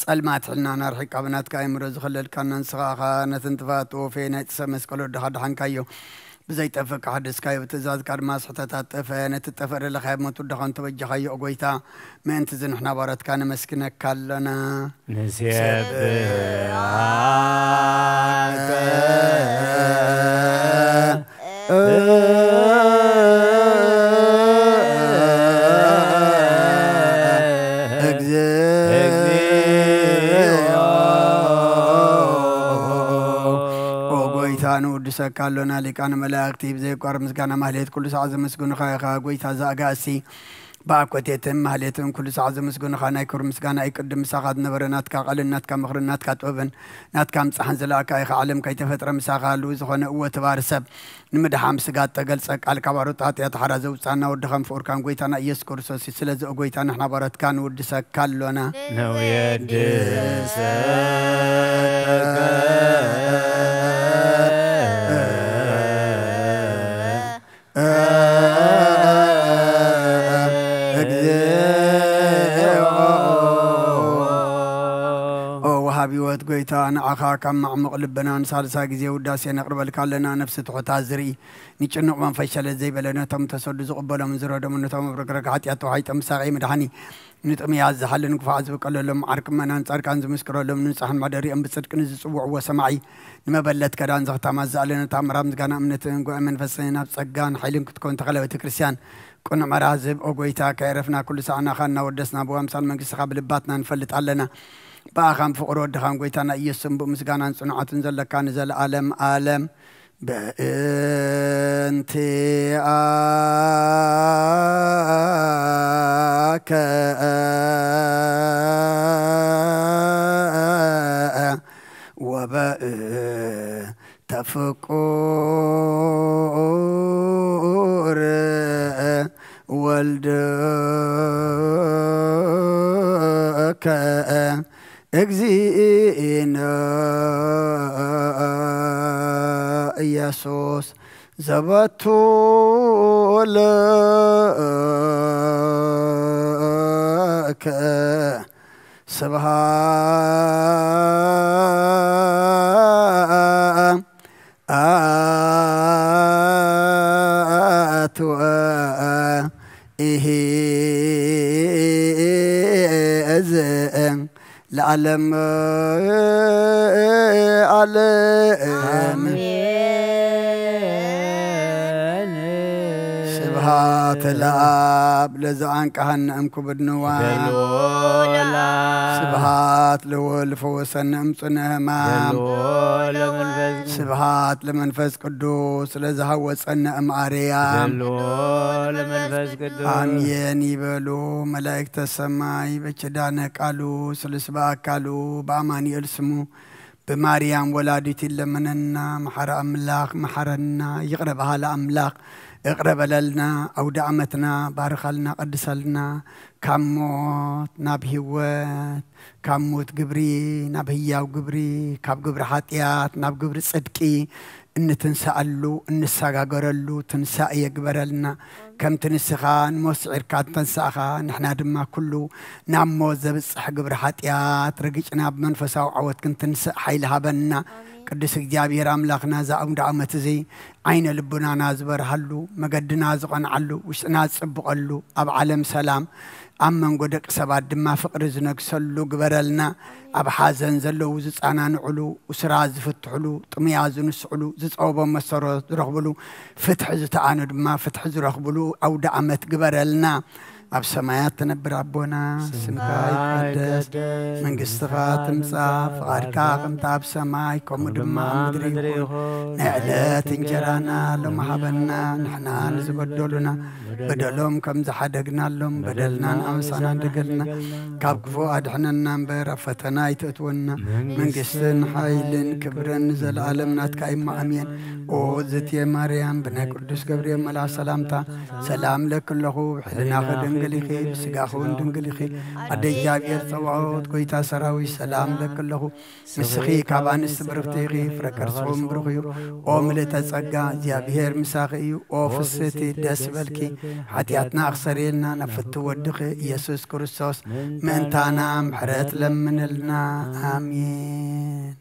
ጸልማት ሕልናና ርሒቃ ብናትካ ኣእምሮ ዝኸለልካና ንስኻ ኢኻ። ነተን ጥፋኣት ወፌ ናይ ጥሰ መስቀል ወድኻ ድሓንካዮ። ብዘይጠፍእ ካሕደስካዮ፣ ብትእዛዝካ ድማ ስሕተታት ጠፈ። ነቲ ጠፈ ደለኻዮ ሞት ወድኻ እንተበጃኻዮ፣ ኦ ጎይታ፣ ምእንቲ እዚ ንሕና ባሮትካ ነመስግነካ ኣሎና። ንሴብሐከ እግዚኦ። ንወድሰካ ኣሎና። ሊቃነ መላእክቲ ብዘይቋር ምስጋና ማህሌት ኩሉ ሰዓት ዘመስግኑኻ ኢኻ። ጎይታ ዘኣጋእሲ ብኣኮቴትን ማህሌትን ኩሉ ሰዓት ዘመስግኑኻ። ናይ ክብሪ ምስጋና እዩ ቅድም ምሳኻ ዝነበረ ናትካ ቃልን ናትካ ምኽርን ናትካ ጥበብን ናትካ ምጻሕን ዘለኣካ ኢኻ። ዓለም ከይተፈጥረ ምሳኻ ህልው ዝኾነ እወ ተባር ሰብ ንምድሓም ስጋ እተገልጸ ቃል ካብ ኣሮት ሓጢኣት ሓራ ዘውጻና ወድኻን ፍቑርካን ጎይታና ኢየሱስ ክርስቶስ እዩ። ስለዚ ኦ ጎይታ ንሕና ባሮትካ ንውድሰካ ኣሎና። ንውድሰካ ኦ ወሃቢ ህይወት ጎይታ፣ ንዓኻ ካብ ማዕሙቕ ልብና ንሳልሳይ ግዜ ውዳሴ ነቕርበልካ ኣለና። ነፍሲ ትሑታት ዝርኢ፣ ንጭኑቕ መንፈስ ሸለል ዘይበለ፣ ነቶም ተሰዱ ዝቕበሎምን ዝረደሙ፣ ነቶም ኣብ ረግረግ ሓጢኣት ተዋሒጦም ብሳቕየ መድሓኒ ንጥምያት ዝሓልን ግፋዕ ዝብቀለሎም፣ ዓርኪ ምእመናን ጻድቃን ዝምስክረሎም፣ ንንጹሓን መሕደሪኦም ብጽድቂ ንዝጽውዕዎ ሰማዒ፣ ንመበለት ከዳን ዘኽታማት ዝኣለነ ተኣምራ ምስጋና እምነትን ጉባኤ መንፈስን ናብ ጸጋን ሓይልን ክትከውን ተኸለ ቤተ ክርስቲያን ቅኑዕ መርሃ ዝህብ ኦ ጎይታ፣ ከየረፍና ኩሉ ሰዓት ንዓኻ እናወደስና ብዋምሳል መንግስትኻ ብልባትና ንፈልጥ ኣለና። ብኣኻን ፍቕሪ ወድኻን ጎይታና ኢየሱስን ብኡ ምስጋናን ጽኑዓትን ዘለካ ንዘለኣለም ኣለም። በእንቲኣከ ወበእንተ ፍቁር ወልድከ እግዚእነ ኢየሱስ ዘበቱ ለከ ስብሃት ወኢሂ እዝእን ለዓለም ዓለም። ኣሜን። ስብሃት ለኣብ ለዘኣንቀሃነ እምኩብድ ንዋም። ስብሃት ለወልድ ፈወሰነ እምጹነ ህማም። ስብሃት ለመንፈስ ቅዱስ ለዘሃወጸነ እም ኣርያም። አሜን ይበሉ መላእክተ ሰማይ። በኪዳነ ቃሉ ስሉስ በአካሉ በአማኑኤል ስሙ ብማርያም ወላዲት ይለመነና። መሓሪ ኣምላኽ መሓረና፣ ይቕረ በሃሊ ኣምላኽ እቕረ በለልና። ኣውደ ዓመትና ባርኸልና፣ ቀድሰልና። ካብ ሞት ናብ ህይወት፣ ካብ ሞት ግብሪ ናብ ህያው ግብሪ፣ ካብ ግብሪ ሓጢኣት ናብ ግብሪ ጽድቂ እንትንስኣሉ እንሰጋገረሉ ትንሳኤ የግበረልና። ከምቲ ንስኻ ንሞት ስዒርካ እተንሳእኻ፣ ንሕና ድማ ኩሉ ናብ ሞት ዘብጽሕ ግብሪ ሓጢኣት ረጊጽና ብመንፈሳዊ ዓወት ክንትንስእ ሓይሊ ሃበና። ቅዱስ እግዚኣብሔር ኣምላኽና፣ እዚ ኣውደ ዓመት እዚ ዓይነ ልቡናና ዝበርሃሉ፣ መገድና ዝቐንዓሉ፣ ውሽጥና ዝጽብቐሉ፣ ኣብ ዓለም ሰላም፣ ኣብ መንጎ ደቂ ሰባት ድማ ፍቕሪ ዝነግሰሉ ግበረልና። ኣብ ሓዘን ዘለዉ ዝጸናንዕሉ፣ እሱራት ዝፍትሕሉ፣ ጥሙያት ዝንስዕሉ፣ ዝጸበቦም መሰረት ዝረኽብሉ፣ ፍትሒ ዝተኣኑ ድማ ፍትሒ ዝረኽብሉ ኣውደ ዓመት ግበረልና። ኣብ ሰማያት ትነብር ኣቦና፣ ስምካ ይቀደስ፣ መንግስትኻ ትምጻእ፣ ፍቓድካ ከምቲ ኣብ ሰማይ ከምኡ ድማ ኣብ ምድሪ ይኹን። ናይ ዕለት እንጀራና ሎሚ ሃበና፣ ንሕና ንዝበደሉና በደሎም ከም ዝሓደግናሎም በደልናን ኣበሳናን ደገልና ካብ ክፉእ ኣድሕነና እምበር፣ ኣብ ፈተና ኣይተእትወና። መንግስትን ሓይልን ክብርን ንዘለኣለም ናትካ እዩ። ኣሜን። ኦ ዝትየ ማርያም፣ ብናይ ቅዱስ ገብርኤል መልኣኽ ሰላምታ ሰላም ለኪ ኣለኹ። ብሕልናኺ ድንግል ኢኺ፣ ብስጋኺ እውን ድንግል ኢኺ። ኣደ እግዚኣብሔር ጸባኦት፣ ጎይታ ሰራዊት፣ ሰላም ለኪ ኣለኹ። ንስኺ ካብ ኣንስቲ ብርኽቲ ኢኺ፣ ፍረ ከርስኺ እውን ብሩኽ እዩ። ኦ ምልእተ ጸጋ፣ እግዚኣብሔር ምሳኺ እዩ። ኦ ፍስህቲ፣ ደስ በልኪ። ሓጢኣትና ኣኽሰሪልና፣ ናብ ፍትው ወድኺ ኢየሱስ ክርስቶስ ምእንታና ምሕረት ለምንልና። ኣሜን።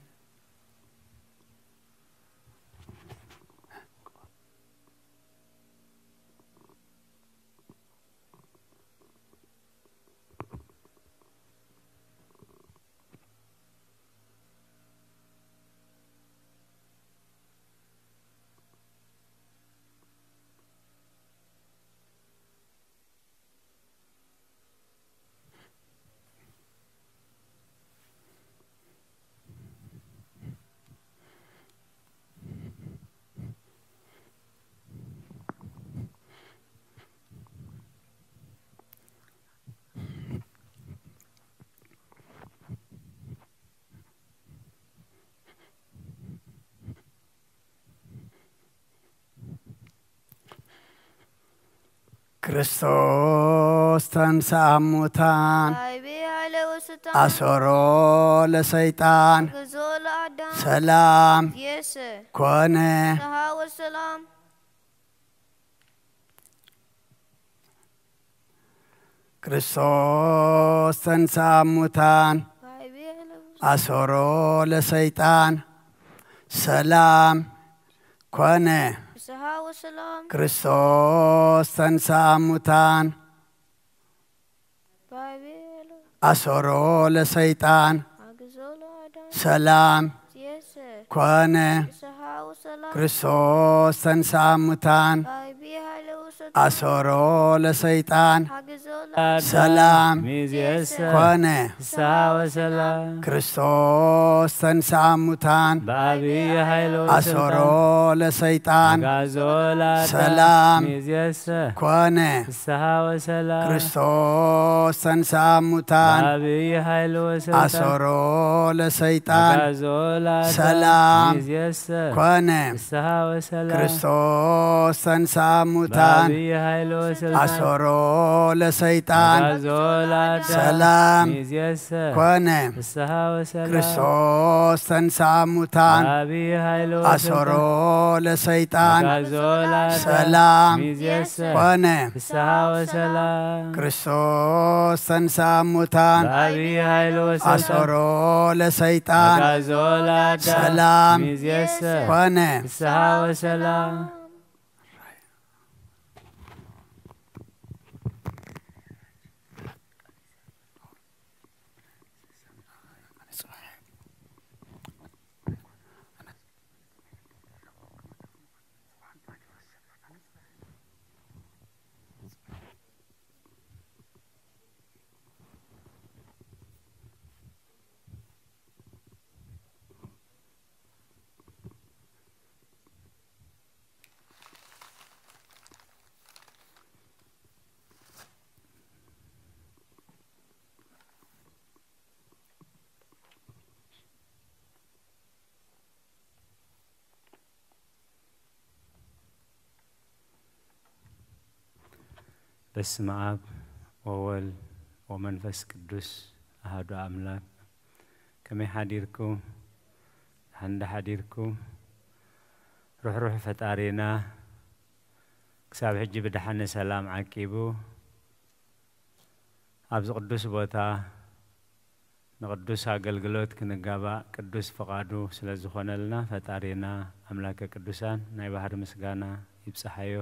ክርስቶስ ተንሥአ እሙታን፣ ሀይቤ ኃይለ ወስልጣን፣ አሰሮ ለሰይጣን፣ አግዞ ለአዳም፣ ሰላም የሰ፣ ኮነ። ሰሃ ወሰላም። ክርስቶስ ተንሥአ እሙታን፣ ሀይቤ ኃይለ ወስልጣን፣ አሰሮ ለሰይጣን፣ ሰላም ኮነ። ሰሃ ወሰላም። ክርስቶስ ተንሥአ እሙታን፣ ሀይቤ ኃይለ አሰሮ ለሰይጣን፣ አግዞ ለአዳም፣ ሰላም የሰ፣ ኮነ። ሰሃ ወሰላም። ክርስቶስ ተንሥአ እሙታን፣ ሀይቤ ኃይለ ወስልጣን፣ አሰሮ ለሰይጣን፣ አግዞ ሰላም ሚዜሰ ኮነ። ፍስሐ ወሰላም ክርስቶስ ተንሥአ እሙታን፣ በአብይ ኃይል አሰሮ ወስልጣን ለሰይጣን፣ አግዓዞ ለአዳም ሰላም ሚዜሰ ኮነ። ፍስሐ ወሰላም ክርስቶስ ተንሥአ እሙታን፣ በአብይ ኃይል ወስልጣን አሰሮ ለሰይጣን፣ አግዓዞ ለአዳም ሰላም ሚዜሰ ኮነ። ፍስሐ ወሰላም ክርስቶስ ተንሥአ እሙታን፣ በአብይ ኃይል ወስልጣን አሰሮ ለሰይጣን፣ አግዓዞ ለአዳም ሰላም ሚዜሰ ኮነ። ፍስሐ ወሰላም ክርስቶስ ተንሥአ እሙታን፣ በአብይ ኃይል አሰሮ ወስልጣን ለሰይጣን፣ አግዓዞ ለአዳም ሰላም ሚዜሰ ኮነ። ፍስሐ ወሰላም ክርስቶስ ተንሥአ እሙታን፣ በአብይ ኃይል ወስልጣን አሰሮ ለሰይጣን፣ አግዓዞ ለአዳም ሰላም ሚዜሰ ኮነ። ፍስሐ ወሰላም በስመ አብ ወወልድ ወመንፈስ ቅዱስ አሐዱ አምላክ። ከመይ ሓዲርኩም? ደሓን ዶ ሓዲርኩም? ርሕሩሕ ፈጣሪና ክሳብ ሕጂ ብደሓን ሰላም ዓቂቡ ኣብዚ ቅዱስ ቦታ ንቅዱስ ኣገልግሎት ክንጋባእ ቅዱስ ፍቓዱ ስለ ዝኾነልና ፈጣሪና ኣምላከ ቅዱሳን ናይ ባህሪ ምስጋና ይብጽሓዮ።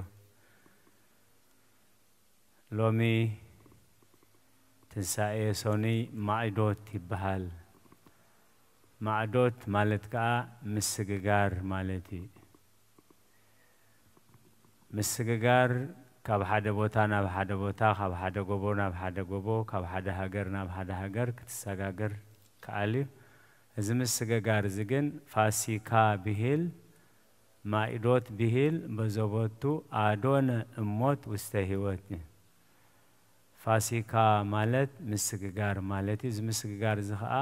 ሎሚ ትንሳኤ ሶኑይ ማዕዶት ይበሃል። ማዕዶት ማለት ከኣ ምስግጋር ማለት እዩ። ምስግጋር ካብ ሓደ ቦታ ናብ ሓደ ቦታ፣ ካብ ሓደ ጎቦ ናብ ሓደ ጎቦ፣ ካብ ሓደ ሃገር ናብ ሓደ ሃገር ክትሰጋገር ከኣል እዩ። እዚ ምስግጋር እዚ ግን ፋሲካ ብሂል ማኢዶት ብሂል በዘቦቱ አዶነ እሞት ውስተ ህይወት እዩ። ፋሲካ ማለት ምስግጋር ማለት እዩ። እዚ ምስግጋር እዚ ኸዓ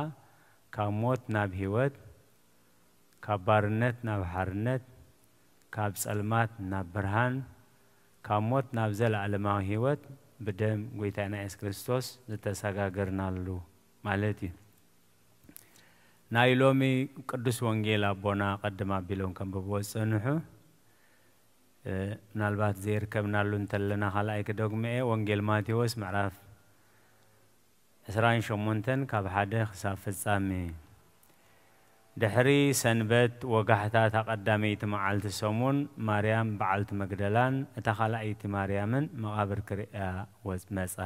ካብ ሞት ናብ ህይወት፣ ካብ ባርነት ናብ ሓርነት፣ ካብ ጸልማት ናብ ብርሃን፣ ካብ ሞት ናብ ዘለዓለማዊ ህይወት ብደም ጎይታና የሱስ ክርስቶስ ዝተሰጋገርናሉ ማለት እዩ። ናይ ሎሚ ቅዱስ ወንጌል ኣቦና ቀድም ኣቢሎም ከንብብዎ ዝጸንሑ፣ እ፣ ምናልባት ዘይርከብናሉ እንተለና ካልኣይ ክደግሞ እየ። ወንጌል ማቴዎስ ምዕራፍ ዕስራን ሸሞንተን ካብ ሓደ ክሳብ ፍጻሜ። ድሕሪ ሰንበት ወጋሕታ እታ ቀዳመይቲ መዓልቲ ሰሙን ማርያም በዓልቲ መግደላን እታ ካልኣይቲ ማርያምን መቓብር ክርእያ ወጽ-፣ መጻ።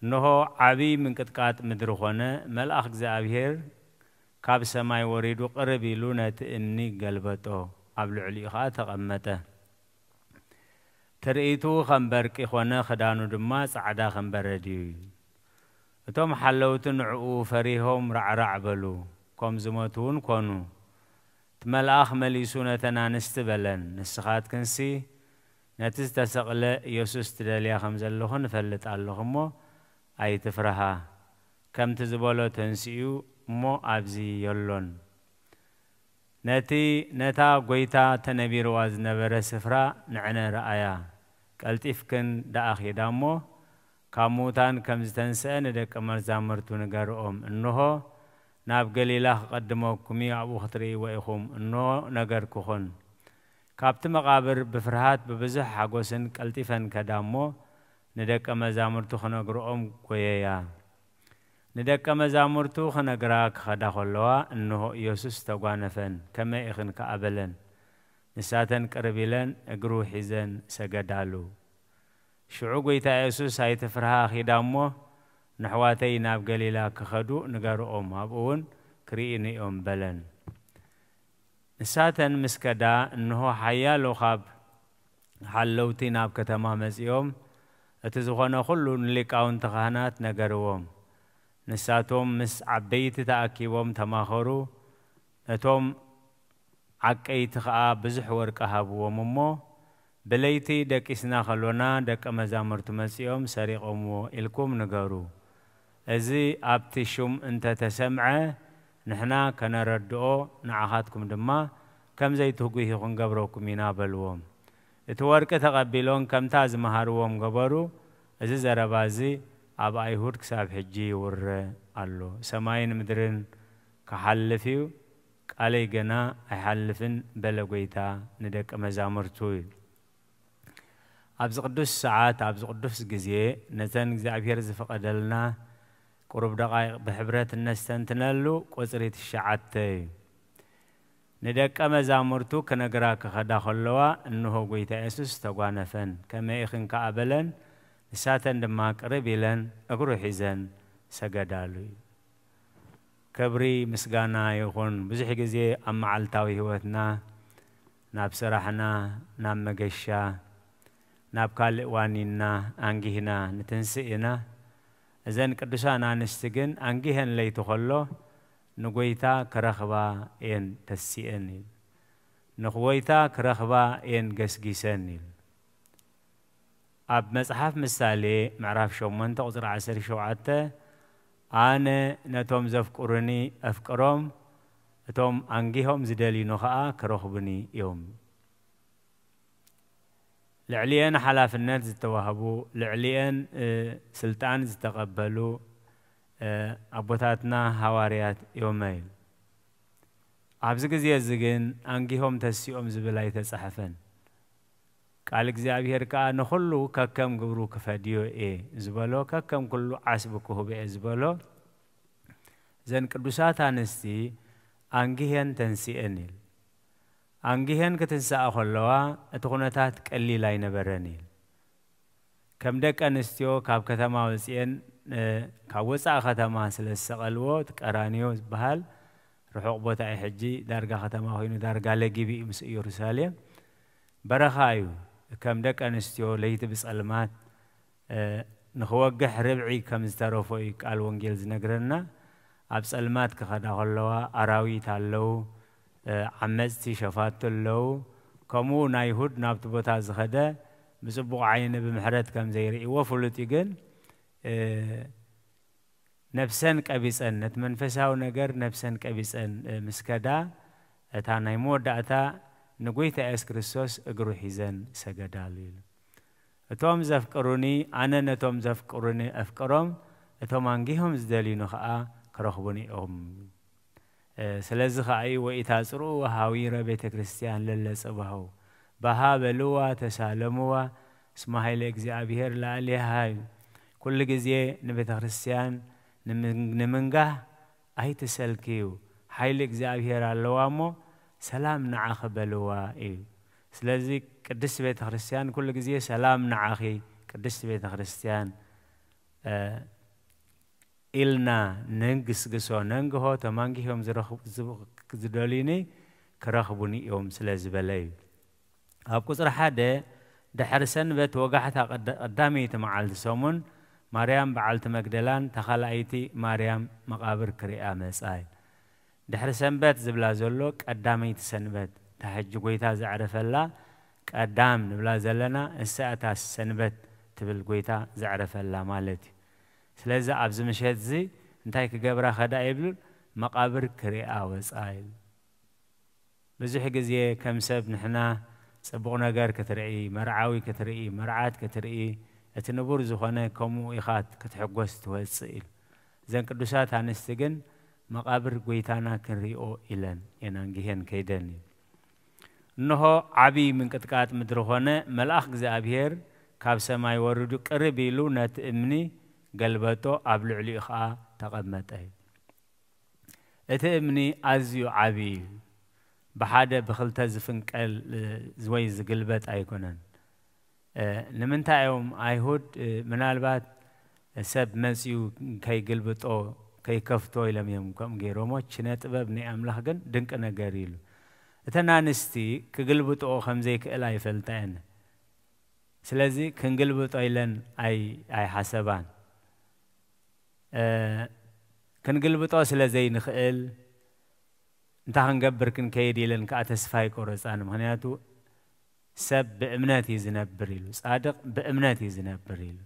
እንሆ ዓቢ ምንቅጥቃጥ ምድሪ ኾነ፣ መልኣኽ እግዚኣብሔር ካብ ሰማይ ወሪዱ ቅርብ ኢሉ ነቲ እምኒ ገልበጦ፣ ኣብ ልዕሊኡ ኸኣ ተቐመጠ። ትርኢቱ ኸም በርቂ ኾነ፣ ኽዳኑ ድማ ጻዕዳ ኸም በረድ እዩ። እቶም ሓለውቲ ንዕኡ ፈሪሆም ራዕራዕ በሉ፣ ከም ዝሞቱ እውን ኮኑ። እቲ መልኣኽ መሊሱ ነተን ኣንስቲ በለን፣ ንስኻትክንሲ ነቲ ዝተሰቕለ ኢየሱስ ትደልያ ከም ዘለኹ ንፈልጥ ኣለኹ እሞ፣ ኣይትፍርሃ። ከምቲ ዝበሎ ተንሲኡ እሞ ኣብዚ የሎን። ነቲ፣ ነታ ጐይታ ተነቢርዋ ዝነበረ ስፍራ ንዕነ ረኣያ። ቀልጢፍክን ደኣ ኺዳ እሞ፣ ካብ ምዉታን ከም ዝተንስአ ንደቀ መዛሙርቱ ንገርኦም። እንሆ፣ ናብ ገሊላ ክቐድመኩም እዩ፣ ኣብኡ ክትርእይዎ ኢኹም። እንሆ፣ ነገርኩኽን። ካብቲ መቓብር ብፍርሃት ብብዙሕ ሓጎስን ቀልጢፈን ከዳ እሞ፣ ንደቀ መዛሙርቱ ክነግርኦም ጐየያ። ንደቀ መዛሙርቱ ክነግራ ክኸዳ ከለዋ፣ እንሆ፣ ኢየሱስ ተጓነፈን። ከመይ ኢኽን ከኣ በለን። ንሳተን ቅርብ ኢለን እግሩ ሒዘን ሰገዳሉ። ሽዑ ጐይታ የሱስ፣ "ኣይትፍርሃ፣ ኺዳ እሞ ንኣሕዋተይ ናብ ገሊላ ክኸዱ ንገርኦም፣ ኣብኡ እውን ክርእዩኒ እዮም" በለን። ንሳተን ምስ ከዳ፣ እንሆ፣ ሓያሎ ካብ ሓለውቲ ናብ ከተማ መጺኦም፣ እቲ ዝኾነ ኹሉ ንሊቃውንቲ ካህናት ነገርዎም። ንሳቶም ምስ ዓበይቲ ተኣኪቦም ተማኸሩ። ነቶም ዓቀይቲ ኸኣ ብዙሕ ወርቂ ሃብዎም እሞ፣ "ብለይቲ ደቂስና ኸሎና ደቀ መዛሙርቱ መጺኦም ሰሪቖምዎ" ኢልኩም ንገሩ። እዚ ኣብቲ ሹም እንተ ተሰምዐ፣ ንሕና ከነረድኦ፣ ንዓኻትኩም ድማ ከም ዘይትጉሂ ክንገብረኩም ኢና በልዎም። እቲ ወርቂ ተቐቢሎም ከምታ ዝመሃርዎም ገበሩ። እዚ ዘረባ እዚ ኣብ ኣይሁድ ክሳብ ሕጂ ይውረ ኣሎ። ሰማይን ምድርን ክሓልፍ እዩ፣ ቃለይ ገና ኣይሓልፍን በለ ጐይታ ንደቀ መዛሙርቱ። ኣብዚ ቅዱስ ሰዓት፣ ኣብዚ ቅዱስ ግዜ፣ ነተን እግዚኣብሔር ዝፈቐደልና ቁሩብ ደቓይቕ ብሕብረት እነስተንትነሉ ቁጽሪ ትሽዓተ እዩ። ንደቀ መዛሙርቱ ክነግራ ክኸዳ ከለዋ፣ እንሆ ጐይታ የሱስ ተጓነፈን። "ከመይ ኢኽን?" ከኣ በለን። ንሳተን ድማ ቅርብ ኢለን እግሩ ሒዘን ሰገዳሉ እዩ። ክብሪ ምስጋና ይኹን። ብዙሕ ግዜ ኣብ መዓልታዊ ህይወትና፣ ናብ ስራሕና፣ ናብ መገሻ፣ ናብ ካልእ ዋኒንና፣ ኣንጊህና ንትንስእ ኢና። እዘን ቅዱሳን ኣንስቲ ግን ኣንጊሀን ለይቲ ከሎ ንጎይታ ክረኽባ እየን ተሲአን ኢሉ። ንጎይታ ክረኽባ እየን ገስጊሰን ኢሉ። ኣብ መጽሓፍ ምሳሌ ምዕራፍ ሸሞንተ ቁጽሪ ዓሰርተ ሸውዓተ፣ "ኣነ ነቶም ዘፍቅሩኒ ኣፍቅሮም፣ እቶም ኣንጊሆም ዝደልዩኒ ኸኣ ክረኽቡኒ እዮም።" ልዕሊኤን ሓላፍነት ዝተዋህቡ፣ ልዕሊኤን፣ እ፣ ስልጣን ዝተቐበሉ፣ እ፣ ኣቦታትና ሃዋርያት እዮም ኢሉ። ኣብዚ ግዜ እዚ ግን ኣንጊሆም ተሲኦም ዝብል ኣይተጻሕፈን። ቃል እግዚኣብሔር ከኣ ንኹሉ ከከም ግብሩ ክፈድዮ እየ ዝበሎ፣ ከከም ኩሉ ዓስቢ ክህቦ እየ ዝበሎ፣ እዘን ቅዱሳት ኣንስቲ ኣንጊሄን ተንሲኤን ኢል። ኣንጊሄን ክትንስኣ ከለዋ እቲ ኩነታት ቀሊል ኣይነበረን ኢል። ከም ደቂ ኣንስትዮ ካብ ከተማ ወፅኤን፣ እ፣ ካብ ወፃኢ ከተማ ስለ ዝሰቐልዎ፣ እቲ ቀራንዮ ዝበሃል ርሑቕ ቦታ እዩ። ሕጂ ዳርጋ ከተማ ኮይኑ፣ ዳርጋ ለጊቢ እዩ ምስ ኢየሩሳሌም። በረኻ እዩ። ከም ደቂ ኣንስትዮ ለይቲ ብጸልማት፣ እ፣ ንኽወግሕ ርብዒ ከም ዝተረፎ እዩ ቃል ወንጌል ዝነግረና። ኣብ ጸልማት ክኸዳ ከለዋ ኣራዊት ኣለዉ፣ እ፣ ዓመጽቲ ሸፋቱ ኣለዉ። ከምኡ ንኣይሁድ ናብቲ ቦታ ዝኸደ ብጽቡቕ ዓይኒ ብምሕረት ከም ዘይርእይዎ ፍሉጥ እዩ። ግን፣ እ፣ ነፍሰን ቀቢጸን፣ ነቲ መንፈሳዊ ነገር ነፍሰን ቀቢጸን፣ እ፣ ምስ ከዳ፣ እታ ናይ መወዳእታ ንጎይታ የሱስ ክርስቶስ እግሩ ሒዘን ሰገዳሉ ኢሉ። "እቶም ዘፍቅሩኒ፣ ኣነ ነቶም ዘፍቅሩኒ ኣፍቅሮም፣ እቶም ኣንጊሆም ዝደልዩኒ ኸኣ ክረኽቡኒ እዮም።" እ፣ ስለዚ ኸኣ እዩ "ወኢታጽርኡ ሀዊረ ቤተ ክርስቲያን ለለ ጽባሁ፣ በሃ በልዋ ተሳለምዋ፣ እስመ ኃይለ እግዚኣብሔር ላዕሌሃ" እዩ። ኩሉ ግዜ ንቤተ ክርስቲያን ንምንጋህ ኣይትሰልክዩ፣ ሓይሊ እግዚኣብሔር ኣለዋ እሞ ሰላም ንዓኺ በልዋ እዩ። ስለዚ ቅድስቲ ቤተ ክርስቲያን ኩሉ ግዜ ሰላም ንዓኺ ቅድስቲ ቤተ ክርስቲያን፣ እ፣ ኢልና ነንግስግሶ። ነንግሆ ተማንጊሆም ዝረኽቡ፣ ዝ-፣ ዝደልዩኒ ክረኽቡኒ እዮም ስለ ዝበለ እዩ። ኣብ ቁጽሪ ሓደ፣ ድሕሪ ሰንበት ወጋሕታ ቀዳ-፣ ቀዳመይቲ መዓልቲ ሰሙን፣ ማርያም በዓልቲ መግደላን ተኻልኣይቲ ማርያም መቓብር ክሪኣ መጻ። ድሕሪ ሰንበት ዝብላ ዘሎ ቀዳመይቲ ሰንበት፣ እታ ሕጂ ጎይታ ዘዕረፈላ ቀዳም ንብላ ዘለና፣ ንሳ እታ ሰንበት ትብል ጎይታ ዘዕረፈላ ማለት እዩ። ስለዚ ኣብዚ ምሸት እዚ እንታይ ክገብራ ከዳ ይብሉ? መቓብር ክሪኣ ወጻ ይብል። ብዙሕ ግዜ ከም ሰብ ንሕና ጽቡቕ ነገር ክትርኢ፣ መርዓዊ ክትርኢ፣ መርዓት ክትርኢ፣ እቲ ንቡር ዝኾነ ከምኡ ኢኻ ክትሕጎስ ትወጽእ ኢሉ። እዘን ቅዱሳት ኣንስቲ ግን መቓብር ጐይታና ክንሪኦ ኢለን እየን ኣንጊሄን ከይደን እዩ። እንሆ ዓቢ ምንቅጥቃጥ ምድሪ ኾነ፣ መልኣኽ እግዚኣብሔር ካብ ሰማይ ወሪዱ ቅርብ ኢሉ ነቲ እምኒ ገልበጦ፣ ኣብ ልዕሊኡ ኸኣ ተቐመጠ። እቲ እምኒ ኣዝዩ ዓቢ እዩ። ብሓደ ብኽልተ ዝፍንቀል፣ እ፣ ወይ ዝግልበጥ ኣይኮነን። እ፣ ንምንታይ እዮም ኣይሁድ፣ እ፣ ምናልባት ሰብ መጺኡ ከይግልብጦ፣ ከይከፍቶ ኢሎም እዮም ከምኡ ገይሮሞ። ኪነ ጥበብ ናይ ኣምላኽ ግን ድንቂ ነገር እዩ ኢሉ። እተን ኣንስቲ ክግልብጥኦ ከም ዘይክእል ኣይፈልጣ እየን። ስለዚ ክንግልብጦ ኢለን ኣይ-፣ ኣይሓሰባን። እ፣ ክንግልብጦ ስለ ዘይንኽእል፣ እንታይ ክንገብር ክንከይድ ኢለን ከኣ ተስፋ ኣይቆረጻን። ምኽንያቱ ሰብ ብእምነት እዩ ዝነብር ኢሉ፣ ጻድቕ ብእምነት እዩ ዝነብር ኢሉ።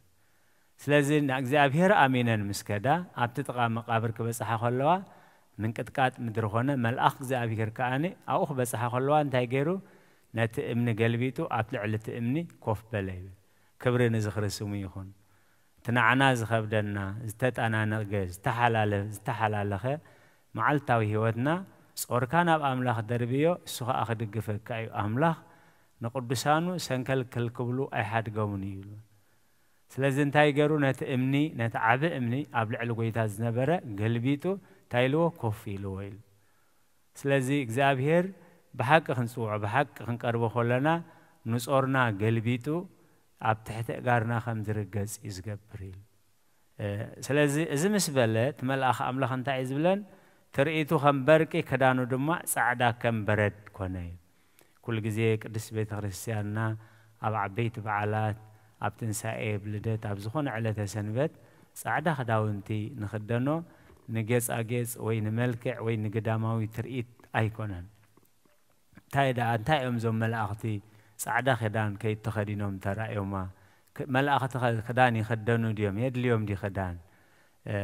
ስለዚ ንእግዚኣብሔር ኣሚነን ምስ ከዳ፣ ኣብቲ ጥቓ መቓብር ክበጽሓ ከለዋ፣ ምንቅጥቃጥ ምድሪ ኾነ፣ መልኣኽ እግዚኣብሔር ከኣኒ ኣብኡ ክበጽሓ ከለዋ እንታይ ገይሩ? ነቲ እምኒ ገልቢጡ ኣብ ልዕሊ እቲ እምኒ ኮፍ በለ ይብል። ክብሪ ንዝኽሪ ስሙ ይኹን። እቲ ንዓና ዝኸብደና፣ ዝተጠናነገ፣ ዝተሓላለ-፣ ዝተሓላለኸ መዓልታዊ ህይወትና ጾርካ ናብ ኣምላኽ ደርብዮ፣ እሱ ኸኣ ክድግፈካ እዩ። ኣምላኽ ንቅዱሳኑ ሰንከልከል ክብሉ ኣይሓድጎምን እዩ ይብሉ። ስለዚ እንታይ ገይሩ? ነቲ እምኒ፣ ነቲ ዓቢ እምኒ ኣብ ልዕሊ ጐይታ ዝነበረ ገልቢጡ እንታይ ኢልዎ? ኮፍ ኢልዎ ኢሉ። ስለዚ እግዚኣብሔር ብሓቂ ክንጽውዖ፣ ብሓቂ ክንቀርቦ ከለና ንጾርና ገልቢጡ ኣብ ትሕቲ ኣእጋርና ከም ዝርገጽ እዩ ዝገብር ኢሉ። እ፣ ስለዚ እዚ ምስ በለ እቲ መልኣኽ ኣምላኽ እንታይ እዩ ዝብለን? ትርኢቱ ከም በርቂ፣ ክዳኑ ድማ ጻዕዳ ከም በረድ ኮነ እዩ። ኩሉ ግዜ ቅድስት ቤተ ክርስቲያንና ኣብ ዓበይቲ በዓላት፣ ኣብ ትንሳኤ፣ ኣብ ልደት፣ ኣብ ዝኾነ ዕለተ ሰንበት ጻዕዳ ክዳውንቲ ንኽደኖ ንጌጻጌጽ ወይ ንመልክዕ ወይ ንግዳማዊ ትርኢት ኣይኮነን። እንታይ ደኣ፣ እንታይ እዮም እዞም መላእኽቲ ጻዕዳ ክዳን ከይተኸዲኖም ተራእዮማ? ክ-፣ መላእኽቲ ኸ-፣ ክዳን ይኸደኑ ድዮም? የድልዮም ድዩ ክዳን? እ፣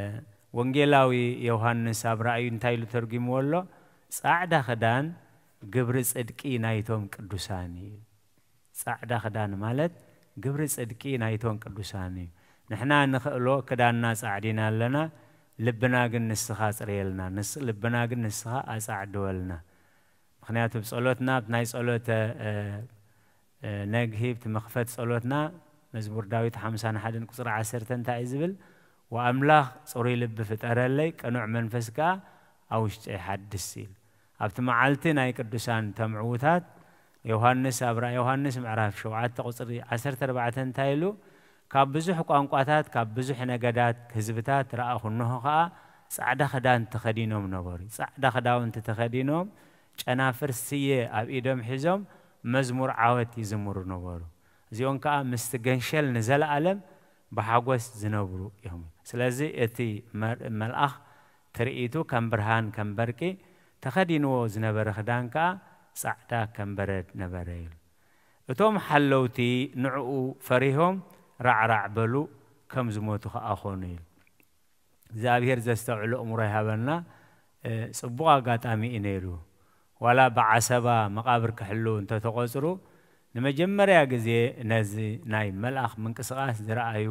ወንጌላዊ ዮሃንስ ኣብ ራእዩ እንታይ ኢሉ ተርጒምዎ ኣሎ? ጻዕዳ ክዳን ግብሪ ጽድቂ ናይቶም ቅዱሳን እዩ። ጻዕዳ ክዳን ማለት ግብሪ ጽድቂ ናይቶም ቅዱሳን እዩ። ንሕና ንኽእሎ ክዳንና ጻዕዲና ኣለና፣ ልብና ግን ንስኻ ጽርየልና፣ ንስ-፣ ልብና ግን ንስኻ ኣጻዕድወልና። ምኽንያቱ ብጸሎትና፣ ኣብቲ ናይ ጸሎተ፣ እ፣ እ፣ ነግሂ፣ ኣብቲ መኽፈት ጸሎትና፣ መዝሙር ዳዊት ሓምሳን ሓደን ቁጽሪ ዓሰርተ እንታይ እዩ ዝብል? "ወኣምላኽ ጽሩይ ልቢ ፍጠረለይ፣ ቅኑዕ መንፈስ ከኣ ኣብ ውሽጠይ ሓድስ" ኢሉ። ኣብቲ መዓልቲ ናይ ቅዱሳን ተምዕውታት፣ ዮሃንስ፣ ኣብ ራእይ ዮሃንስ ምዕራፍ ሸውዓተ ቁጽሪ ዓሰርተ ኣርባዕተ እንታይ ኢሉ? "ካብ ብዙሕ ቋንቋታት፣ ካብ ብዙሕ ነገዳት ህዝብታት ረኣኹ፣ እንሆ ኸኣ ጻዕዳ ክዳን ተኸዲኖም ነበሩ።" ጻዕዳ ክዳውንቲ ተኸዲኖም፣ ጨናፍር ስየ ኣብ ኢዶም ሒዞም መዝሙር ዓወት ይዝምሩ ነበሩ። እዚኦም ከኣ ምስቲ ገንሸል ንዘለኣለም ብሓጎስ ዝነብሩ እዮም። ስለዚ እቲ መር-፣ መልኣኽ ትርኢቱ ከም ብርሃን፣ ከም በርቂ፣ ተኸዲንዎ ዝነበረ ክዳን ከኣ ጻዕዳ ከም በረድ ነበረ ኢሉ። እቶም ሓለውቲ ንዕኡ ፈሪሆም ራዕራዕ በሉ፣ ከም ዝሞቱ ከኣ ኾኑ ኢሉ። እግዚኣብሔር ዘስተውዕሎ እምሮ ይሃበና። እ፣ ጽቡቕ ኣጋጣሚ እዩ ነይሩ። ዋላ ብዓሰባ መቓብር ክሕልው እንተተቖጽሩ፣ ንመጀመርያ ግዜ ነዚ ናይ መልኣኽ ምንቅስቓስ ዝረኣዩ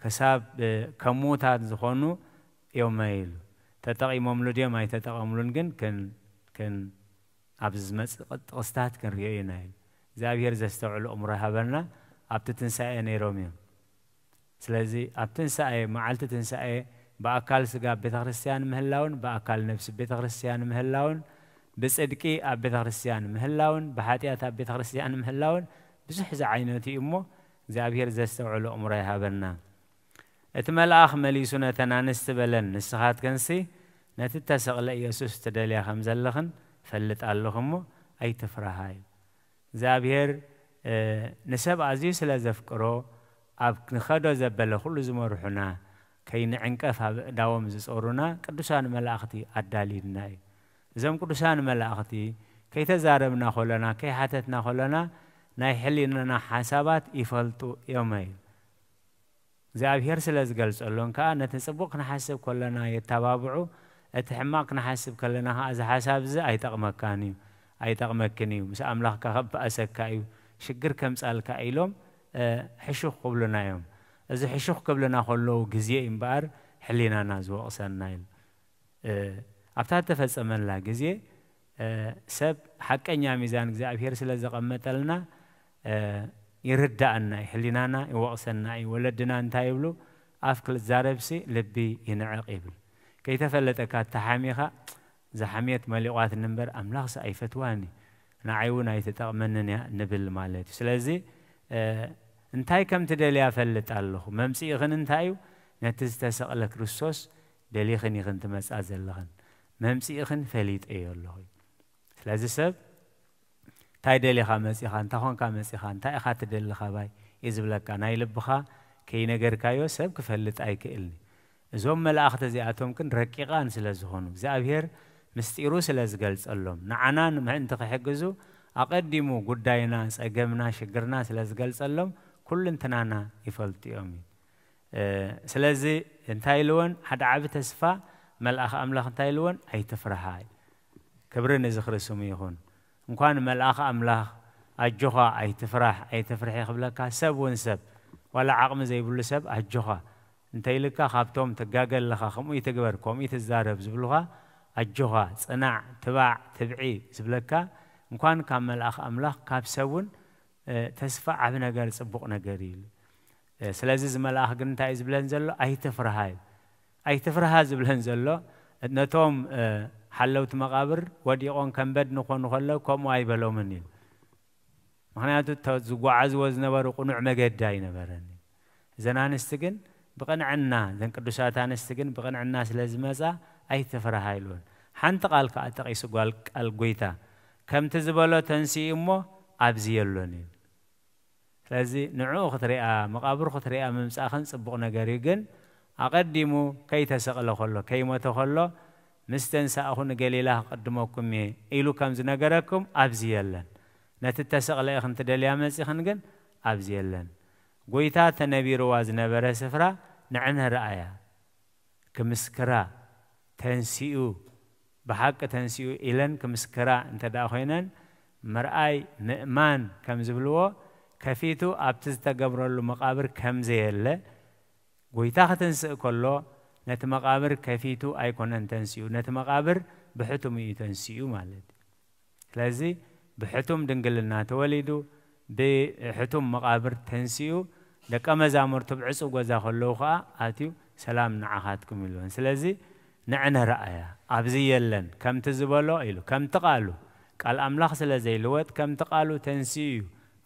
ክሳብ፣ እ፣ ከም ምዉታት ዝኾኑ እዮም ኢሉ። ተጠቒሞምሉ ድዮም ኣይተጠቐምሉን ግን ክን-፣ ክን-፣ ኣብዚ ዝመጽእ ቕ-፣ ጥቕስታት ክንሪኦ ኢና ኢሉ። እግዚኣብሔር ዘስተውዕሎ እምሮ ይሃበና። ኣብቲ ትንሳኤ ነይሮም እዮም። ስለዚ ኣብ ትንሳኤ፣ መዓልቲ ትንሳኤ ብኣካል ስጋ ኣብ ቤተ ክርስቲያን ምህላውን ብኣካል ነፍሲ ቤተ ክርስቲያን ምህላውን ብጽድቂ ኣብ ቤተ ክርስቲያን ምህላውን ብሓጢኣት ኣብ ቤተ ክርስቲያን ምህላውን ብዙሕ ዝዓይነቱ እዩ እሞ እግዚኣብሔር ዘስተውዕሎ እምሮ ይሃበና። እቲ መልኣኽ መሊሱ ነተን ኣንስቲ በለን፣ "ንስኻትክንሲ ነቲ እተሰቕለ ኢየሱስ ትደልያ ከም ዘለኽን እፈልጥ ኣለኹ እሞ ኣይትፍርሃ" ኢሉ። እግዚኣብሔር፣ እ፣ ንሰብ ኣዝዩ ስለ ዘፍቅሮ፣ ኣብ ንኸዶ ዘበለ ኩሉ ዝመርሑና፣ ከይንዕንቀፍ ኣብ ኣእዳዎም ዝጾሩና ቅዱሳን መላእኽቲ ኣዳልዩልና እዩ። እዞም ቅዱሳን መላእኽቲ ከይተዛረብና ከሎና፣ ከይሓተትና ከሎና፣ ናይ ሕሊናና ሓሳባት ይፈልጡ እዮም እዩ። እግዚኣብሔር ስለ ዝገልጸሎም ከኣ፣ ነቲ ጽቡቕ ክንሓስብ ከለና የተባብዑ፣ እቲ ሕማቕ ክንሓስብ ከለና ከኣ፣ እዚ ሓሳብ እዚ ኣይጠቕመካን እዩ፣ ኣይጠቕመክን እዩ፣ ምስ ኣምላኽካ ከበኣሰካ እዩ፣ ሽግር ከምጻልካ ኢሎም ሕሹኽ ክብሉና እዮም። እዚ ሕሹኽ ክብልና ከለዉ ግዜ እዩ እምበኣር ሕሊናና ዝወቕሰና ኢሉ። ኣብታ እተፈጸመላ ግዜ ሰብ ሓቀኛ ሚዛን እግዚኣብሔር ስለ ዘቐመጠልና ይርዳኣና እዩ፣ ሕሊናና ይወቕሰና እዩ። ወለድና እንታይ ይብሉ? ኣፍ ክልዛረብሲ ልቢ ይንዕቕ ይብል። ከይተፈለጠካ ተሓሚኻ ዝሓምየት መሊቋትኒ እምበር ኣምላኽሲ ኣይፈትዋን እዩ፣ ንዓይ እውን ኣይትጠቕመንን እያ ንብል ማለት እዩ። ስለዚ እንታይ ከም ትደልያ እፈልጥ ኣለኹ። መምጽኢኽን እንታይ እዩ? ነቲ ዝተሰቕለ ክርስቶስ ደሊኽን ኢኽን ትመጻ ዘለኽን። መምጽኢኽን ፈሊጠዮ ኣለኹ። ስለዚ ሰብ እንታይ ደሊኻ መጺኻ፣ እንታይ ኾንካ መጺኻ፣ እንታይ ኢኻ ትደሊ ካባይ እዩ ዝብለካ። ናይ ልብኻ ከይነገርካዮ ሰብ ክፈልጥ ኣይክእልን እዩ። እዞም መላእኽቲ እዚኣቶም ግን ረቂቓን ስለ ዝኾኑ እግዚኣብሔር ምስጢሩ ስለ ዝገልጸሎም ንዓና ንምእንቲ ክሕግዙ ኣቐዲሙ ጉዳይና፣ ጸገምና፣ ሽግርና ስለ ዝገልጸሎም ኩልንትናና ይፈልጡ እዮም እዩ። ስለዚ እንታይ ኢልወን? ሓደ ዓቢ ተስፋ መልኣኽ ኣምላኽ እንታይ ኢልወን? ኣይትፍርሃ። ክብሪ ንዝኽሪ ስሙ ይኹን። እንኳን መልኣኽ ኣምላኽ ኣጆኻ ኣይትፍራሕ ኣይትፍርሒ ክብለካ ሰብ እውን ሰብ ዋላ ዓቕሚ ዘይብሉ ሰብ ኣጆኻ እንተይልካ ካብቶም ትጋገ ኣለኻ ከምኡ ይትግበር ከምኡ ይትዛረብ ዝብሉኻ ኣጆኻ ጽናዕ ትባዕ ትብዒ ዝብለካ እንኳን ካብ መልኣኽ ኣምላኽ ካብ ሰብ እውን ተስፋ ዓቢ ነገር ጽቡቕ ነገር እዩ ኢሉ። ስለዚ እዚ መልኣኽ ግን እንታይ እዩ ዝብለን ዘሎ? ኣይትፍርሃ እዩ። ኣይትፍርሃ ዝብለን ዘሎ ነቶም ሓለውቲ መቓብር ወዲቖም ከም በድኒ ኮኑ ከለዉ ከምኡ ኣይበሎምን እዩ። ምኽንያቱ ዝጓዓዝዎ ዝነበሩ ቅኑዕ መገዲ ኣይነበረን እዩ። እዘን ኣንስቲ ግን ብቕንዕና እዘን ቅዱሳት ኣንስቲ ግን ብቕንዕና ስለ ዝመጻ ኣይትፍርሃ ኢልወን። ሓንቲ ቃል ከኣ ጠቒሱ ጓል ቃል ጎይታ ከምቲ ዝበሎ ተንስኡ እሞ ኣብዚ የሎን እዩ። ስለዚ ንዕኡ ክትሪኣ መቓብሩ ክትሪኣ ምምጻእኽን ጽቡቕ ነገር እዩ፣ ግን ኣቐዲሙ ከይተሰቕለ ከሎ ከይሞተ ከሎ ምስ ተንሳእኹ ንገሊላ ክቕድመኩም እየ ኢሉ ከም ዝነገረኩም ኣብዚ የለን። ነቲ እተሰቕለ ኢኽን ትደልያ መጺኽን ግን ኣብዚ የለን። ጎይታ ተነቢርዋ ዝነበረ ስፍራ ንዕነ ረኣያ። ክምስክራ ተንሲኡ ብሓቂ ተንሲኡ ኢለን ክምስክራ እንተ ደኣ ኮይነን ምርኣይ ምእማን ከም ዝብልዎ ከፊቱ ኣብቲ ዝተገብረሉ መቓብር ከም ዘየለ ጎይታ ክትንስእ ከሎ ነቲ መቓብር ከፊቱ ኣይኮነን ተንሲኡ ነቲ መቓብር ብሕቱም እዩ ተንሲኡ ማለት እዩ። ስለዚ ብሕቱም ድንግልና ተወሊዱ ብሕቱም መቓብር ተንሲኡ ደቀ መዛሙርቱ ብዕፁብ ገዛ ከለዉ ከዓ ኣትዩ ሰላም ንዓኻትኩም ኢልወን። ስለዚ ንዕነ ረኣያ ኣብዚ የለን ከምቲ ዝበሎ ኢሉ ከምቲ ቃሉ ቃል ኣምላኽ ስለ ዘይልወጥ ከምቲ ቃሉ ተንሲኡ እዩ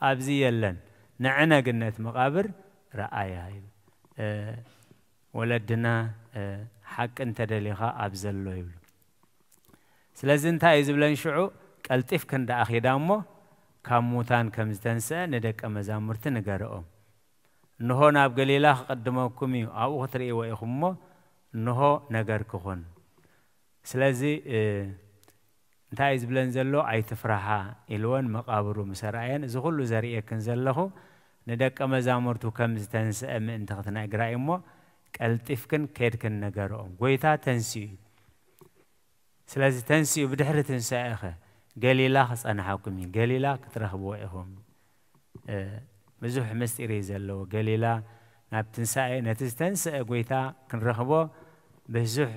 ኣብዚ የለን ንዕነ ግን ነቲ መቓብር ረኣያ ኢሉ። ወለድና ሓቂ እንተደሊኻ ኣብ ዘሎ ይብሉ። ስለዚ እንታይ እዩ ዝብለን ሽዑ ቀልጢፍክን ደኣ ኺዳ እሞ ካብ ሙታን ከም ዝተንስአ ንደቀ መዛሙርቲ ንገርኦም። እንሆ ናብ ገሊላ ክቕድመኩም እዩ፣ ኣብኡ ክትርእይዎ ኢኹም እሞ እንሆ ነገር ክኹን። ስለዚ እንታይ እዩ ዝብለን ዘሎ? ኣይትፍራሓ ኢልወን መቓብሩ ምስ ኣርኣየን፣ እዚ ኩሉ ዘርእየክን ዘለኹ ንደቀ መዛሙርቱ ከም ዝተንስአ ምእንቲ ክትነግራ እዩ እሞ ቀልጢፍክን ኬድክን ነገርኦም። ጎይታ ተንስኡ እዩ። ስለዚ ተንስኡ ብድሕሪ ትንሳኤኸ ገሊላ ክጸንሓኩም እዩ፣ ገሊላ ክትረኽብዎ ኢኹም። ብዙሕ ምስጢር እዩ ዘለዎ። ገሊላ ናብ ትንሳኤ ነቲ ዝተንስአ ጎይታ ክንረኽቦ ብዙሕ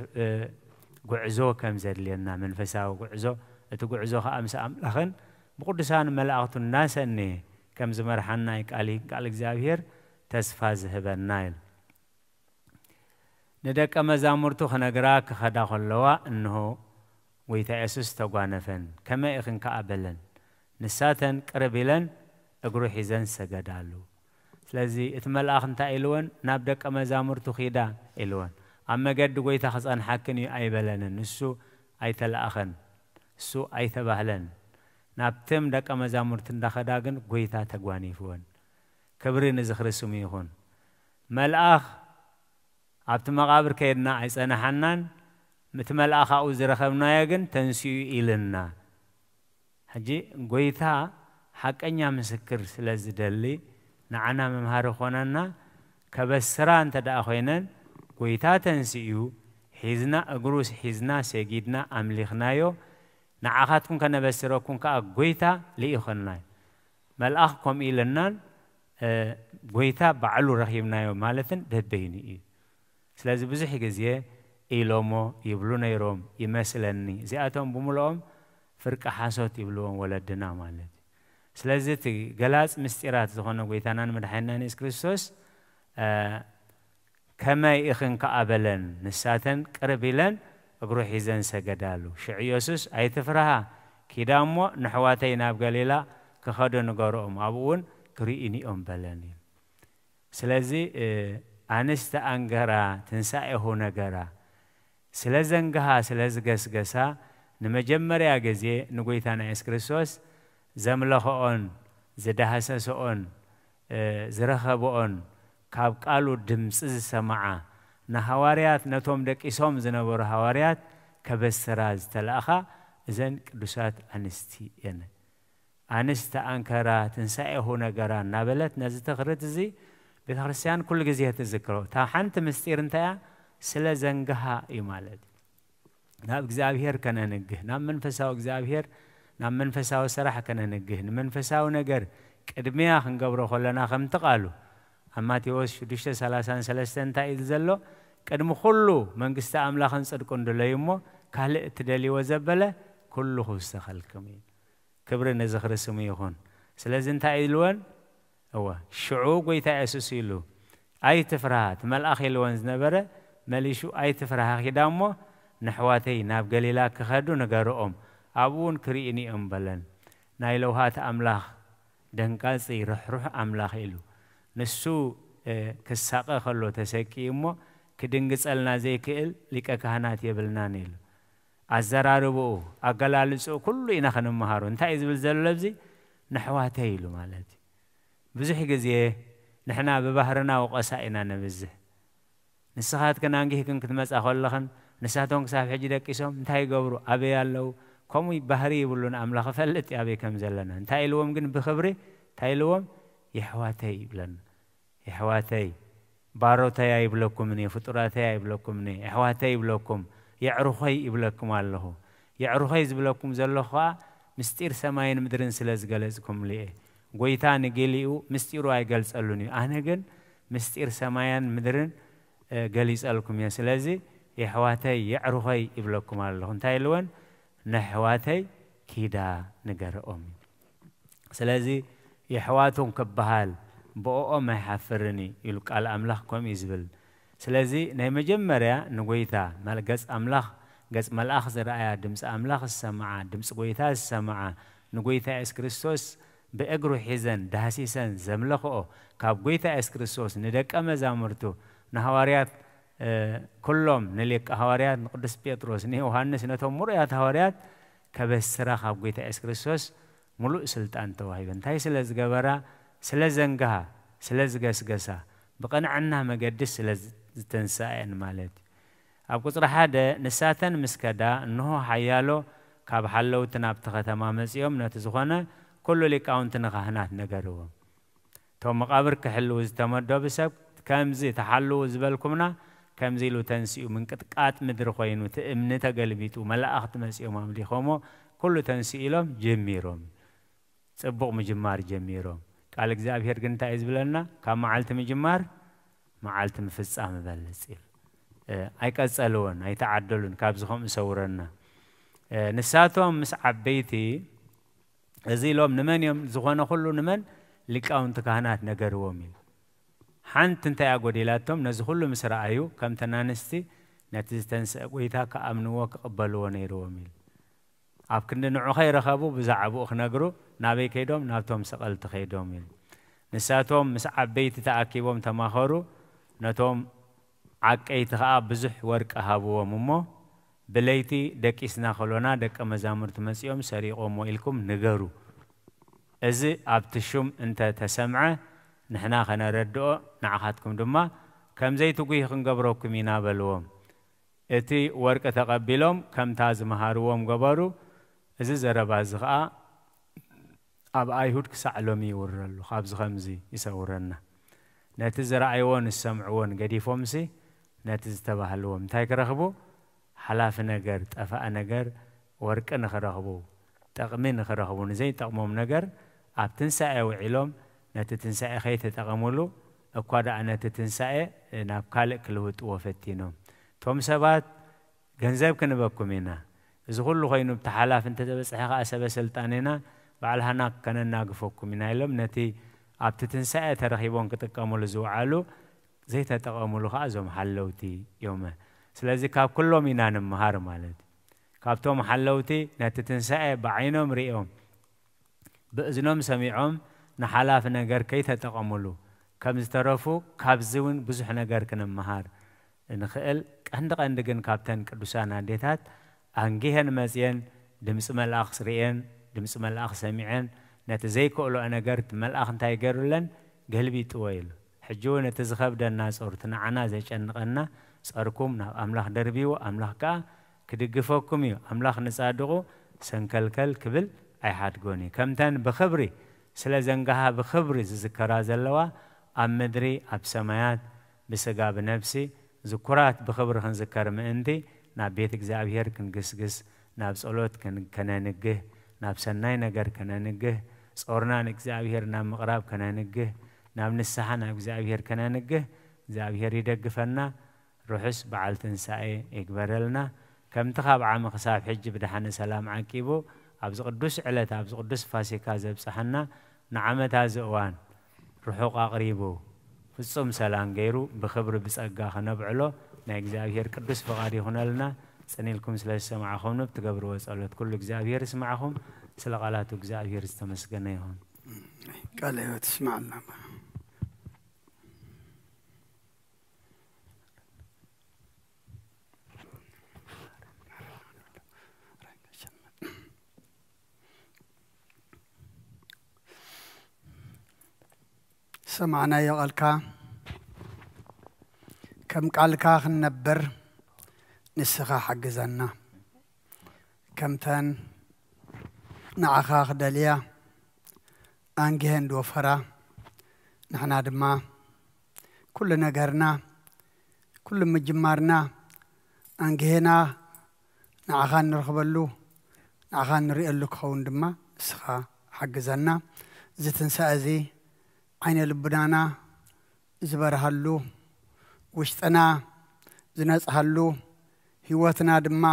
ጉዕዞ ከም ዘድልየና መንፈሳዊ ጉዕዞ፣ እቲ ጉዕዞ ከዓ ምስ ኣምላኽን ብቅዱሳን መላእኽቱ እናሰነየ ከም ዝመርሓና እዩ ቃል እግዚኣብሔር ተስፋ ዝህበና ኢሉ። ንደቀ መዛሙርቱ ክነግራ ክኸዳ ከለዋ እንሆ ጎይታ የሱስ ተጓነፈን፣ ከመይ ኢኽን ከኣ በለን። ንሳተን ቅርብ ኢለን እግሩ ሒዘን ሰገዳሉ። ስለዚ እቲ መልኣኽ እንታይ ኢልወን? ናብ ደቀ መዛሙርቱ ኺዳ ኢልወን። ኣብ መገዲ ጎይታ ክጸንሓክን እዩ ኣይበለንን። ንሱ ኣይተለኣኸን፣ እሱ ኣይተባህለን። ናብቶም ደቀ መዛሙርቲ እንዳኸዳ ግን ጎይታ ተጓኒፍወን። ክብሪ ንዝኽሪ ስሙ ይኹን። መልኣኽ ኣብቲ መቓብር ከይድና ኣይጸናሓናን፣ እቲ መልኣኽ ኣብኡ ዝረኸብናዮ ግን ተንሲኡ ኢልና። ሕጂ ጎይታ ሓቀኛ ምስክር ስለ ዝደሊ ንዓና መምሃሪ ኾነና። ከበስራ እንተ ደኣ ኮይነን ጎይታ ተንሲኡ ሒዝና እግሩ ሒዝና ሰጊድና ኣምሊኽናዮ። ንዓኻትኩም ከነበስረኩም ከኣ ጎይታ ልኢኸና እዩ። መልኣኽ ከምኡ ኢለናን፣ እ፣ ጎይታ ባዕሉ ረኺብናዮ ማለትን በበይኑ እዩ። ስለዚ ብዙሕ ግዜ ኢሎሞ ይብሉ ነይሮም ይመስለኒ። እዚኣቶም ብምልኦም ፍርቂ ሓሶት ይብልዎም ወለድና ማለት እዩ። ስለዚ እቲ ገላጽ ምስጢራት ዝኾነ ጎይታናን መድሓኒናን የሱስ ክርስቶስ፣ እ፣ ከመይ ኢኽን ከኣ በለን። ንሳተን ቅርብ ኢለን እግሩ ሒዘን ሰገዳሉ። ሽዑ የሱስ፣ "ኣይትፍርሃ፣ ኪዳ እሞ ንሕዋተይ ናብ ገሊላ ክኸዱ ንገርኦም፣ ኣብኡ እውን ክርእዩኒ እዮም" በለን እዩ። ስለዚ፣ እ፣ ኣንስቲ ኣንገራ ትንሳኤሁ ነገራ፣ ስለ ዘንግሃ፣ ስለ ዝገስገሳ፣ ንመጀመርያ ግዜ ንጎይታና የሱስ ክርስቶስ ዘምለኸኦን፣ ዝዳህሰሰኦን፣ እ፣ ዝረኸበኦን፣ ካብ ቃሉ ድምፂ ዝሰማዓ፣ ንሃዋርያት፣ ነቶም ደቂሶም ዝነበሩ ሃዋርያት ከበስራ ዝተላእኻ እዘን ቅዱሳት ኣንስቲ እየን። ኣንስቲ ኣንከራ ትንሳኤሁ ነገራ እናበለት ነዚ ትኽርት እዚ ቤተ ክርስቲያን ኩሉ ግዜ ትዝክሮ። እታ ሓንቲ ምስጢር እንታይ እያ? ስለ ዘንግሃ እዩ ማለት እዩ። ናብ እግዚኣብሔር ከነንግህ፣ ናብ መንፈሳዊ እግዚኣብሔር፣ ናብ መንፈሳዊ ስራሕ ከነንግህ፣ ንመንፈሳዊ ነገር ቅድሚያ ክንገብሮ ከለና፣ ከምቲ ቃሉ ኣብ ማቴዎስ ሽዱሽተ ሰላሳን ሰለስተን እንታይ እዩ ዘሎ? "ቅድሚ ኩሉ መንግስቲ ኣምላኽን ጽድቁን ድለዩ እሞ፣ ካልእ እትደልይዎ ዘበለ ኩሉ ክውሰኸልኩም እዩ።" ክብሪ ነዚ ክርስሙ ይኹን። ስለዚ እንታይ ኢልወን? እወ፣ ሽዑ ጎይታ የሱስ ኢሉ፣ "ኣይትፍርሃ"፣ እቲ መልኣኽ ኢልወን ዝነበረ መሊሹ፣ "ኣይትፍርሃ፣ ኪዳ እሞ ንኣሕዋተይ ናብ ገሊላ ክኸዱ ንገርኦም፣ ኣብኡ እውን ክርእዩኒ እዮም" በለን። ናይ ለውሃት ኣምላኽ፣ ደንቃጺ ርሕሩሕ ኣምላኽ ኢሉ፣ ንሱ፣ እ፣ ክሳቐ ከሎ ተሰቂዩ እሞ ክድንግጸልና ዘይክእል ሊቀ ካህናት የብልናን ኢሉ። ኣዘራርብኡ፣ ኣገላልጽኡ ኩሉ ኢና ክንመሃሮ። እንታይ እዩ ዝብል ዘሎ ኣብዚ? "ንኣሕዋተይ" ኢሉ ማለት እዩ። ብዙሕ ግዜ ንሕና ብባህርና ወቐሳ ኢና ነብዝሕ። ንስኻትክን ኣንጊህክን ክትመጻ ከለኽን፣ ንሳቶም ክሳብ ሕጂ ደቂሶም እንታይ ይገብሩ? ኣበይ ኣለዉ? ከምኡ ባህሪ ይብሉን ኣምላኽ እፈልጥ እዩ ኣበይ ከም ዘለና። እንታይ ኢልዎም ግን ብኽብሪ? እንታይ ኢልዎም? "የሕዋተይ" ይብለና። "የሕዋተይ፣ ባሮተይ ኣይብለኩምን እየ፣ ፍጡራተይ ኣይብለኩምን እየ፣ ኣሕዋተይ ይብለኩም፣ የዕሩኸይ ይብለኩም ኣለኹ። የዕሩኸይ ዝብለኩም ዘለኹ ኸኣ ምስጢር ሰማይን ምድርን ስለ ዝገለጽኩምሉ እየ። ጎይታ ንገሊኡ ምስጢሩ ኣይገልጸሉን እዩ። ኣነ ግን ምስጢር ሰማያን ምድርን፣ እ፣ ገሊጸልኩም እየ። ስለዚ የሕዋተይ፣ የዕሩኸይ ይብለኩም ኣለኹ።" እንታይ ኢልወን? "ንኣሕዋተይ ኪዳ ንገርኦም" እዩ። ስለዚ የሕዋቶም ክበሃል ብኦኦም ኣይሓፍርን እዩ ኢሉ ቃል ኣምላኽ ከምኡ እዩ ዝብል። ስለዚ ናይ መጀመርያ ንጎይታ መል-፣ ገጽ ኣምላኽ፣ ገጽ መልኣኽ ዝረኣያ፣ ድምፂ ኣምላኽ ዝሰምዓ፣ ድምፂ ጎይታ ዝሰምዓ፣ ንጎይታ የሱስ ክርስቶስ ብእግሩ ሒዘን ዳህሲሰን ዘምለኽኦ፣ ካብ ጎይታ የሱስ ክርስቶስ ንደቀ መዛሙርቱ፣ ንሃዋርያት፣ እ፣ ኩሎም፣ ንሊቀ ሃዋርያት፣ ንቅዱስ ጴጥሮስ፣ ንዮሃንስ፣ ነቶም ምሩያት ሃዋርያት ከበስራ ካብ ጎይታ የሱስ ክርስቶስ ምሉእ ስልጣን ተዋሂበን። እንታይ ስለ ዝገበራ? ስለ ዘንግሃ፣ ስለ ዝገስገሳ፣ ብቕንዕና መገዲ ስለ ዝ-፣ ዝተንስኣየን ማለት እዩ። ኣብ ቁጽሪ ሓደ፣ ንሳተን ምስ ከዳ፣ እንሆ ሓያሎ ካብ ሓለውቲ ናብቲ ከተማ መጺኦም፣ ነቲ ዝኾነ ኩሉ ሊቃውንቲ ንካህናት ነገርዎም። እቶም መቓብር ክሕልዉ ዝተመደቡ ሰብ፣ ከምዚ ተሓልዉ ዝበልኩምና፣ ከምዚ ኢሉ ተንሲኡ፣ ምንቅጥቃጥ ምድሪ ኮይኑ፣ እቲ እምኒ ተገልቢጡ፣ መላእኽቲ መጺኦም ኣምሊኾሞ፣ ኩሉ ተንሲኡ ኢሎም ጀሚሮም። ጽቡቕ ምጅማር ጀሚሮም። ቃል እግዚኣብሔር ግን እንታይ እዩ ዝብለና? ካብ መዓልቲ ምጅማር መዓልቲ ምፍጻም ይበልጽ ኢሉ። እ፣ ኣይቀጸልዎን፣ ኣይተዓደሉን፣ ካብዚ ከምኡ ሰውረና። እ፣ ንሳቶም ምስ ዓበይቲ እዚ ኢሎም ንመን እዮም? ዝኾነ ኩሉ ንመን? ሊቃውንቲ ካህናት ነገርዎም ኢሉ። ሓንቲ እንታይ እያ ጎዲላቶም? ነዚ ኩሉ ምስ ረኣዩ፣ ከምተን ኣንስቲ ነቲ ዝተንስአ ጎይታ ክኣምንዎ፣ ክቕበልዎ ነይርዎም ኢሉ። ኣብ ክንዲ ንዑ ከይረኸቡ ብዛዕባኡ ክነግሩ ናበይ ከይዶም? ናብቶም ሰቐልቲ ከይዶም ኢሉ። ንሳቶም ምስ ዓበይቲ ተኣኪቦም ተማኸሩ፣ ነቶም ዓቀይቲ ኸኣ ብዙሕ ወርቂ ሃብዎም እሞ፣ ብለይቲ ደቂስና ከሎና ደቀ መዛሙርቲ መጺኦም ሰሪቖሞ ኢልኩም ንገሩ። እዚ ኣብቲ ሹም እንተ ተሰምዐ ንሕና ከነረድኦ፣ ንዓኻትኩም ድማ ከም ዘይትጉሂ ክንገብረኩም ኢና በልዎም። እቲ ወርቂ ተቐቢሎም ከምታ ዝመሃርዎም ገበሩ። እዚ ዘረባ እዚ ኸኣ ኣብ ኣይሁድ ክሳዕ ሎሚ ይውረ ኣሎ። ካብዚ ኸምዚ ይሰውረና። ነቲ ዝረኣይዎን ዝሰምዕዎን ገዲፎምሲ ነቲ ዝተባህልዎም እንታይ ክረኽቡ? ሓላፊ ነገር፣ ጠፋኢ ነገር፣ ወርቂ ንኽረኽቡ፣ ጥቕሚ ንኽረኽቡ፣ ንዘይጠቕሞም ነገር ኣብ ትንሳኤ ውዒሎም ነቲ ትንሳኤ ከይተጠቐሙሉ፣ እኳ ደኣ ነቲ ትንሳኤ ናብ ካልእ ክልውጥዎ ፈቲኖም። እቶም ሰባት ገንዘብ ክንበኩም ኢና፣ እዚ ኩሉ ኮይኑ ብቲ ሓላፍ እንተተበጽሐ ከኣ ሰበ ስልጣን ኢና፣ በዓል ሃናክ ከነናግፈኩም ኢና ኢሎም ነቲ ኣብቲ ትንሳኤ ተረኺቦም ክጥቀሙሉ ዝወዓሉ ዘይተጠቐሙሉ ከኣ እዞም ሓለውቲ እዮም። ስለዚ ካብ ኩሎም ኢና ንምሃር ማለት እዩ። ካብቶም ሓለውቲ ነቲ ትንሳኤ ብዓይኖም ሪኦም ብእዝኖም ሰሚዖም ንሓላፊ ነገር ከይተጠቐሙሉ ከም ዝተረፉ ካብዚ እውን ብዙሕ ነገር ክንምሃር ንኽእል። ቀንዲ ቀንዲ ግን ካብተን ቅዱሳን ኣዴታት ኣንጊሀን መፅየን ድምፂ መልኣኽ ርእየን ድምፂ መልኣኽ ሰሚዐን ነቲ ዘይክእልኦ ነገር እቲ መልኣኽ እንታይ ገይሩለን ገልቢጥዎ ኢሉ። ሕጂ እውን እቲ ዝኸብደና ጾር እቲ ንዓና ዘጨንቐና ጸርኩም ናብ ኣምላኽ ደርብይዎ ኣምላኽ ከኣ ክድግፈኩም እዩ። ኣምላኽ ንጻድቑ ሰንከልከል ክብል ኣይሓድጎን እዩ። ከምተን ብኽብሪ ስለ ዘንግሃ ብኽብሪ ዝዝከራ ዘለዋ ኣብ ምድሪ ኣብ ሰማያት ብስጋ ብነፍሲ ዝኩራት ብኽብሪ ክንዝከር ምእንቲ ናብ ቤት እግዚኣብሔር ክንግስግስ ናብ ጸሎት ከነንግህ ናብ ሰናይ ነገር ከነንግህ ጾርና ንእግዚኣብሔር ናብ ምቕራብ ከነንግህ ናብ ንስሓ ናብ እግዚኣብሔር ከነንግህ እግዚኣብሔር ይደግፈና። ርሑስ በዓል ትንሳኤ ይግበረልና። ከምቲ ካብ ዓሚ ክሳብ ሕጂ ብድሓነ ሰላም ዓቂቡ ኣብዚ ቅዱስ ዕለት ኣብዚ ቅዱስ ፋሲካ ዘብጽሓና ንዓመት ኣዚ እዋን ርሑቕ ኣቕሪቡ ፍጹም ሰላም ገይሩ ብኽብሪ ብጸጋ ከነብዕሎ ናይ እግዚኣብሔር ቅዱስ ፍቓድ ይኹነልና። ጽን ኢልኩም ስለ ዝሰማዕኹም ትገብርዎ ጸሎት ኩሉ እግዚኣብሔር ይስማዕኹም። ስለ ቃላቱ እግዚኣብሔር ዝተመስገነ ይኹን። ቃለ ሕይወት ይስማዕልና። ሰማዕናዮ ቃልካ ከም ቃልካ ክንነብር ንስኻ ሓግዘና። ከምተን ንዓኻ ክደልያ ኣንጊሀን ዝወፈራ ንሕና ድማ ኩሉ ነገርና ኩሉ ምጅማርና ኣንጊሄና ንዓኻ እንረኽበሉ ንዓኻ እንርእየሉ ክኸውን ድማ ንስኻ ሓግዘና። እዚ ትንሳኤ እዚ ዓይነ ልቡናና ዝበርሃሉ ውሽጥና ዝነጽሃሉ ህይወትና ድማ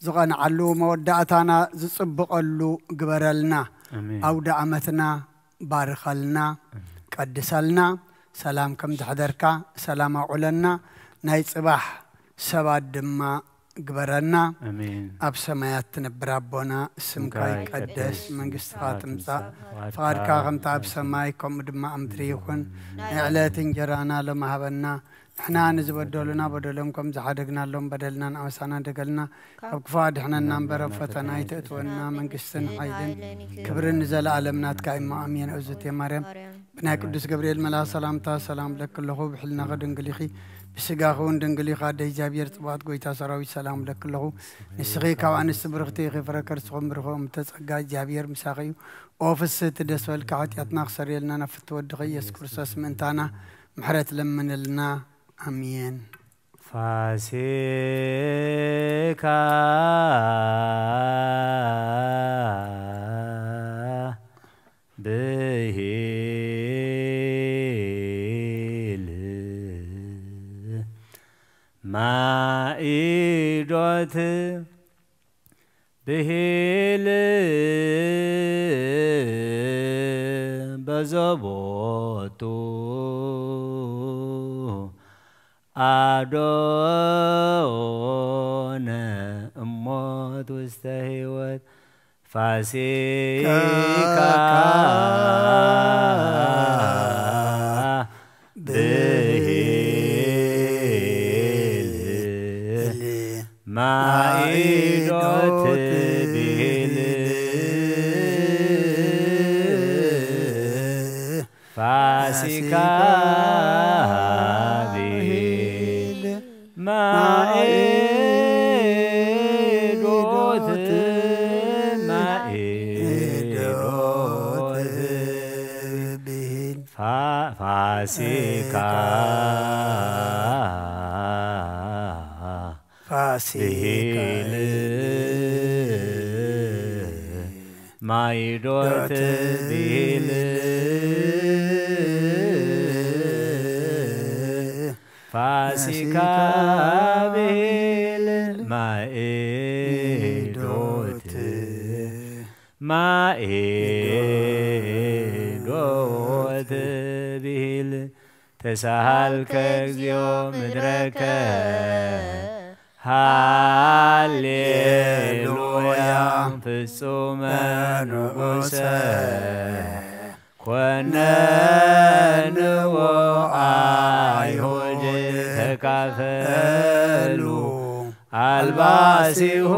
ዝቐንዓሉ መወዳእታና ዝጽብቐሉ ግበረልና። ኣውደ ዓመትና ባርኸልና፣ ቀድሰልና። ሰላም ከም ዘሕደርካ ሰላም ኣውዕለና። ናይ ጽባሕ ሰባት ድማ ግበረና። ኣብ ሰማያት ትነብር ኣቦና፣ ስምካ ይቀደስ፣ መንግስትኻ ትምጻእ፣ ፍቓድካ ከምቲ ኣብ ሰማይ ከምኡ ድማ ኣብ ምድሪ ይኹን። ናይ ዕለት እንጀራና ሎሚ ሃበና። ንሕና ንዝበደሉና በደሎም ከም ዝሓደግናሎም በደልና ንኣበሳና ደገልና፣ ካብ ክፉእ ኣድሕነና እምበር ኣብ ፈተና ኣይተእትወና። መንግስትን ሓይልን ክብርን ንዘለኣለም ናትካ እሞ ኣሜን። እግዝእትየ ማርያም ብናይ ቅዱስ ገብርኤል መልኣኽ ሰላምታ ሰላም እብለኪ ኣለኹ። ብሕልናኺ ድንግል ኢኺ፣ ብስጋኺ እውን ድንግል ኢኺ። ኣደ እግዚኣብሔር ጽባኦት ጐይታ ሰራዊት ሰላም እብለኪ ኣለኹ። ንስኺ ካብ ኣንስቲ ብርኽቲ ኢኺ፣ ፍረ ከርስኺ እውን ብሩኽ እዩ። እምተ ጸጋ እግዚኣብሔር ምሳኺ እዩ። ኦ ፍስህቲ ደስ በልኪ፣ ሓጢኣትና ክሰርየልና ናብ ፍትወ ወድኺ ኢየሱስ ክርስቶስ ምእንታና ምሕረት ለምንልና። ኣሜን። ፋሲካ ብሂል ማኢዶት ብሂል በዘቦቱ ኣዶነ እሞት ውስተ ህይወት ፋሲካ ብሂል ማኢዶት ብሂል ፋሲካ ብሂል ማኢዶት ማኢዶት ብሂል ፋሲካ ፋሲካ ብሂል ማይዶት ብሂል ፋሲካ ብሂል ማይዶት ማይዶት ብሂል ተሳሃልከ እግዚኦ ምድረከ ሃሌሉያ ፍጹመ ንዑሰ ኮነንዎ ኣይሁድ ተካፈሉ ኣልባሲሁ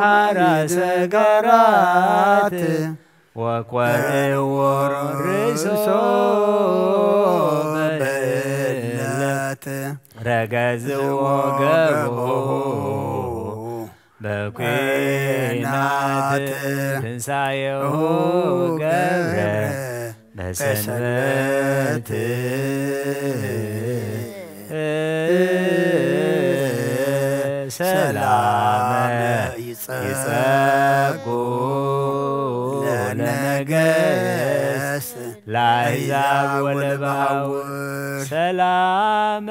ሃራሰ ገራት ወኮርዎ ርእሶ በእለት ረገዝዎ ገቦ በኩናት ትንሳኤሁ ገብረ በሰንበት ሰላመ ይጸጉ ለነገስ ለአሕዛብ ወለባውር ሰላም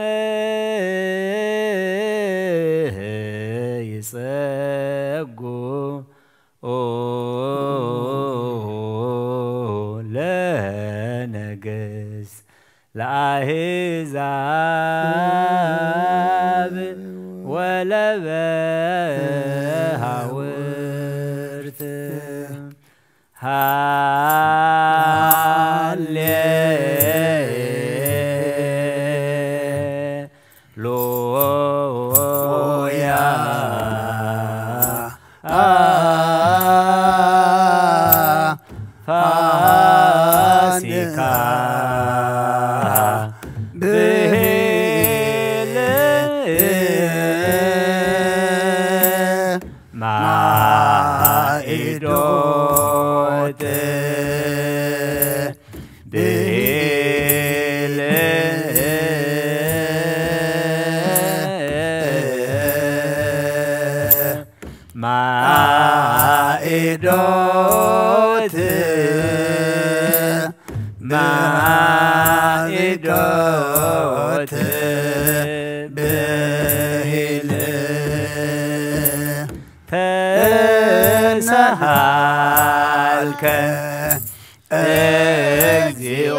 ይጸጉ ለነገስ ለአሕዛብ ወለበሃውርት ሃሌሉያ ፋሲካ ብሂል ማኢዶት ብሂል ማኢዶት ማኢዶት ብሂል ተሳሃልከ እግዚኦ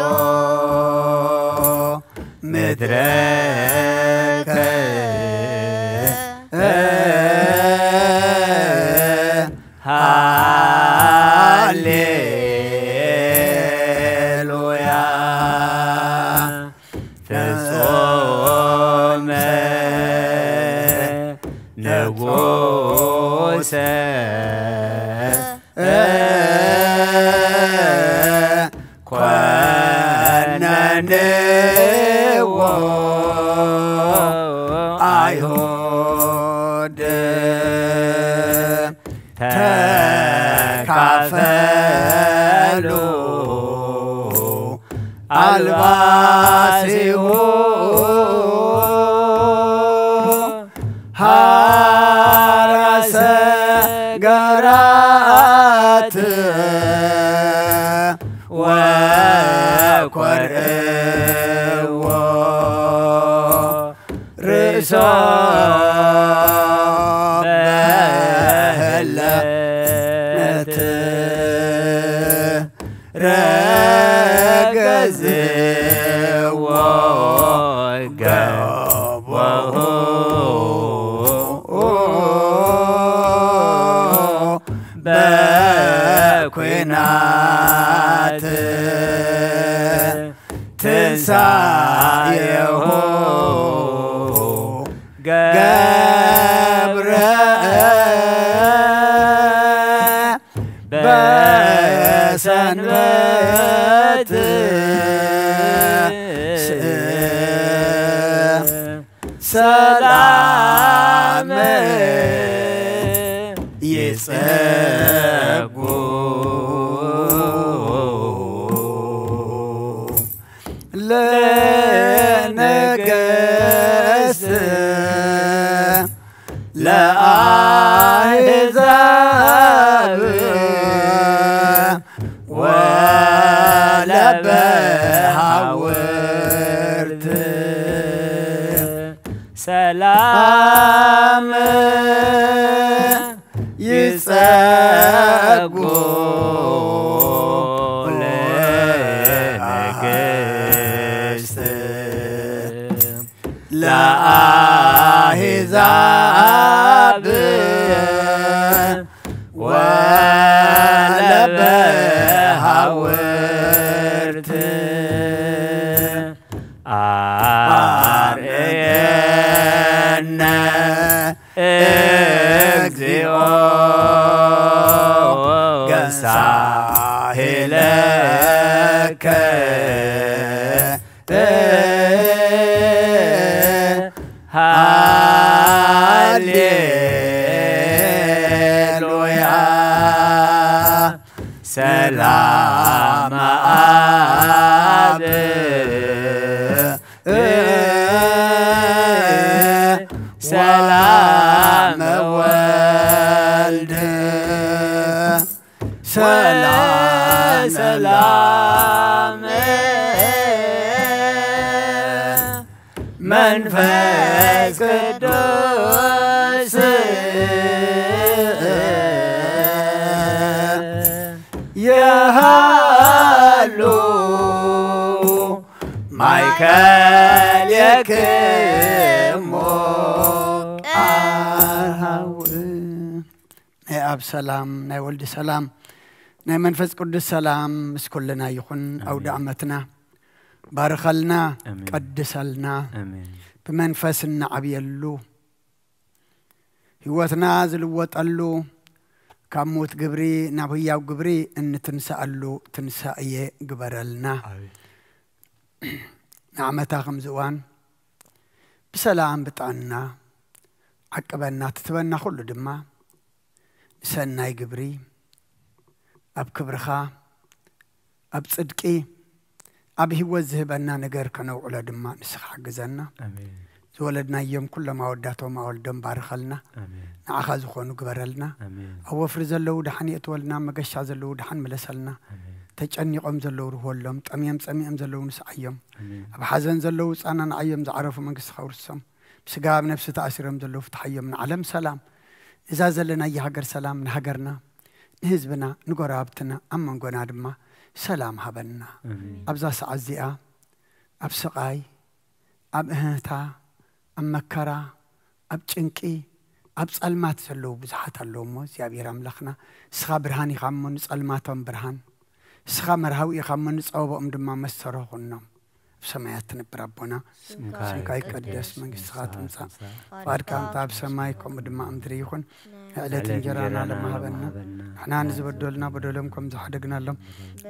ምድረከ ሃሌሉያ ፍጹመ ንጉሰ ኮነንዎ ኣይሁድ ተካፈሉ ኣልባሲሁ ሃራሰ ገራት ወኮርዕዎ ርእሶ በህለት ረገዝዎ ገቦሁ በኩናት ትንሳኤሁ ገብረ በሰንበት ሰላም ይጸጉ ለነገስ ለአሕዛብ በሃውርት ሰላም ይጸጉ ለንግስት ለአሕዛብ ወለበሃውርት አርእየነ እግዚኦ ገሳሄለከ ሃሌሉያ ሰላም አብ ሰላም ወልድ ሰላም ሰላም መንፈስ ቅዱስ የሃሉ ማእከሌክሙ ቃል ናይ ኣብ ሰላም ናይ ወልድ ሰላም ናይ መንፈስ ቅዱስ ሰላም ምስ ኩልና ይኹን። ኣውደ ዓመትና ባርኸልና፣ ቀድሰልና፣ ብመንፈስ እናዓብየሉ ህይወትና ዝልወጠሉ ካብ ሞት ግብሪ ናብ ህያው ግብሪ እንትንሳኣሉ ትንሳኤ ግበረልና። ንዓመታ ከምዚ እዋን ብሰላም ብጥዕና ዓቅበና ትትበና ኩሉ ድማ ንሰናይ ግብሪ ኣብ ክብርኻ ኣብ ጽድቂ ኣብ ህይወት ዝህበና ነገር ከነውዕሎ ድማ ንስኻ ሓግዘና። ዝወለድናዮም ኩሎም ኣወዳቶም ኣወልዶም ባርኸልና። ንዓኻ ዝኾኑ ግበረልና። ኣብ ወፍሪ ዘለዉ ደሓን የእትወልና፣ መገሻ ዘለዉ ደሓን ምለሰልና። ተጨኒቖም ዘለዉ ርህወሎም፣ ጠምዮም ጸሚኦም ዘለዉ ንስዓዮም። ኣብ ሓዘን ዘለዉ ጻና ንዓዮም፣ ዝዓረፉ መንግስትኻ ውርሶም። ብስጋ ኣብ ነፍሲ ተኣሲሮም ዘለዉ ፍትሓዮም። ንዓለም ሰላም፣ እዛ ዘለናያ ሃገር ሰላም ንሃገርና፣ ንህዝብና፣ ንጎረባብትና፣ ኣብ መንጎና ድማ ሰላም ሃበና። ኣብዛ ሰዓት እዚኣ ኣብ ስቓይ፣ ኣብ እህህታ፣ ኣብ መከራ፣ ኣብ ጭንቂ፣ ኣብ ጸልማት ዘለዉ ብዙሓት ኣለዉ እሞ እግዚኣብሔር ኣምላኽና ንስኻ ብርሃን ኢኻ እሞ ንጸልማቶም ብርሃን፣ ንስኻ መርሃዊ ኢኻ እሞ ንጸበኦም ድማ መስተርሆ ኩኖም። ኣብ ሰማያት ትነብር ኣቦና፣ ስምካ ይቀደስ፣ መንግስትኻ ትምጻእ፣ ፍቓድካ ከምታ ኣብ ሰማይ ከምኡ ድማ ኣብ ምድሪ ይኹን። ዕለት እንጀራና ለማሃበና፣ ንሕና ንዝበደሉና በደሎም ከም ዝሓደግናሎም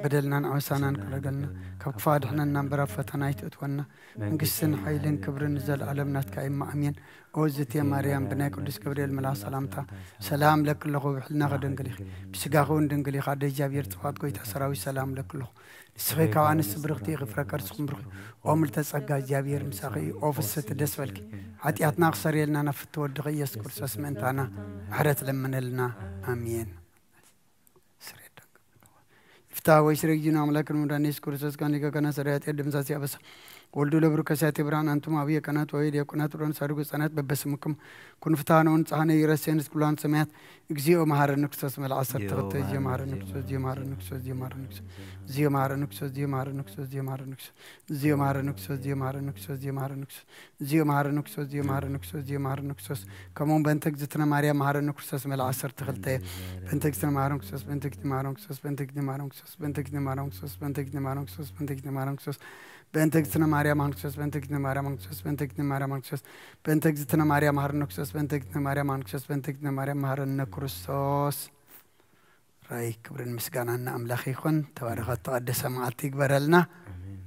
በደልናን ዓመሳናን ክረገልና፣ ካብ ክፉ ኣድሕነና እምበር ኣብ ፈተና ኣይትእትወና። መንግስትን ሓይልን ክብርን ንዘለኣለም ናትካ እማ ኣሜን። ኦ ዝቴ ማርያም ብናይ ቅዱስ ገብርኤል መልኣኽ ሰላምታ ሰላም ለኪ ኣለኹ፣ ብሕልና ከደንግል ኢኺ፣ ብስጋኺ እውን ድንግል ኢኻ። ኣደ እግዚኣብሔር ጽባኦት ጎይታ ሰራዊት ሰላም ለኪ ኣለኹ። ንስኺ ካብ ኣንስቲ ብርኽቲ ኢኺ፣ ፍረ ከርስኹም ብሩኽ እዩ። ኦ ምልተ ጸጋ እግዚኣብሔር ምሳኺ እዩ። ኦ ፍስሕቲ ደስ በልኪ፣ ሓጢኣትና ክሰርየልና ናብ ፍትወ ወድኺ ኢየሱስ ክርስቶስ ምእንታና ምሕረት ለምነልና። ኣሜን። ይፍታ ወይ ስረ ጊዜና ኣምላክ መድኃኒነ ኢየሱስ ክርስቶስ ካኒከ ከና ሰራያት ደምሳሲ አበሳ ወልዱ ለብሩ ከሳቴ ብርሃን አንቱም አብየ ቀናት ወይ ዲያቆናት ብሮን ሳድጉ ህጻናት በበስምኩም ኩን ፍትሐነ ወንጽሐነ ይረሴንስ ኩላን ሰማያት እግዚኦ መሐረነ ክርስቶስ መልዓ ዓሰርተ ክልተ እግዚኦ መሐረነ ክርስቶስ፣ እግዚኦ መሐረነ ክርስቶስ፣ እግዚኦ መሐረነ ክርስቶስ፣ እግዚኦ መሐረነ ክርስቶስ፣ እግዚኦ መሐረነ ክርስቶስ፣ እግዚኦ መሐረነ ክርስቶስ፣ እግዚኦ መሐረነ ክርስቶስ፣ እግዚኦ መሐረነ ክርስቶስ፣ እግዚኦ መሐረነ ክርስቶስ፣ እግዚኦ መሐረነ ክርስቶስ፣ ከምኡውን በእንተ እግዝእትነ ማርያም መሐረነ ክርስቶስ መልዓ ዓሰርተ ክልተ በእንተ እግዝእትነ ማርያም ክርስቶስ፣ በእንተ እግዝእትነ ማርያም ክርስቶስ፣ በእንተ እግዝእትነ ማርያም ክርስቶስ፣ በእንተ እግዝእትነ ማርያም ክርስቶስ፣ በእንተ እግዝእትነ ማርያም ክርስቶስ፣ በእንተ እግዝእትነ ማርያም ክርስቶስ፣ በእንተ እግዝእትነ ማርያም ክርስቶስ፣ በእንተ እግዝእትነ ማርያም መሐረነ ክርስቶስ፣ በእንተ እግዝእትነ ማርያም መሐረነ ክርስቶስ፣ በእንተ እግዝእትነ ማርያም መሐረነ ክርስቶስ። ራይ ክብርን ምስጋናን ንኣምላኽ ይኹን። ተባረኸት ተቐደሰ መዓልቲ ይግበረልና። ኣሜን።